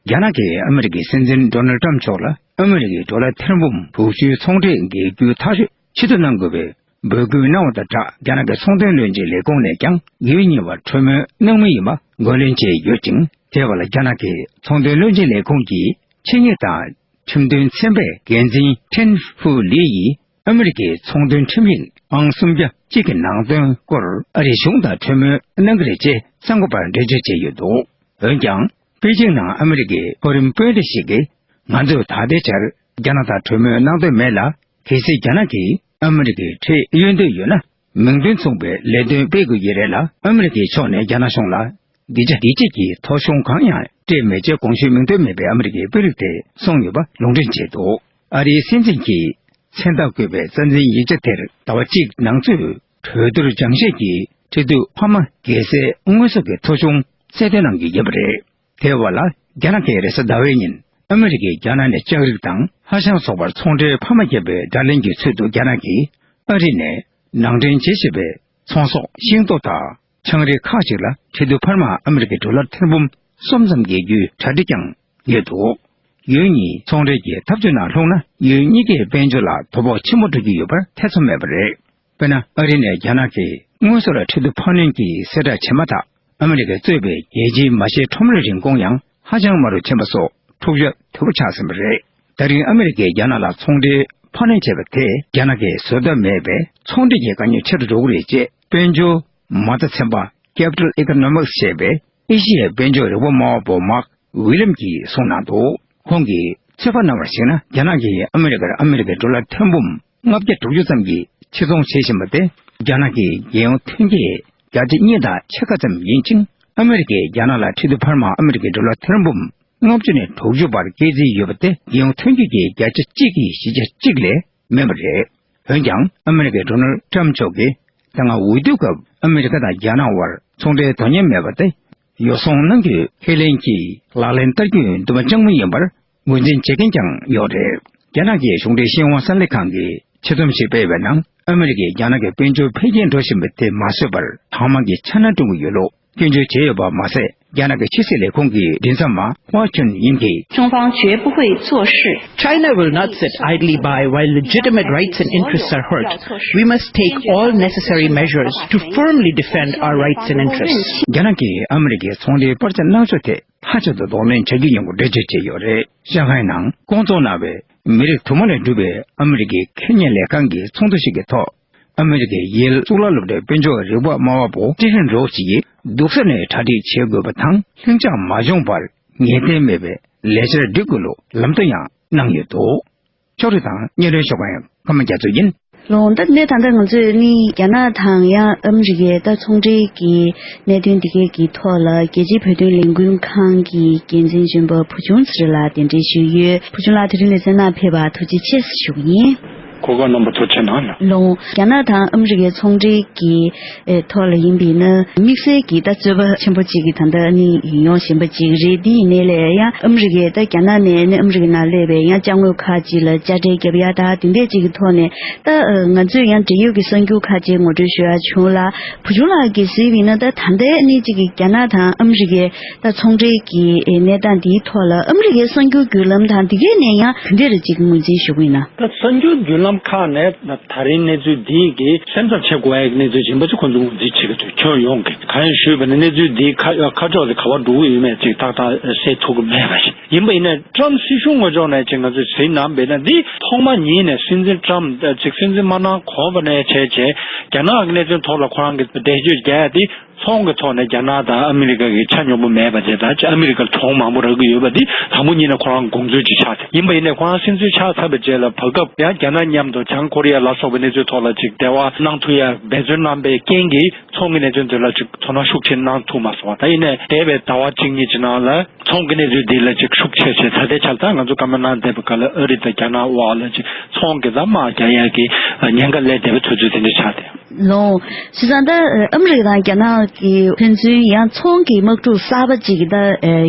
རྒྱ་ནག་གིས་ཨ་མི་རི་ཀའི་སྲིད་འཛིན་ཌོ་ནལ་ཊམ་མཆོག་ལ་ཨ་མི་རི་ཀའི་ཌོ་ལར་ཐེར་འབུམ་དྲུག་ཅུའི་ཚོང་ཁྲལ་འགེལ་རྒྱུའི་ཐག་གཅོད་ཆེད་དུ་གནང་དགོས་པའི་ འབོད་སྐུལ་གནང་བ་དང་སྦྲགས། རྒྱ་ནག་གི་ཚོང་དོན་བློན་ཆེན་ལས་ཁུངས་ནས་ཀྱང་ཡུལ་གཉིས་བར་གྲོས་མོལ་གནང་མུས་ཡིན་པ་འགོད་ལན་བྱས་ཡོད་ཅིང་། དེ་བར་རྒྱ་ནག་གི་ཚོང་དོན་བློན་ཆེན་ལས་ཁུངས་ཀྱིས་ཆེད་གཉེར་དང་ཁྲིམས་དོན་ཚན་པའི་འགན་འཛིན་ཁྲེན་ཧྥུ་ལི་ཡིས་ཨ་མི་རི་ཀའི་ཚོང་དོན་ཁྲིམས་ཡིག་ཨང་སུམ་བརྒྱ་གཅིག་གི་ནང་དོན་སྐོར་ཨ་རིའི་གཞུང་དང་གྲོས་མོལ་གནང་གི་རེད་ཅེས་གསར་འགོད་པར་འགྲེལ་བརྗོད་བྱས་ཡོད་འདུག་འོན་ཀྱང་། པེ་ཅིང་ནང་ཨ་མི་རི་ཀའི་མཐོ་རིམ་དཔོན་རིགས་ཤིག་གིས། ང་ཚོས་ད་ལྟའི་ཆར་རྒྱ་ནག་དང་གྲོས་མོལ་གནང་འདོད་མེད་ལ། གལ་སྲིད་རྒྱ་ནག་གིས་ཨ་མི་རི་ཀའི་ཁྲལ་གཡོལ་འདོད་ཡོད་ན། མིང་དོན་མཚུངས་པའི་ལས་དོན་སྤེལ་དགོས་ཀྱི་རེད་ལ། ཨ་མི་རི་ཀའི་ཕྱོགས་ནས་རྒྱ་ནག་གཞུང་ལ་གདུལ་བྱ་བདེ་སྐྱིད་ཀྱི་ཐོ་གཞུང་གང་ཡང་སྤྲད་མེད་ཅེས་གོང་ཞུས་མིང་དོན་མེད་པའི་ཨ་མི་རི་ཀའི་དཔོན་རིགས་དེས་གསུངས་ཡོད་པ་ལུང་འདྲེན་བྱས་འདུག་ཨ་རིའི་སྲིད་འཛིན་གྱི་མཚན་རྟགས་བཀོད་པའི་རྩ་འཛིན་ཡིག་ཆ་དེར་ཟླ་བ་གཅིག་ནང་ཚུད་གྲོས་བསྡུར་སྦྱང་བཤད་ཀྱིས་ཁྲལ་བསྡུ་འཕར་མ་རྒྱལ་སའི་དངོས་ཟོག་གི་ཐོ་གཞུང་གསལ་སྟོན་གནང་གི་ཡོད་པ་རེད། དེ་བར་ལ། རྒྱ་ནག་གིས་རེས་གཟའ་ཟླ་བའི་ཉིན་ཨ་མི་རི་ཀས་རྒྱ་ནག་ནས་ལྕགས་རིགས་དང་ཧ་ཤང་སོགས་པར་ཚོང་འབྲེལ་འཕར་མ་བརྒྱབ་པའི་དགྲ་ལན་གྱི་ཚུལ་དུ། རྒྱ་ནག་གིས་ཨ་རི་ནས་ནང་འདྲེན་བྱེད་བཞིན་པའི་ཚོང་ཟོག་ཤིང་ཏོག་དང་ཆང་རིགས་ཁག་ཅིག་ལ་ཁྲལ་བསྡུ་འཕར་མ་ཨ་མི་རི་ཀའི་ཌོ་ལར་ཐེར་འབུམ་གསུམ་ཙམ་འགེལ་རྒྱུའི་གྲ་སྒྲིག་ཀྱང་ཡོད་འདུག་ཡུལ་གཉིས་ཚོང་འབྲེལ་གྱི་འཐབ་རྩོད་ནང་ལྷུང་ན། ཡུལ་གཉིས་ཀའི་དཔལ་འབྱོར་ལ་དོ་ཕོག་ཆེན་པོ་འགྲོ་གི་ཡོད་པར་ཐེ་ཚོམ་མེད་པ་རེད། དཔེར་ན། ཨ་རི་ནས་རྒྱ་ནག་གིས་དངོས་ཟོག་ལ་ཁྲལ་བསྡུ་འཕར་སྣོན་གྱི་གསལ་བསྒྲགས་བྱས་མ་ཐག་ཨ་མི་རི་ཀས་གཙོས་པའི་རྒྱལ་སྤྱིའི་མ་ཤེས་ཁྲོམ་རའི་རིན་གོང་ཡང་ཧ་ཅང་དམའ་རུ་ཕྱིན་པ་སོགས་འཁྲུག་ཆ་དོད་པོ་ཆགས་ཟིན་པ་རེད། ད་རིང་ཨ་མི་རི་ཀས་རྒྱ་ནག་ལ་ཚོང་འབྲེལ་འཕར་སྣོན་བྱས་པ་དེས་རྒྱ་ནག་གིས་བཟོ་ལྟ་མེད་པའི་ཚོང་འབྲེལ་གྱི་དཀའ་རྙོག་ཆེ་རུ་འགྲོ་གི་རེད་ཅེས། དཔལ་འབྱོར་མ་རྩ་ཚན་པ་Capital Economics ཞེས་པའི་ཨེ་ཤི་ཡའི་དཔལ་འབྱོར་རིག་པ་སྨྲ་བ་པོ་མཱག་ཝི་ལམ་གྱིས་གསུངས་གནང་འདུག་ཁོང་གིས་ཚོད་དཔག་གནང་བར་གཞིགས་ན། རྒྱ་ནག་གིས་ཨ་མི་རི་ཀར་ཨ་མི་རི་ཀའི་ཌོ་ལར་ཐེར་འབུམ་ལྔ་བརྒྱ་དྲུག་ཅུ་ཙམ་གྱི་ཕྱིར་ཚོང་བྱེད་བཞིན་པ་དེ། རྒྱ་ནག་གི་རྒྱལ་ཡོངས་ཐོན་སྐྱེད་བརྒྱ་ཆ་གཉིས་དང་ཕྱེད་ཀ་ཙམ་ཡིན་ཅིང་། ཨ་མི་རི་ཀས་རྒྱ་ནག་ལ་ཁྲལ་བསྡུ་འཕར་མ་ཨ་མི་རི་ཀའི་ཌོ་ལར་ཐེར་འབུམ་ལྔ་བཅུ་ནས་དྲུག་ཅུ་བར་སྐྱེད་རྩིས་ཡོད་པ་དེ། རྒྱལ་ཡོངས་ཐོན་སྐྱེད་ཀྱི་བརྒྱ་ཆ་གཅིག་གི་བཞི་ཆ་གཅིག་ལས་མེད་པ་རེད། འོན་ཀྱང་། ཨ་མི་རི་ཀའི་ཌོ་ནལ་ཊམ་མཆོག་གིས། ད་སྔ་འོས་བསྡུ་སྐབས་ཨ་མི་རི་ཀ་དང་རྒྱ་ནག་དབར་ཚོང་འབྲེལ་དོན་མཉམ་མེད་པ་དེ། ཡོ་བསྲང་གནང་རྒྱུའི་ཁས་ལེན་གྱིས་ལག་ལེན་བསྟར་རྒྱུའི་འདུན་པ་བཅངས་མུས་ཡིན་པར་ངོས་འཛིན་བྱེད་མཁན་ཀྱང་ཡོད་རེད། རྒྱ་ནག་གི་གཞུང་འབྲེལ་ཤིན་ཧྭ་གསར་ལས་ཁང་གིས་ཆེད་རྩོམ་ཞིག་སྤེལ་བའི་ནང་། ཨ་མི་རི་ཀས་རྒྱ་ནག་གི་དཔལ་འབྱོར་འཕེལ་རྒྱས་འགྲོ་བཞིན་པ་དེ་མ་བཟོད་པར་དྭངས་མ་གི་འཆར་སྣང་བསྐྲུན་གྱི་ཡོད་ལུགས་སྐྱོན་བརྗོད་བྱས་ཡོད་པ་མ་ཟད། རྒྱ་ནག་གི་ཕྱི་སྲིད་ལས་ཁུངས་ཀྱི་མགྲིན་ཚབ་མ་ཧྭ་ཅུན་ཡིན་གྱིས། 中方绝不会坐视 China will not sit idly by while legitimate rights and interests are hurt. We must take all necessary measures to firmly defend our rights and interests. རྒྱ་ནག་གིས་ཨ་མི་རི་ཀའི་ཚོང་འབྲེལ་སྤར་ཆ་གནང་ཕྱོགས་ཐད་ཧ་ཅང་དུ་གདོང་ལེན་བྱ་རྒྱུ་ཡིན་སྐོར་འགྲེལ་བརྗོད་བྱས་ཡོད་རེད། ཤང་ཧའེ་ནང་སྐོང་ཚོགས་གནང་བའི་མི་རིགས་དུ་མ་ལས་གྲུབ་པའི་ཨ་མི་རི་ཀའི་ཁེ་གཉེར་ལས་ཁང་གི་ཚོགས་འདུ་ཞིག་གི་ཐོག་ཨ་མི་རི་ཀའི་ཡེལ་གཙུག་ལག་སློབ་གྲྭའི་དཔལ་འབྱོར་རིག་པ་སྨྲ་བ་པོ་ཀྲི་ཧྲན་རོག་ཅིག་གིས་སྡུག་ས་ནས་གྲ་སྒྲིག་བྱེད་དགོས་པ་དང་། ལྷིང་འཇགས་མ་བྱུང་བར་ངེས་གཏན་མེད་པའི་ལས་འཆར་སྒྲིག་དགོས་ལུགས་ལམ་སྟོན་ཡང་གནང་ཡོད་འདུག་ཕྱོགས་རིས་དང་སྙན་སྒྲོན་ཞུ་མཁན་ཀརྨ་རྒྱ་མཚོ་ཡིན། ལོང་། ད་ནས་ད་ལྟ་ང་ཚོས་ནི་རྒྱ་ནག་དང་ཡང་ཨ་མི་རི་ཀའི་ད་ཚོང་འབྲེལ་གྱི་གནད་དོན་འདི་གའི་གི་ཐོག་ལ་རྒྱལ་སྤྱིའི་བོད་དོན་ལས་འགུལ་ཁང་གི་འགན་འཛིན་གཞོན་པ་བུ་ཆུང་ཚེ་རིང་ལགས་གདན་འདྲེན་ཞུས་ཡོད། བུ་ཆུང་ལགས་དེ་རིང་ལེ་ཚན་ནང་ཕེབས་པར་ཐུགས་རྗེ་ཆེ་ཞུ་གི་ཡིན། གོ་སྐབས་གནང་བར་ཐུགས་རྗེ་གནང་། ལོང་། རྒྱ་ནག་དང་ཨ་མི་རི་ཀའི་ཚོང་འབྲེལ་གྱི་ཨེ་ཐོག་ལ་ཡིན་པས་ན། དམིགས་བསལ་གྱི་ད་རྩོད་པ་ཆེན་པོ་གཅིག་གི་ད་ལྟ་ནི་ཡོང་བཞིན་པ་གཅིག་རེད། འདི་ཡིན་ནའི་ལས་ཡང་ཨ་མི་རི་ཀས་ད་རྒྱ་ནག་ནས་ནི་ཨ་མི་རི་ཀའི་ནང་སླེབས་པའི་ཡང་ཅ་དངོས་ཁག་ཅིག་ལ་དཔྱ་ཁྲལ་བརྒྱབ་ཡ་ད་དེ་འདྲས་ཅིག་གི་ཐོག་ནས། ད་ཨ་ང་ཚོས་ཡང་འབྲེལ་ཡོད་ཀྱི་གསར་འགྱུར་ཁག་ཅིག་ངོ་སྤྲོད་ཞུ་ཡ་བྱུང་ལ། བུ་ཆུང་ལགས་ཀྱིས་གཟིགས་པ་ཡིན་ན། ད་ད་ལྟའི་གནས་ཅིག་གི་རྒྱ་ནག་དང་ཨ་མི་རི་ཀའི་ད་ཚོང་འབྲེལ་གྱི་ཨེ་གནས་སྟངས་འདིའི་ཐོག་ལ་ཨ་མི་རི་ཀའི་གསར་འགྱུར་བརྒྱུད་ལམ་དང་འདི་གའི་ནས་ཡང་ག་འདྲས་རེ་ཅིག་ངོས་འཛིན་ཞུ་གི་ཡིན་ན། ད་གསར་འགྱུར་བརྒྱུད་ལམ་ཁག་ནས་ད་རིང་གནས་ཚུལ་འདི་གི་སེམས་འཚབ་བྱེད་དགོས་ཡ་གི་གནས་ཚུལ་ཡིན་པ་ཚོ་ཁོང་ཚོས་ངོས་འཛིན་བྱེད་ཀྱི་འདུག་ཁྱོན་ཡོངས་ཀྱི། གང་ཡིན་ཞུས་པ་ན་གནས་ཚུལ་འདི་ཁ་ཁ་ཕྱོགས་དེ་ག་པར་འགྲོ་གི་ཡོད་མེད་ཅིག་ཏག་ཏག་གསལ་ཐུབ་ཀྱི་མེད་པ་ཞིག་ཡིན་པ་ཡིན་ནའི། ཊམ་སྲིད་གཞུང་ངོས་ཕྱོགས་ནས་ཅིག་ང་ཚོས་གཟིགས་གནང་བས་ན། འདི་ཐོག་མ་ཉིད་ནས་སྲིད་འཛིན་ཊམ་ཅིག་སྲིད་འཛིན་མ་གནང་གོང་བ་ནས་བྱས་བྱས་རྒྱ་ནག་གི་གནད་དོན་ཐོག་ལ་ཁོ་རང་གི་འགྲེལ་བརྗོད་རྒྱག་ཡ་དེ། ཚོང་གི་ཐོག་ནས་རྒྱ་ནག་དང་ཨ་མི་རི་ཀ་གི་ཆ་སྙོམས་པོ་མེད་པ་བྱས། ད་ཅི་ཨ་མི་རི་ཀར་གྱོང་མང་པོ་རག་གི་ཡོད་པ་འདི་དང་པོ་ཉིད་ནས་ཁོ་རང་དགོངས་ཚུལ་ཅིག་ཆགས་ཏེ། ཡིན་པ་ཡིན་ནའི་ཁོ་རང་སྲིད་འཛིན་ཆགས་ཚར་བའི་རྗེས་ལ་བར་སྐབས་ཡང་རྒྱ་ནག་མཉམ་དུ་བྱང་ཀོ་རི་ཡ་ལ་སོགས་པའི་གནས་ཚུལ་ཐོག་ལ་ཅིག་འབྲེལ་བ་གནང་ཐུབ་ཡ་འབད་བརྩོན་གནང་པའི་རྐྱེན་གྱིས། ཚོང་གི་གནད་དོན་དེ་ལ་ཅིག་དོ་སྣང་ཤུགས་ཆེ་གནང་ཐུབ་མ་སོང་བ། ད་ཡིན་ནའི་འདས་པའི་ཟླ་བ་གཅིག་གཉིས་ཀྱི་ནང་ལ་ཚོང་གི་གནས་ཚུལ་འདི་ལ་ཅིག་ཤུགས་ཆེ་ཆེ། ད་ལྟའི་ཆར་ད་ང་ཚོ་བཀའ་མོལ་གནང་བསྡད་པའི་སྐབས་ལ་ཨ་རི་དང་རྒྱ་ནག་དབར་ལ་ཅིག་ཚོང་གི་ལམ་དམག་རྒྱག་ཡ་གི་ཉེན་ཁ་སླེབས་བསྡད་པའི་དུས་ཚོད་དེ་འདྲ་ཆགས་ཏེ། ལོང་། བྱས་ཙང་ད་ཨ་མི་རི་ཀ་དང་རྒྱ་ནག་གི་ཕན་ཚུན་ཡང་ཚོང་གི་དམག་འཁྲུག་གསར་པ་ཅིག་ད་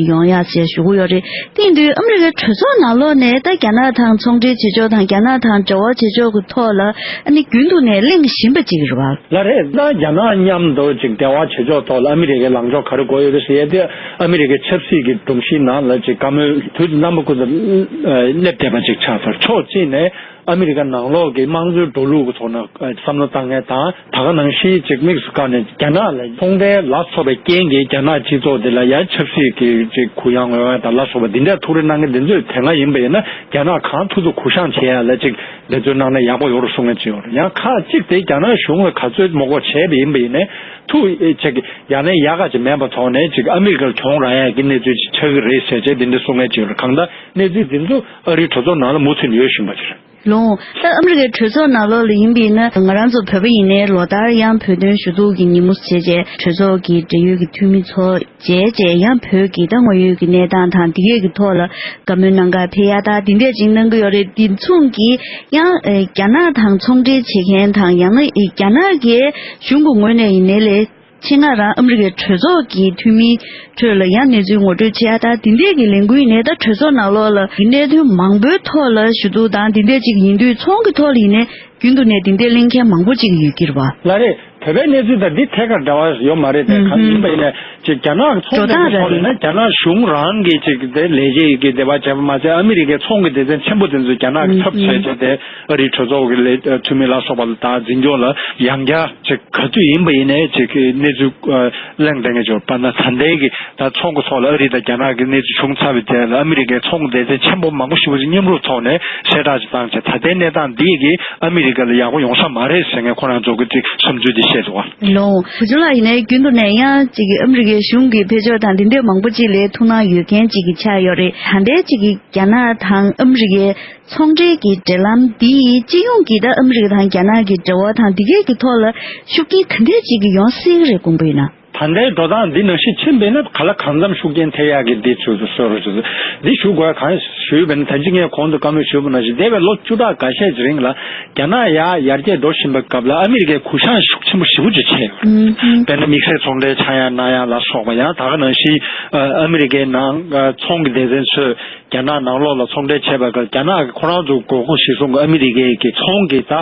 ཡོང་ཡ་ཟེར་ཞུ་གི་ཡོད་རེད། དེ་ཡིན་དུས་ཨ་མི་རི་ཀའི་གྲོས་ཚོགས་ནང་ལོགས་ནས་ད་རྒྱ་ནག་དང་ཚོང་འབྲེལ་བྱེད་ཕྱོགས་དང་རྒྱ་ནག་དང་འབྲེལ་བ་བྱེད་ཕྱོགས་ཀྱི་ཐོག་ལ་ཨ་ནི་རྒྱུན་དུ་ནས་གླེང་བཞིན་པ་ཅིག་རེད་བ། ལགས་རེད། ད་རྒྱ་ནག་མཉམ་དུ་ཅིག་འབྲེལ་བ་བྱེད་ཕྱོགས་ཐོག་ལ་ཨ་མི་རི་ཀའི་ལངས་ཕྱོགས་ག་རེ་དགོས་ཡོད་རེད་ཟེར་ཡས་དེ། ཨ་མི་རི་ཀའི་ཆབ་སྲིད་ཀྱི་སྒྲོམ་གཞིའི་ནང་ལ་ཅིག་བཀའ་མོལ་དུས་རྣམ་པ་ཀུན་ཏུ་སླེབས་བསྡད་པ་ཅིག་ཆགས་ཚར། ཕྱོགས་གཅིག་ནས། ཨ་མི་རི་ཀ་ནང་ལོགས་ཀྱི་དམངས་གཙོའི་འགྲོ་ལུགས་ཀྱི་ཐོག་ན་ཨ་བསམ་བློ་བཏང་མཁན་དང་། ད་ག་ནང་བཞིན་ཅིག་དམིགས་སུ་བཀར་ནས་རྒྱ་ནག་ལ་ཚོང་འབྲེལ་ལ་སོགས་པའི་རྐྱེན་གྱིས་རྒྱ་ནག་སྤྱི་ཚོགས་འདི་ལ་ཡང་ཆབ་སྲིད་ཀྱི་ཅིག་གུ་ཡངས་འོས་དང་ལ་སོགས་པ་འདི་འདྲ་ཐུགས་རེ་གནང་མཁན་འདི་ཚོས་དེ་སྔ་ཡིན་པ་ཡིན་ན་རྒྱ་ནག་གང་ཐུབ་ཐུབ་གུ་བཤངས་བྱེད་ཡ་ལ་ཅིག་འབད་བརྩོན་གནང་ན་ཡག་པོ་ཡོད་རེད་གསུང་མཁན་ཅིག་ཡོད་རེད། ཡང་ཁག་ཅིག་དེ་རྒྱ་ནག་གཞུང་ལ་ག་ཚོད་མགོ་སྐོར་བྱས་པ་ཡིན་པ་ཡིན་ནའི་ཐུགས་ཅིག་ཡ་ལན་ཡག་ག་ཅིག་མེད་པ་ཐོག་ནས་ཅིག་ཨ་མི་རི་ཀར་གྱོང་རག་ཡ་གི་གནས་ཚུལ་ཅིག་ཆགས་ཀྱི་རེད་ཟེར་བྱས་འདི་འདྲ་གསུང་མཁན་ཅིག་ཡོད་རེད། གང་ལྟར་གནས་ཚུལ་འདི་ཚོ་ཨ་རིའི་གྲོས་ཚོགས་ནང་ལ་མུ་མཐུད་ནས་ཡོད་བཞིན་པ་ཅིག་རེད། ལོང་། ད་ཨ་མི་རི་ཀའི་གྲོས་ཚོགས་ནང་ལོགས་ལ་ཡིན་པ་ཡིན་ན་ང་རང་ཚོ་བོད་པ་ཡིན་ནའི་ལོ་ལྟར་ཡང་བོད་དོན་ཞུ་གཏུག་གི་ཉིན་མོ་བྱས་རྗེས་གྲོས་ཚོགས་ཀྱི་འབྲེལ་ཡོད་ཀྱི་འཐུས་མི་ཚོ་མཇལ་རྗེས་ཡང་བོད་ཀྱི་ད་དངོས་ཡོད་ཀྱི་གནས་སྟངས་དང་འདི་གས་ཀྱི་ཐོག་ལ་བཀའ་མོལ་གནང་ག་ཕེབས་ཡ་ད་འདི་འདྲས་ཅིག་གནང་གི་ཡོད་རེད། འདི་མཚུངས་ཀྱིས་ཡང་རྒྱ་ནག་དང་ཚོང་འབྲེལ་བྱེད་མཁན་དང་ཡང་ན་རྒྱ་ནག་གི་གཞུང་གི་ངོས་ནས་ཡིན་ནའི་ལས། ཆེད་མངགས་རང་ཨ་མི་རི་ཀའི་གྲོས་ཚོགས་ཀྱི་འཐུས་མིའི་ཁྲོད་ལ་ཡང་གནས་ཚུལ་ངོ་སྤྲོད་བྱེད་ཡ་དང་འདི་འདྲས་ཀྱི་ལས་འགུལ་ཡིན་ནའི་ད་གྲོས་ཚོགས་ནང་ལོགས་ལ་གནད་དོན་མང་པོའི་ཐོག་ལ་ཞུ་གཏུག་དང་འདི་འདྲས་ཅིག་ཡིན་དུས་ཚོང་གི་ཐོག་ལ་ཡིན་ནའི་རྒྱུན་དུ་ནས་འདི་འདྲས་གླེང་མཁན་མང་པོ་ཅིག་ཡོད་ཀྱི་རེད་བ། ལགས་རེད། བོད་པའི་གནས་ཚུལ་དང་འདི་ཐད་ཀར་འབྲེལ་བ་ཡོད་མ་རེད་དེ། གང་ཡིན་པ་ཡིན་ནའི་ཅིག་རྒྱ་ནག་གི་ཚོང་འབྲེལ་གྱི་ཐོག་ལ་ཡིན་ན་རྒྱ་ནག་གཞུང་རང་གིས་ཅིག་དེ་ལས་བྱེད་ཀྱི་དེ་བ་བྱས་པ་མ་ཚད་ཨ་མི་རི་ཀའི་ཚོང་གི་སྡེ་ཚན་ཆེན་པོ་དེ་ཚོས་རྒྱ་ནག་གི་ཚབ་བྱས་བྱས་ཏེ་ཨ་རིའི་གྲོས་ཚོགས་ཀྱི་ལས་འཐུས་མི་ལ་སོགས་པ་ལ་དང་འཛིན་སྐྱོང་ལ་ཡང་བསྐྱར་ཅིག་ག་དུས་ཡིན་པ་ཡིན་ནའི་ཅིག་གི་གནས་ཚུལ་ཨ་གླེང་བསྡད་མཁན་ཅིག་ཡོད་པ་ན། ད་ལྟའི་གི་ད་ཚོང་གི་ཐོག་ལ་ཨ་རི་དང་རྒྱ་ནག་གི་གནས་ཚུལ་བྱུང་ཚར་བའི་རྗེས་ལ་ཨ་མི་རི་ཀའི་ཚོང་སྡེ་ཚན་ཆེན་པོ་མང་པོ་ཞེ་པོ་ཅིག་མཉམ་རུབ་ཐོག་ནས་གསལ་བསྒྲགས་ཅིག་བཏང་བྱས། ད་ལྟའི་གནས་སྟངས་འདི་གིས་ཨ་མི་རི་ཀ་ལ་ཡག་པོ་ཡོང་ས་མ་རེད་ཟེར་མཁན་ཁོ་རང་ཚོ་གི་ཅིག་བསམ་ཚུལ་འདི་བཤད་འདུག་བ། ལོང་། བུ་ཆུང་ལགས་ཡིན་ནའི་རྒྱུན་དུ་ནས་ཡང་ཅིག་གི་ཨ་མི་རི་ཀའི་གཞུང་གི་བེད་སྤྱོད་དང་འདི་འདྲས་མང་པོ་ཅིག་ལ་ཐུགས་སྣང་ཡོད་མཁན་ཅིག་གི་ཆགས་ཡོད་རེད། ད་ལྟའི་ཅིག་གི་རྒྱ་ནག་དང་ཨ་མི་རི་ཀའི་ཚོང་འབྲེལ་གྱི་འབྲེལ་ལམ་འདི་སྤྱི་ཡོངས་ཀྱི་ད་ཨ་མི་རི་ཀ་དང་རྒྱ་ནག་གི་འབྲེལ་བ་དང་འདི་གས་ཀྱི་ཐོག་ལ་ཤུགས་རྐྱེན་ག་འདྲས་ཅིག་གི་ཡོང་སྲིད་ཀྱི་རེད་དགོངས་པ་ཡིན་ན། ད་ལྟའི་འགྲོ་སྟངས་འདི་ནང་བཞིན་ཕྱིན་པས་ན་ག་ལ་གང་འཚམ་ཤུགས་རྐྱེན་ཐེབས་ཡག་གི་འདི་ཚོ་བཟོ་རོགས་བྱེད། འདི་ཞུ་དགོས་གང་ཞུས་པས་ན་ད་ཅི་ངས་གོང་དུ་བཀའ་མོལ་ཞུས་པ་ནང་བཞིན་འདས་པའི་ལོ་བཅུ་ཕྲག་འགའ་ཤས་ཀྱི་རིང་ལ་རྒྱ་ནག་ཡར་ཡར་རྒྱས་འགྲོ་བཞིན་པའི་སྐབས་ལ་ཨ་མི་རི་ཀའི་གུ་བཤངས་ཤུགས་ཆེན་པོ་ཞེ་པོ་ཅིག་བྱས་ཡོད་རེད། དཔེར་ན་དམིགས་བསལ་ཚོང་འབྲེལ་ཆག་ཡང་གནང་ཡང་ལ་སོགས་པ་ཡང་ད་ག་ནང་བཞིན་ཨ་མི་རི་ཀའི་ནང་ཚོང་གི་སྡེ་ཚན་ཚོས་རྒྱ་ནག་ནང་ལོགས་ལ་ཚོང་འབྲེལ་བྱས་པ་ག་རྒྱ་ནག་གི་ཁོ་རང་ཚོ་དགོས་མཁོ་གཞིར་བཟུང་གི་ཨ་མི་རི་ཀའི་གི་ཚོང་གི་ད།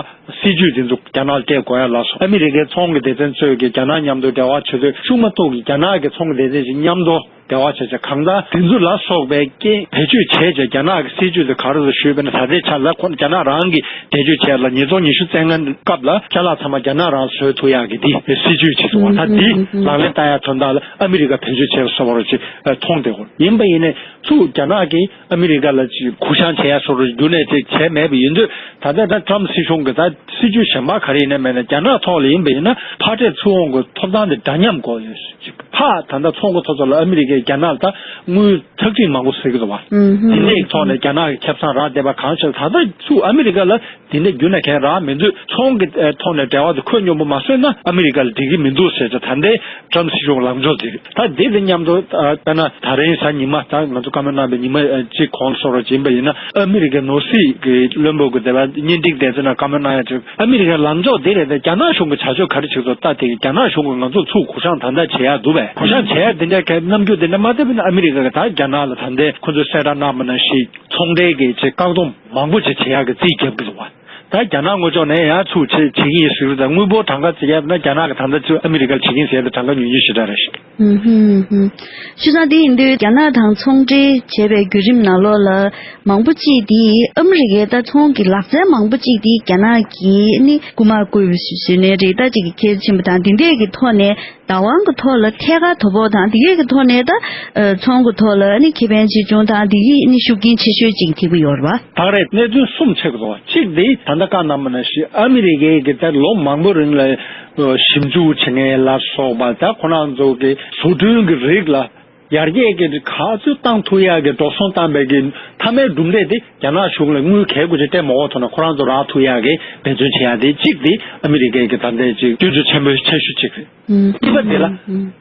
སྲིད་ཇུས་དེ་ཚོ་རྒྱ་ནག་ལ་སྤྲད་དགོས་ཡ་ལ་སོགས། ཨ་མི་རི་ཀའི་ཚོང་གི་སྡེ་ཚན་ཚོས་ཀྱི་རྒྱ་ནག་མཉམ་དུ་འབྲེལ་བ་བྱེད་དུས་ཤུགས་མ་གཏོགས་ཀྱི་རྒྱ་ནག་གི་ཚོང་གི་སྡེ་ཚན་ཞིག་མཉམ་དུ་འབྲེལ་བ་བྱེད་ཆེད་གང་ལྟར་དེ་ཚོ་ལ་སོགས་པའི་རྐྱེན་བེད་སྤྱོད་བྱས་བྱས་རྒྱ་ནག་གི་སྲིད་ཇུས་དེ་ག་རེ་ཟེར་ཞུས་པ་ན་ད་ལྟའི་ཆ་ལ་ཁོ་རྒྱ་ནག་རང་གི་འགྲེལ་བརྗོད་བྱས་ལ་ཉིས་སྟོང་ཉི་ཤུ་རྩ་ལྔ་སྐབས་ལ་ཅ་ལག་ཚང་མ་རྒྱ་ནག་རང་བཟོ་ཐུབ་ཡག་གི་དེ་སྲིད་ཇུས་བྱེད་སོང་བ། ད་དེ་ལག་ལེན་བསྟར་ཡ་དོན་དག་ལ་ཨ་མི་རི་ཀ་བེད་སྤྱོད་བྱས་པ་སོགས་པ་རུ་ཅིག་མཐོང་བསྡད་དགོས། ཡིན་པ་ཡིན་ནའི་ཚུར་རྒྱ་ནག་གིས་ཨ་མི་རི་ཀ་ལ་ཅིག་གུ་བཤངས་བྱེད་ཡ་སོགས་རུ་རྒྱུན་ནས་ཅིག་བྱས་མེད་པ་ཡིན་དུས། ད་ལྟ་ད་ཊམ་སྲིད་གཞུང་གི་ད་སྲིད་ཇུས་གཞན་པ་ག་རེ་ཡིན་ན་མེད་ན་རྒྱ་ནག་ཐོག་ལ་ཡིན་པ་ཡིན་ན་ཕར་སྤྲད་ཚུར་འོང་གི་ཐོབ་ཐང་དེ་འདྲ་མཉམ་དགོས་ཡོད་ཅིག་ཕར་ད་ལྟ་ཚོང་གི་ཐོག་ཚོ་ལ་ཨ་མི་རི་ཀས་རྒྱ་ནག་ལ་ད་དངུལ་ཚགས་ཁྲིག་མང་པོ་ཟེར་གི་འདུག་བ། དེ་འདྲའི་ཐོག་ནས་རྒྱ་ནག་གི་ཁེ་བཟང་རག་བསྡད་པ་གང་ཞིག་ད་ལྟ་ཚུར་ཨ་མི་རི་ཀ་ལ་དེ་འདྲ་རྒྱུན་ནས་གང་རག་མི་འདུག་ཚོང་གི་ཐོག་ནས་འབྲེལ་བ་དེ་ཁོད་སྙོམས་པོ་མ་བཟོས་ན་ཨ་མི་རི་ཀ་ལ་འགྲིག་གི་མི་འདུག་ཟེར་ཅིག་ད་ལྟའི་ཊམ་སྲིད་གཞུང་ལངས་ཕྱོགས་དེ་རེད། ད་དེ་དང་མཉམ་དུ་ད་ད་ན་ད་རིང་གཟའ་ཉི་མ་ད་ང་ཚོ་བཀའ་མོལ་གནང་བའི་ཉི་མ་གཅིག་གོང་ལ་སོགས་རོགས་ཡིན་པ་ཡིན་ན་ཨ་མི་རི་ཀའི་ནོར་སྲིད་ཀྱི་བློན་པོ་གི་དེ་བ་གཉེན་སྒྲིག་དེ་ཚོ་ན་བཀའ་མོལ་གནང་ཡ་ཅིག་ཨ་མི་རི་ཀའི་ལངས་ཕྱོགས་དེ་རེད་དེ་རྒྱ་ནག་གཞུང་གི་བྱ་སྤྱོད་ག་རེ་བྱེད་ཚོ་ལྟ་དེ་རྒྱ་ནག་གཞུང་གི་ང་ཚོ་ཚུར་གུ་བཤངས་ད་ལྟ་བྱེད་ཡ་འདུག་བས། གུ་བཤངས་བྱེད་ཡ་དེ་འདྲ་གའི་རྣམ་འགྱུར་དེ་འདྲ་མ་བསྟན་པ་ན་ཨ་མི་རི་ཀ་གི་ད་རྒྱ་ནག་ལ་ད་ལྟའི་ཁོ་ཚོས་གསལ་བསྒྲགས་གནང་བ་ནང་བཞིན་ཚོང་འབྲེལ་གྱི་ཅིག་བཀག་སྡོམ་མང་པོ་ཅིག་བྱེད་ཡག་གི་རྩིས་རྒྱབ་ཀྱི་འདུག་བ། ད་རྒྱ་ནག་ངོས་ཕྱོགས་ནས་ཡང་ཚུར་བྱེད་བྱེད་ཀྱི་ཡིན་ཟེར་གྱི་རེད། ད་དངུལ་འབོར་གྲངས་ཀ་བརྩི་ཡག་ན་རྒྱ་ནག་གི་ད་ལྟ་ཚུར་ཨ་མི་རི་ཀར་བྱེད་ཀྱི་ཡིན་ཟེར་ཡག་དེ་གྲངས་ཀ་ཉུང་ཉུང་ཞེ་དྲག་རེད་ཤག་ཧུམ་ཧུམ་ཧུམ། ཤུལ་ཙང་དེ་ཡིན་དུས་རྒྱ་ནག་དང་ཚོང་འབྲེལ་བྱས་པའི་བརྒྱུད་རིམ་ནང་ལོགས་ལ་མང་པོ་ཅིག་དེ་ཨ་མི་རི་ཀའི་ད་ཚོང་གི་ལག་རྩལ་མང་པོ་ཅིག་དེ་རྒྱ་ནག་གིས་ནི་རྐུ་མ་རྐུས་པ་ཞུས་ནའི་རེད། ད་ཅིག་གི་ཁྱེར་ཕྱིན་པ་དང་དེ་འདྲས་ཀྱི་ཐོག་ནས། བདག་དབང་གི་ཐོག་ལ་ཐད་ཀར་དོ་ཕོག་དང་དེ་གས་ཀྱི་ཐོག་ནས་ད་ཨ་ཚོང་གི་ཐོག་ལ་ནི་ཁེ་ཕན་ཆེ་ཆུང་དང་དེ་གི་ནི་ཤུགས་རྐྱེན་ཆེ་ཤོས་ཅིག་ཐེབས་ཀྱི་ཡོད་རེད་བ། ད་རེས་གནད་དོན་གསུམ་ཆགས་ཀྱི་འདུག་བ། གཅིག་དེ་ད་ལྟ་བཀའ་གནང་བ་ནང་བཞིན་ཨ་མི་རི་ཀའི་གི་ད་ལོ་མང་པོ་རིང་ལ་ཞིབ་འཇུག་བྱེད་མཁན་ལ་སོགས་པ་ད་ཁོ་རང་ཚོ་གི་བཟོ་སྐྲུན་གྱི་རིགས་ལ་ཡར་རྒྱས་ཀྱི་ག་ཚོད་བཏང་ཐུབ་ཡག་གི་འགྲོ་སོང་བཏང་པའི་གི་མཐའ་མའི་གྲུབ་འབྲས་དེ་རྒྱ་ནག་གཞུང་ལ་དངུལ་གས་དགོས་ཆ་སྤྲད་མ་འོག་ཐོག་ན་ཁོ་རང་ཚོ་རག་ཐུབ་ཡག་གི་འབད་བརྩོན་བྱེད་ཡག་དེ་གཅིག་དེ་ཨ་མི་རི་ཀའི་གི་ད་ལྟའི་ཅིག་དུས་ཚོད་ཆེན་པོའི་ཆེ་ཤོས་གཅིག་རེད། གཉིས་པ་དེ་ལ་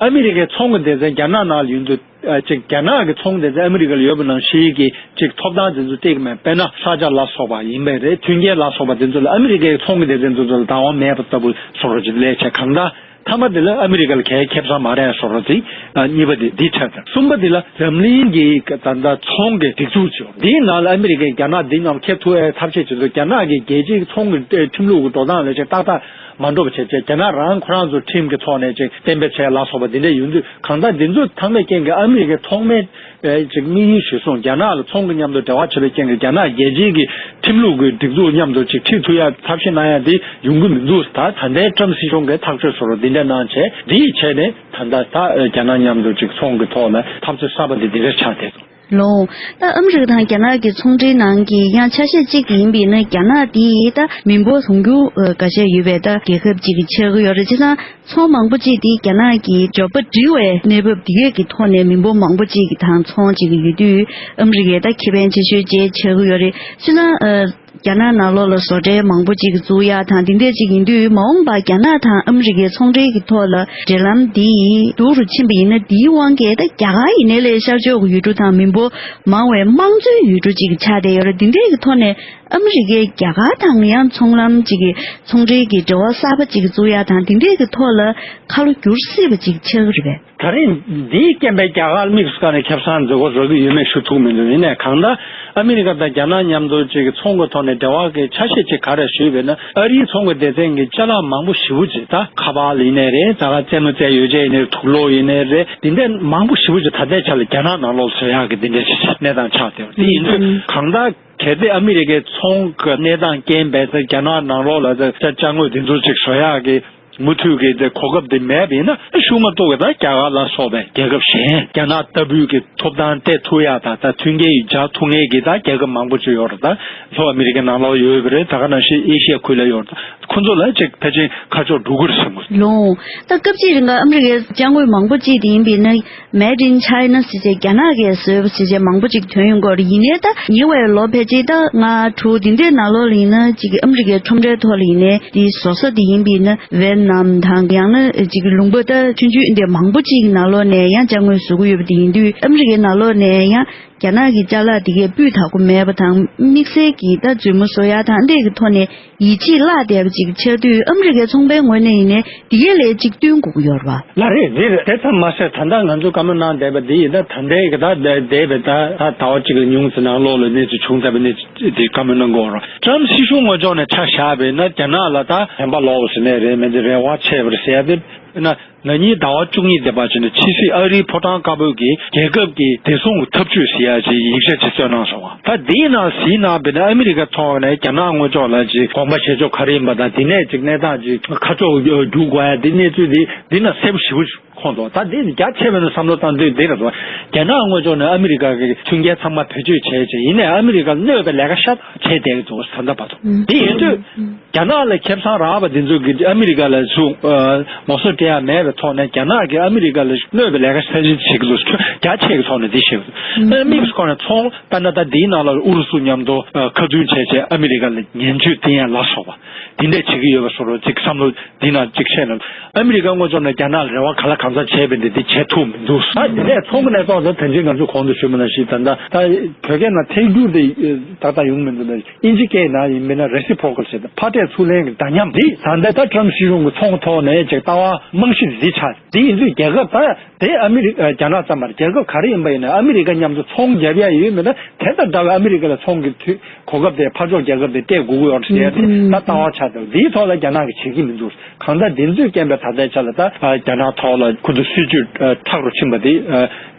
ཨ་མི་རི་ཀའི་ཚོང་གི་སྡེ་ཚན་རྒྱ་ནག་ནང་ལ་ཡོད་དུས་ཅིག་རྒྱ་ནག་གི་ཚོང་སྡེ་ཚན་ཨ་མི་རི་ཀ་ལ་ཡོད་པ་ནང་བཞིན་གྱི་ཅིག་ཐོབ་ཐང་དེ་ཚོ་སྤྲད་ཀྱི་མེད། དཔེར་ན་ས་ཆ་ལ་སོགས་པ་ཡིན་པས་རེད། མཐུན་རྐྱེན་ལ་སོགས་པ་དེ་ཚོ་ལ་ཨ་མི་རི་ཀའི་ཚོང་གི་སྡེ་ཚན་དེ་ཚོ་ལ་བདག་དབང་མེད་པ་ལྟ་བུ་བཟོ་འདྲ་ཅིག་ལས་བྱས་གང་ལྟར་མཐའ་མ་དེ་ལ་ཨ་མི་རི་ཀ་ལ་གའི་ཁེ་བཟང་མ་རེད་བཟོ་འདྲ་ཅིག་གཉིས་པ་དེ་འདི་ཆགས་ཀྱང་། གསུམ་པ་དེ་ལ་འཛམ་གླིང་གི་ད་ལྟ་ཚོང་གི་སྒྲིག་འཛུགས་ཅིག་ཡོད། འདིའི་ནང་ལ་ཨ་མི་རི་ཀས་རྒྱ་ནག་འདི་རྣམས་ཁེབས་ཐུབ་ཡའི་ཐབས་ཤེས་བྱེད་དུས་རྒྱ་ནག་གི་རྒྱལ་སྤྱིའི་ཚོང་གི་ཁྲིམས་ལུགས་ཀྱི་འགྲོ་སྟངས་ལས་བྱེད་ཏག་ཏག་མ་འགྲོ་བ་བྱས་བྱས་རྒྱ་ནག་རང་ཁོ་རང་ཚོ་ཁྲིམས་ཀྱི་ཐོག་ནས་ཅིག་གཏན་འབེབས་བྱས་ལ་སོགས་པ་འདི་འདྲ་ཡོང་དུས། གང་ལྟར་འདི་ཚོ་ཚང་མའི་རྐྱེན་གྱིས་ཨ་མི་རི་ཀའི་ཐོག་མའི་ཨེ་ཅིག་དམིགས་ཡུལ་གཞིར་བཟུང་རྒྱ་ནག་ལ་ཚོང་གི་མཉམ་དུ་འབྲེལ་བ་བྱེད་པའི་རྐྱེན་གྱིས་རྒྱ་ནག་རྒྱལ་སྤྱིའི་གི་ཁྲིམས་ལུགས་ཀྱི་སྒྲིག་འཛུགས་མཉམ་དུ་ཅིག་ཁྲིད་ཐུབ་ཡ་ཐབས་ཤེས་གནང་ཡ་འདི་ཡོང་གི་མི་འདུག་ད་ད་ལྟའི་ཀྲམ་སྲིད་གཞུང་གིས་ཐག་གཅོད་བཟོ་རོགས་འདི་འདྲ་གནང་བྱས། འདི་ཡི་བྱས་ནས་ད་ལྟ་ད་རྒྱ་ནག་མཉམ་དུ་ཅིག་ཚོང་གི་ཐོག་ལ་འཐབ་རྩོད་གསར་པ་འདི་འདི་འདྲ་ཆགས་བསྡད་འདུག་ལོ། ད་ཨ་མི་རི་ཀ་དང་རྒྱ་ནག་གི་ཚོང་འབྲེལ་ནང་གི་ཡང་ཆ་ཤས་གཅིག་ཡིན་པས་ན། རྒྱ་ནག་འདི་ད་མི་འབོར་དུང་ཕྱུར་འགའ་ཤས་ཡོད་པའི་ད་རྒྱལ་ཁབ་ཅིག་ཆགས་ཀྱི་ཡོད་རེད། བྱས་ཙང་ཚོང་མང་པོ་ཅིག་འདི་རྒྱ་ནག་གི་འབྱོར་པ་འགྲིལ་བའི་གནས་བབ་འདི་གས་ཀྱི་ཐོག་ནས་མི་འབོར་མང་པོ་ཅིག་གི་དང་ཚོང་ཅིག་ཡོད་དུས། ཨ་མི་རི་ཀས་ད་ཁེ་ཕན་ཆེ་ཤོས་བཅས་ཆགས་ཀྱི་ཡོད་རེད། བྱས་ཙང་ཨ། རྒྱ་ནག་ནང་ལོགས་ལ་བཟོ་གྲྭ་མང་པོ་ཅིག་བཙུགས་ཡ་དང་དེ་འདྲ་ཅིག་ཡིན་དུས། མ་འོངས་པར་རྒྱ་ནག་དང་ཨ་མི་རི་ཀའི་ཚོང་འབྲེལ་གྱི་ཐོག་ལ་འབྲེལ་ལམ་འདི་སྡུག་རུ་ཕྱིན་པ་ཡིན་ན། འདིའི་དབང་གིས་ད་རྒྱ་གར་ཡིན་ནའི་ལས་ཤར་ཕྱོགས་ཀྱི་ཡུལ་གྲུ་དང་མི་འབོར་མང་བའི་དམངས་གཙོའི་ཡུལ་གྲུ་ཅིག་ཆགས་བསྡད་ཡོད་རེད། འདི་འདྲའི་གི་ཐོག་ནས་ཨ་མི་རི་ཀས་རྒྱ་གར་དང་ཡང་ཚོང་ལམ་ཅིག་གི་ཚོང་འབྲེལ་གྱི་འབྲེལ་བ་གསར་པ་ཅིག་བཙུགས་ཡ་དང་དེ་འདྲའི་གི་ཐོག་ལ་ཁ་ལོ་བསྒྱུར་སྲིད་པ་ཅིག་ཆགས་ཀྱི་རེད་པས། ད་རེས་འདིའི་རྐྱེན་པས་རྒྱ་གར་དམིགས་སུ་བཀར་ནས་ཁེ་བཟང་འཛོལ་སྐོར་བཟོ་གི་ཡོད་མེད་ཞུ་ཐུབ་མི་འདུག་ཡིན་ནའི་གང་ལྟར་ཨ་མི་རི་ཀ་དང་རྒྱ་ནག་མཉམ་དུ་ཅིག་ཚོང་གི་ཐོག་ནས་འབྲེལ་བ་གི་ཆ་ཤས་ཅིག་ག་རེ་ཞུས་པས་ན། ཨ་རིའི་ཚོང་གི་སྡེ་ཚན་གྱི་ཅ་ལག་མང་པོ་ཞེ་པོ་ཅིག་ད་ཁ་པར་ཡིན་ནའི་རེད། ད་ག་རྩེད་མོ་རྩེ་ཡོ་བྱད་ཡིན་ནའི་རེད། དུག་ལོག་ཡིན་ནའི་རེད། འདི་འདྲ་མང་པོ་ཞེ་པོ་ཅིག་ད་ལྟའི་ཆ་ལ་རྒྱ་ནག་ནང་ལོགས་བཟོ་ཡག་གི་འདི་འདྲ་ཅིག་གནས་སྟངས་ཆགས་བསྡད་པ་དེ་ཡིན་དུས། གང་ལྟར་གལ་ཏེ་ཨ་མི་རི་ཀའི་ཚོང་གི་གནས་སྟངས་རྐྱེན་པས་ད་རྒྱ་ནག་ནང་ལོགས་ལ་ད་ཅ་དངོས་འདི་ཚོ་ཅིག་བཟོ་ཡག་གི་མུ་མཐུད་ཀྱི་དེ་གོ་སྐབས་དེ་མེད་པ་ཡིན་ན། ཤུགས་མ་གཏོགས་ཀྱི་ད་རྒྱ་གར་ལ་སོགས་པའི་རྒྱལ་ཁབ་གཞན་རྒྱ་ནག་ལྟ་བུའི་གི་ཐོབ་ཐང་སྤྲད་ཐུབ་ཡ་དང་ད་མཐུན་རྐྱེན་ཡོད་འཇགས་ཐུབ་མཁན་གྱི་ད་རྒྱལ་ཁབ་མང་པོ་ཅིག་ཡོད་རེད། ད་ལྷོ་ཨ་མི་རི་ཀའི་ནང་ལོགས་ཡོད་ཀྱི་རེད། ད་ག་ནང་བཞིན་ཨེ་ཤི་ཡ་ཁུལ་ལ་ཡོད་རེད། ད་ཁོ་ཚོ་ལ་ཅིག་ཕལ་ཆེར་ཁ་ཕྱོགས་འགྲོ་གི་རེད་བསམ་གི་རེད། ལོང་། ད་སྐབས་གཅིག་རིང་ག་ཨ་མི་རི་ཀའི་ཅ་དངོས་མང་པོ་ཅིག་དེ་ཡིན་པས་ན། Made in China ཟེར་བྱས་རྒྱ་ནག་གིས་བཟོས་པ་ཟེར་བྱས་མང་པོ་ཅིག་ཐོན་ཡོང་གི་ཡོད་རེད། ཡིན་ནའི་ད་ཉེ་བའི་ལོ་ཕལ་ཆེར་ད་ལྔ་དྲུག་འདི་འདྲའི་ནང་ལོགས་ལ་ཡིན་ན། ཅིག་ཨ་མི་རི་ཀའི་ཁྲོམ་རའི་ཐོག་ལ་ཡིན་ནའི་དེ་བཟོ་ས་དེ་ཡིན་པས་ན་ཝེ་ཏི་ནམ་དང་། ཡང་ན་ཅིག་ལུང་པ་ད་ཆུང་ཆུང་འདི་མང་པོ་ཅིག་ནང་ལོགས་ནས་ཡང་ཅ་དངོས་བཟོ་གི་ཡོད་པ་དེ་ཡིན་དུས། ཨ་མི་རི་ཀའི་ནང་ལོགས་ནས་ཡང་རྒྱ་ནག་གི་ཅ་ལག་དེ་གས་སྤུས་དག་པོ་མེད་པ་དང་། དམིགས་བསལ་གྱི་ད་མཛུབ་མོ་བཟོ་ཡ་དང་འདི་གི་ཐོག་ནས་ཡིད་ཆེས་བརླག་བསྡད་པ་ཅིག་ཆགས་དུས། ཨ་མི་རི་ཀའི་ཚོང་པའི་ངོས་ནས་ཡིན་ནའི་དེ་གས་ལ་ཅིག་བསྟུན་དགོས་ཀྱི་ཡོད་རེད་པ། ལགས་རེད། འདི་རེད། དེ་ཙམ་མ་ཟད་ད་ལྟ་ང་ཚོས་བཀའ་མོལ་གནང་བསྡད་པ་འདི་ཡིན་ན། ད་ལྟའི་གི་ད་འདས་པའི་ད་ད་ཟླ་བ་གཅིག་ལས་ཉུང་ཙམ་ནང་ལོགས་ལ་གནས་ཚུལ་བྱུང་བསྡད་པའི་གནས་ཚུལ་དེ་བཀའ་མོལ་གནང་གི་ཡོད་རེད། ཀྲམ་སྲིད་གཞུང་ངོས་ཕྱོགས་ནས་ཆ་བཞག་པས་ན། རྒྱ་ནག་ལ་ད་ཧན་པ་ལོག་ཟེར་ནའི་རེད། མི་འདི་རེ་བ་ཆེ་བ་རེད་ཟེར་ཡ་དེ་ན། ན་ནིང་ཟླ་བ་བཅུ་གཉིས་འདས་པ་ཅིག་ནས་ཕྱི་སྲིད་ཨ་རིའི་ཕོ་བྲང་དཀར་པོའི་གི་རྒྱལ་ཁབ་ཀྱི་བདེ་སྲུང་གི་ཐབས་ཇུས་ཟེར་ཡ་ཅིག་ཡིག་ཆ་ཅིག་བཏོན་གནང་སོང་བ། ད་འདིའི་ནང་གཟིགས་གནང་བས་ན། ཨ་མི་རི་ཀ་ཚོགས་ནས་རྒྱ་ནག་ངོས་ཕྱོགས་ལ་ཅིག་དགོངས་པ་བཞེས་ཕྱོགས་ག་རེ་ཡིན་པ་དང་། འདི་ནས་ཅིག་གནས་སྟངས་ཅིག་ཁ་ཕྱོགས་བསྒྱུར་དགོས་ཡ་འདི་གནས་ཚུལ་འདི་འདི་ན་གསལ་པོ་ཞེ་པོ་ཅིག་མཁོ་འདུག་ད་འདི་རྒྱ་ཆེ་བའི་ནས་བསམ་བློ་བཏང་དུས་འདི་རེད་འདུག་རྒྱ་ནག་ངོས་ཕྱོགས་ནས་ཨ་མི་རི་ཀ་གི་མཐུན་རྐྱེན་ཚང་མ་བེད་སྤྱོད་བྱས་བྱས། ཡིན་ནའི་ཨ་མི་རི་ཀ་གནོད་པའི་ལས་ཀ་ཤ་སྟག་བྱས་བསྡད་ཀྱི་འདུག་ད་ལྟ་བར་དུ། འདི་ཡིན་དུས། རྒྱ་ནག་ལ་ཁེ་བཟང་རག་པ་འདི་ཚོ་གིས་ཨ་མི་རི་ཀ་ལ་ཚུར་ངོ་སོ་སྤྲད་ཡ་མེད་པའི་ཐོག་ནས། རྒྱ་ནག་གིས་ཨ་མི་རི་ཀ་ལ་གནོད་པའི་ལས་ཀ་ཚད་གཞི་བྱེད་ཀྱི་འདུག་རྒྱ་ཆེ་གི་ཐོག་ནས་འདི་བྱེད་ཀྱི་འདུག་ཨ་དམིགས་སུ་བཀར་ནས་ཚོང་དཔེར་ན་ད་འདིའི་ནང་ལ་ཨུ་རུ་སུ་མཉམ་དུ་ཁ་མཐུན་བྱས་བྱས་ཨ་མི་རི་ཀ་ལ་ཉེན་བཅོལ་བསྟན་ཡ་ལ་སོགས་པ་འདི་འདྲས་བྱེད་ཀྱི་ཡོད་པ་བཟོ་འདྲ་ཅིག་བསམ་བློ་འདི་ནང་ཅིག་བྱས་ན། ཨ་མི་རི་ཀ་ངོས་ཕྱོགས་ནས་རྒྱ་ནག་ལ་རེ་བ་ག་ལ་གང་འཚམ་བྱས་པས་འདི་འདི་བྱེད་ཐུབ་མི་འདུག་ཨ་དེ་ནས་ཚོང་གི་གནས་སྟངས་དེ་ད་ཅི་ང་ཚོས་གོང་དུ་ཞུས་པ་ནང་བཞིན་ད་ལྟ་ད་བོད་སྐད་ནང་ཐད་སྒྱུར་དེ་ཏག་ཏག་ཡོང་མི་འདུག་ཨིན་ཇི་སྐད་ནང་ཡིན་པས་ན་reciprocal ཟེར་ཏེ་ཕར་སྤྲད་ཚུར་ལེན་གྱི་འདྲ་མཉམ་འདི་ད་ལྟ་ད་ཀྲམ་སྲིད་གཞུང་གི་ཚོང་ཐོག་ནས་ཅིག་ལྟ་བ་རྨང་གཞི་འདི་ཆགས། དེ་ཡིན་དུས་རྒྱལ་ཁབ་ད་དེ་ཨ་མི་རི་ཨ་རྒྱ་ནག་ཙམ་མ་རེད། རྒྱལ་ཁབ་ག་རེ་ཡིན་པ་ཡིན་ན་ཨ་མི་རི་ཀ་མཉམ་དུ་ཚོང་རྒྱབ་ཡ་ཡོད་མེད་ན། དེ་དང་འདྲ་བའི་ཨ་མི་རི་ཀ་ལ་ཚོང་གི་དུས་གོ་སྐབས་དེ་ཕར་ཕྱོགས་རྒྱལ་ཁབ་དེ་སྤྲད་དགོས་ཀྱི་ཡོད་རེད་ཟེར་ཡ་དེ་ད་ལྟ་བ་ཆགས་འདུག་འདིའི་ཐོག་ལ་རྒྱ་ནག་གིས་བྱེད་ཀྱི་མི་འདུག་གང་ལྟར་འདི་ཚོའི་རྐྱེན་པས་ད་ལྟའི་ཆ་ལ་ད་རྒྱ་ནག་ཐོག་ལ་ཁོ་ཚོ་སྲིད་ཇུས་མཁྲེགས་རུ་ཕྱིན་པ་དེ་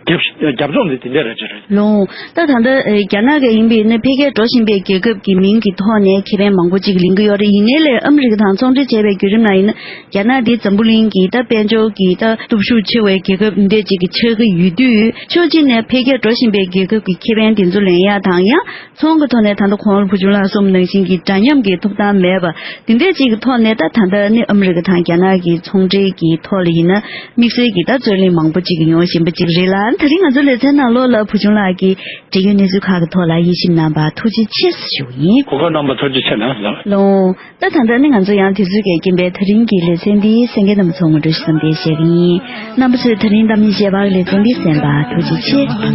རྒྱབ་རྒྱབ་ལྗོངས་དེ་དེ་འདྲ་རེད་ཅེས་རེད། ལོང་། ད་ད་ལྟ་རྒྱ་ནག་གི་ཡིན་པས་ན་འཕེལ་རྒྱས་འགྲོ་བཞིན་པའི་རྒྱལ་ཁབ་ཀྱི་མིང་གི་ཐོག་ནས་ཁེ་ཕན་མང་པོ་ཅིག་ལེན་གྱི་ཡོད་རེད། ཡིན་ནའི་ལས་ཨ་མི་རི་ཀ་དང་ཚོང་འབྲེལ་བྱས་པའི་བརྒྱུད་རིམ་ནང་ཡིན་ན། རྒྱ་ནག་འདི་འཛམ་བུ་གླིང་གི་ད་དཔལ་འབྱོར་གྱི་ད་སྟོབས་ཤུགས་ཆེ་བའི་རྒྱལ་ཁབ་འདི་ཅིག་གི་ཆགས་ཀྱི་ཡོད་དུས། ཕྱོགས་གཅིག་ནས་འཕེལ་རྒྱས་འགྲོ་བཞིན་པའི་རྒྱལ་ཁབ་ཀྱི་ཁེ་ཕན་དེ་ཚོ་ལེན་ཡ་དང་། ཡང་ཚོང་གི་ཐོག་ནས་ད་ལྟ་གོང་ལ་བུ་ཆུང་ལགས་གསུངས་ནང་བཞིན་གྱི་འདྲ་མཉམ་གྱི་ཐོབ་ཐང་མེད་པ་འདི་འདྲ་ཅིག་གི་ཐོག་ནས། ད་ད་ལྟ་ནི་ཨ་མི་རི་ཀ་དང་རྒྱ་ནག་གི་ཚོང་འབྲེལ་གྱི་ཐོག་ལ་ཡིན་ན་དམིགས་བསལ་གྱི་ད་རྩོད་གླེང་མང་པོ་ཅིག་ཡོང་བཞིན་པ་ཅིག་རེད་ལ། ད་རིང་ང་ཚོ་ལེ་ཚན་ནང་ལོགས་ལ་བུ་ཆུང་ལགས་ཀྱིས་འབྲེལ་ཡོད་གནས་ཚུལ་ཁག་གི་ཐོག་ལ་དབྱེ་ཞིབ་གནང་བར་ཐུགས་རྗེ་ཆེ་ཞུ་ཡིན། གོ་སྐབས་གནང་བར་ཐུགས་རྗེ་ཆེ་གནང་ལགས། ལོང་། ད་ད་ལྟ་ནི་ང་ཚོ་ཡང་དུས་ཚོད་ཀྱི་རྐྱེན་པས་ད་རིང་གི་ལེ་ཚན་འདི་གསན་མཁན་རྣམ་པ་ཚོ་ངོ་སྤྲོད་ཞུ་མཚམས་འདིར་བཞག་གི་ཡིན། རྣམ་པ་ཚོས་ད་རིང་གཏམ་ངན་བཤད་པ་ལེ་ཚན་འདི་གསན་པར་ཐུགས་རྗེ་ཆེ།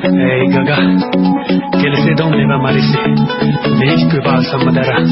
Hey Gaga, ལ་བརྩེ་དུང་མེད་པ་མ་རེད་ཟེར། ལས་ཀྱི་བཀོད་པ་བསམ་མི་ད་ར།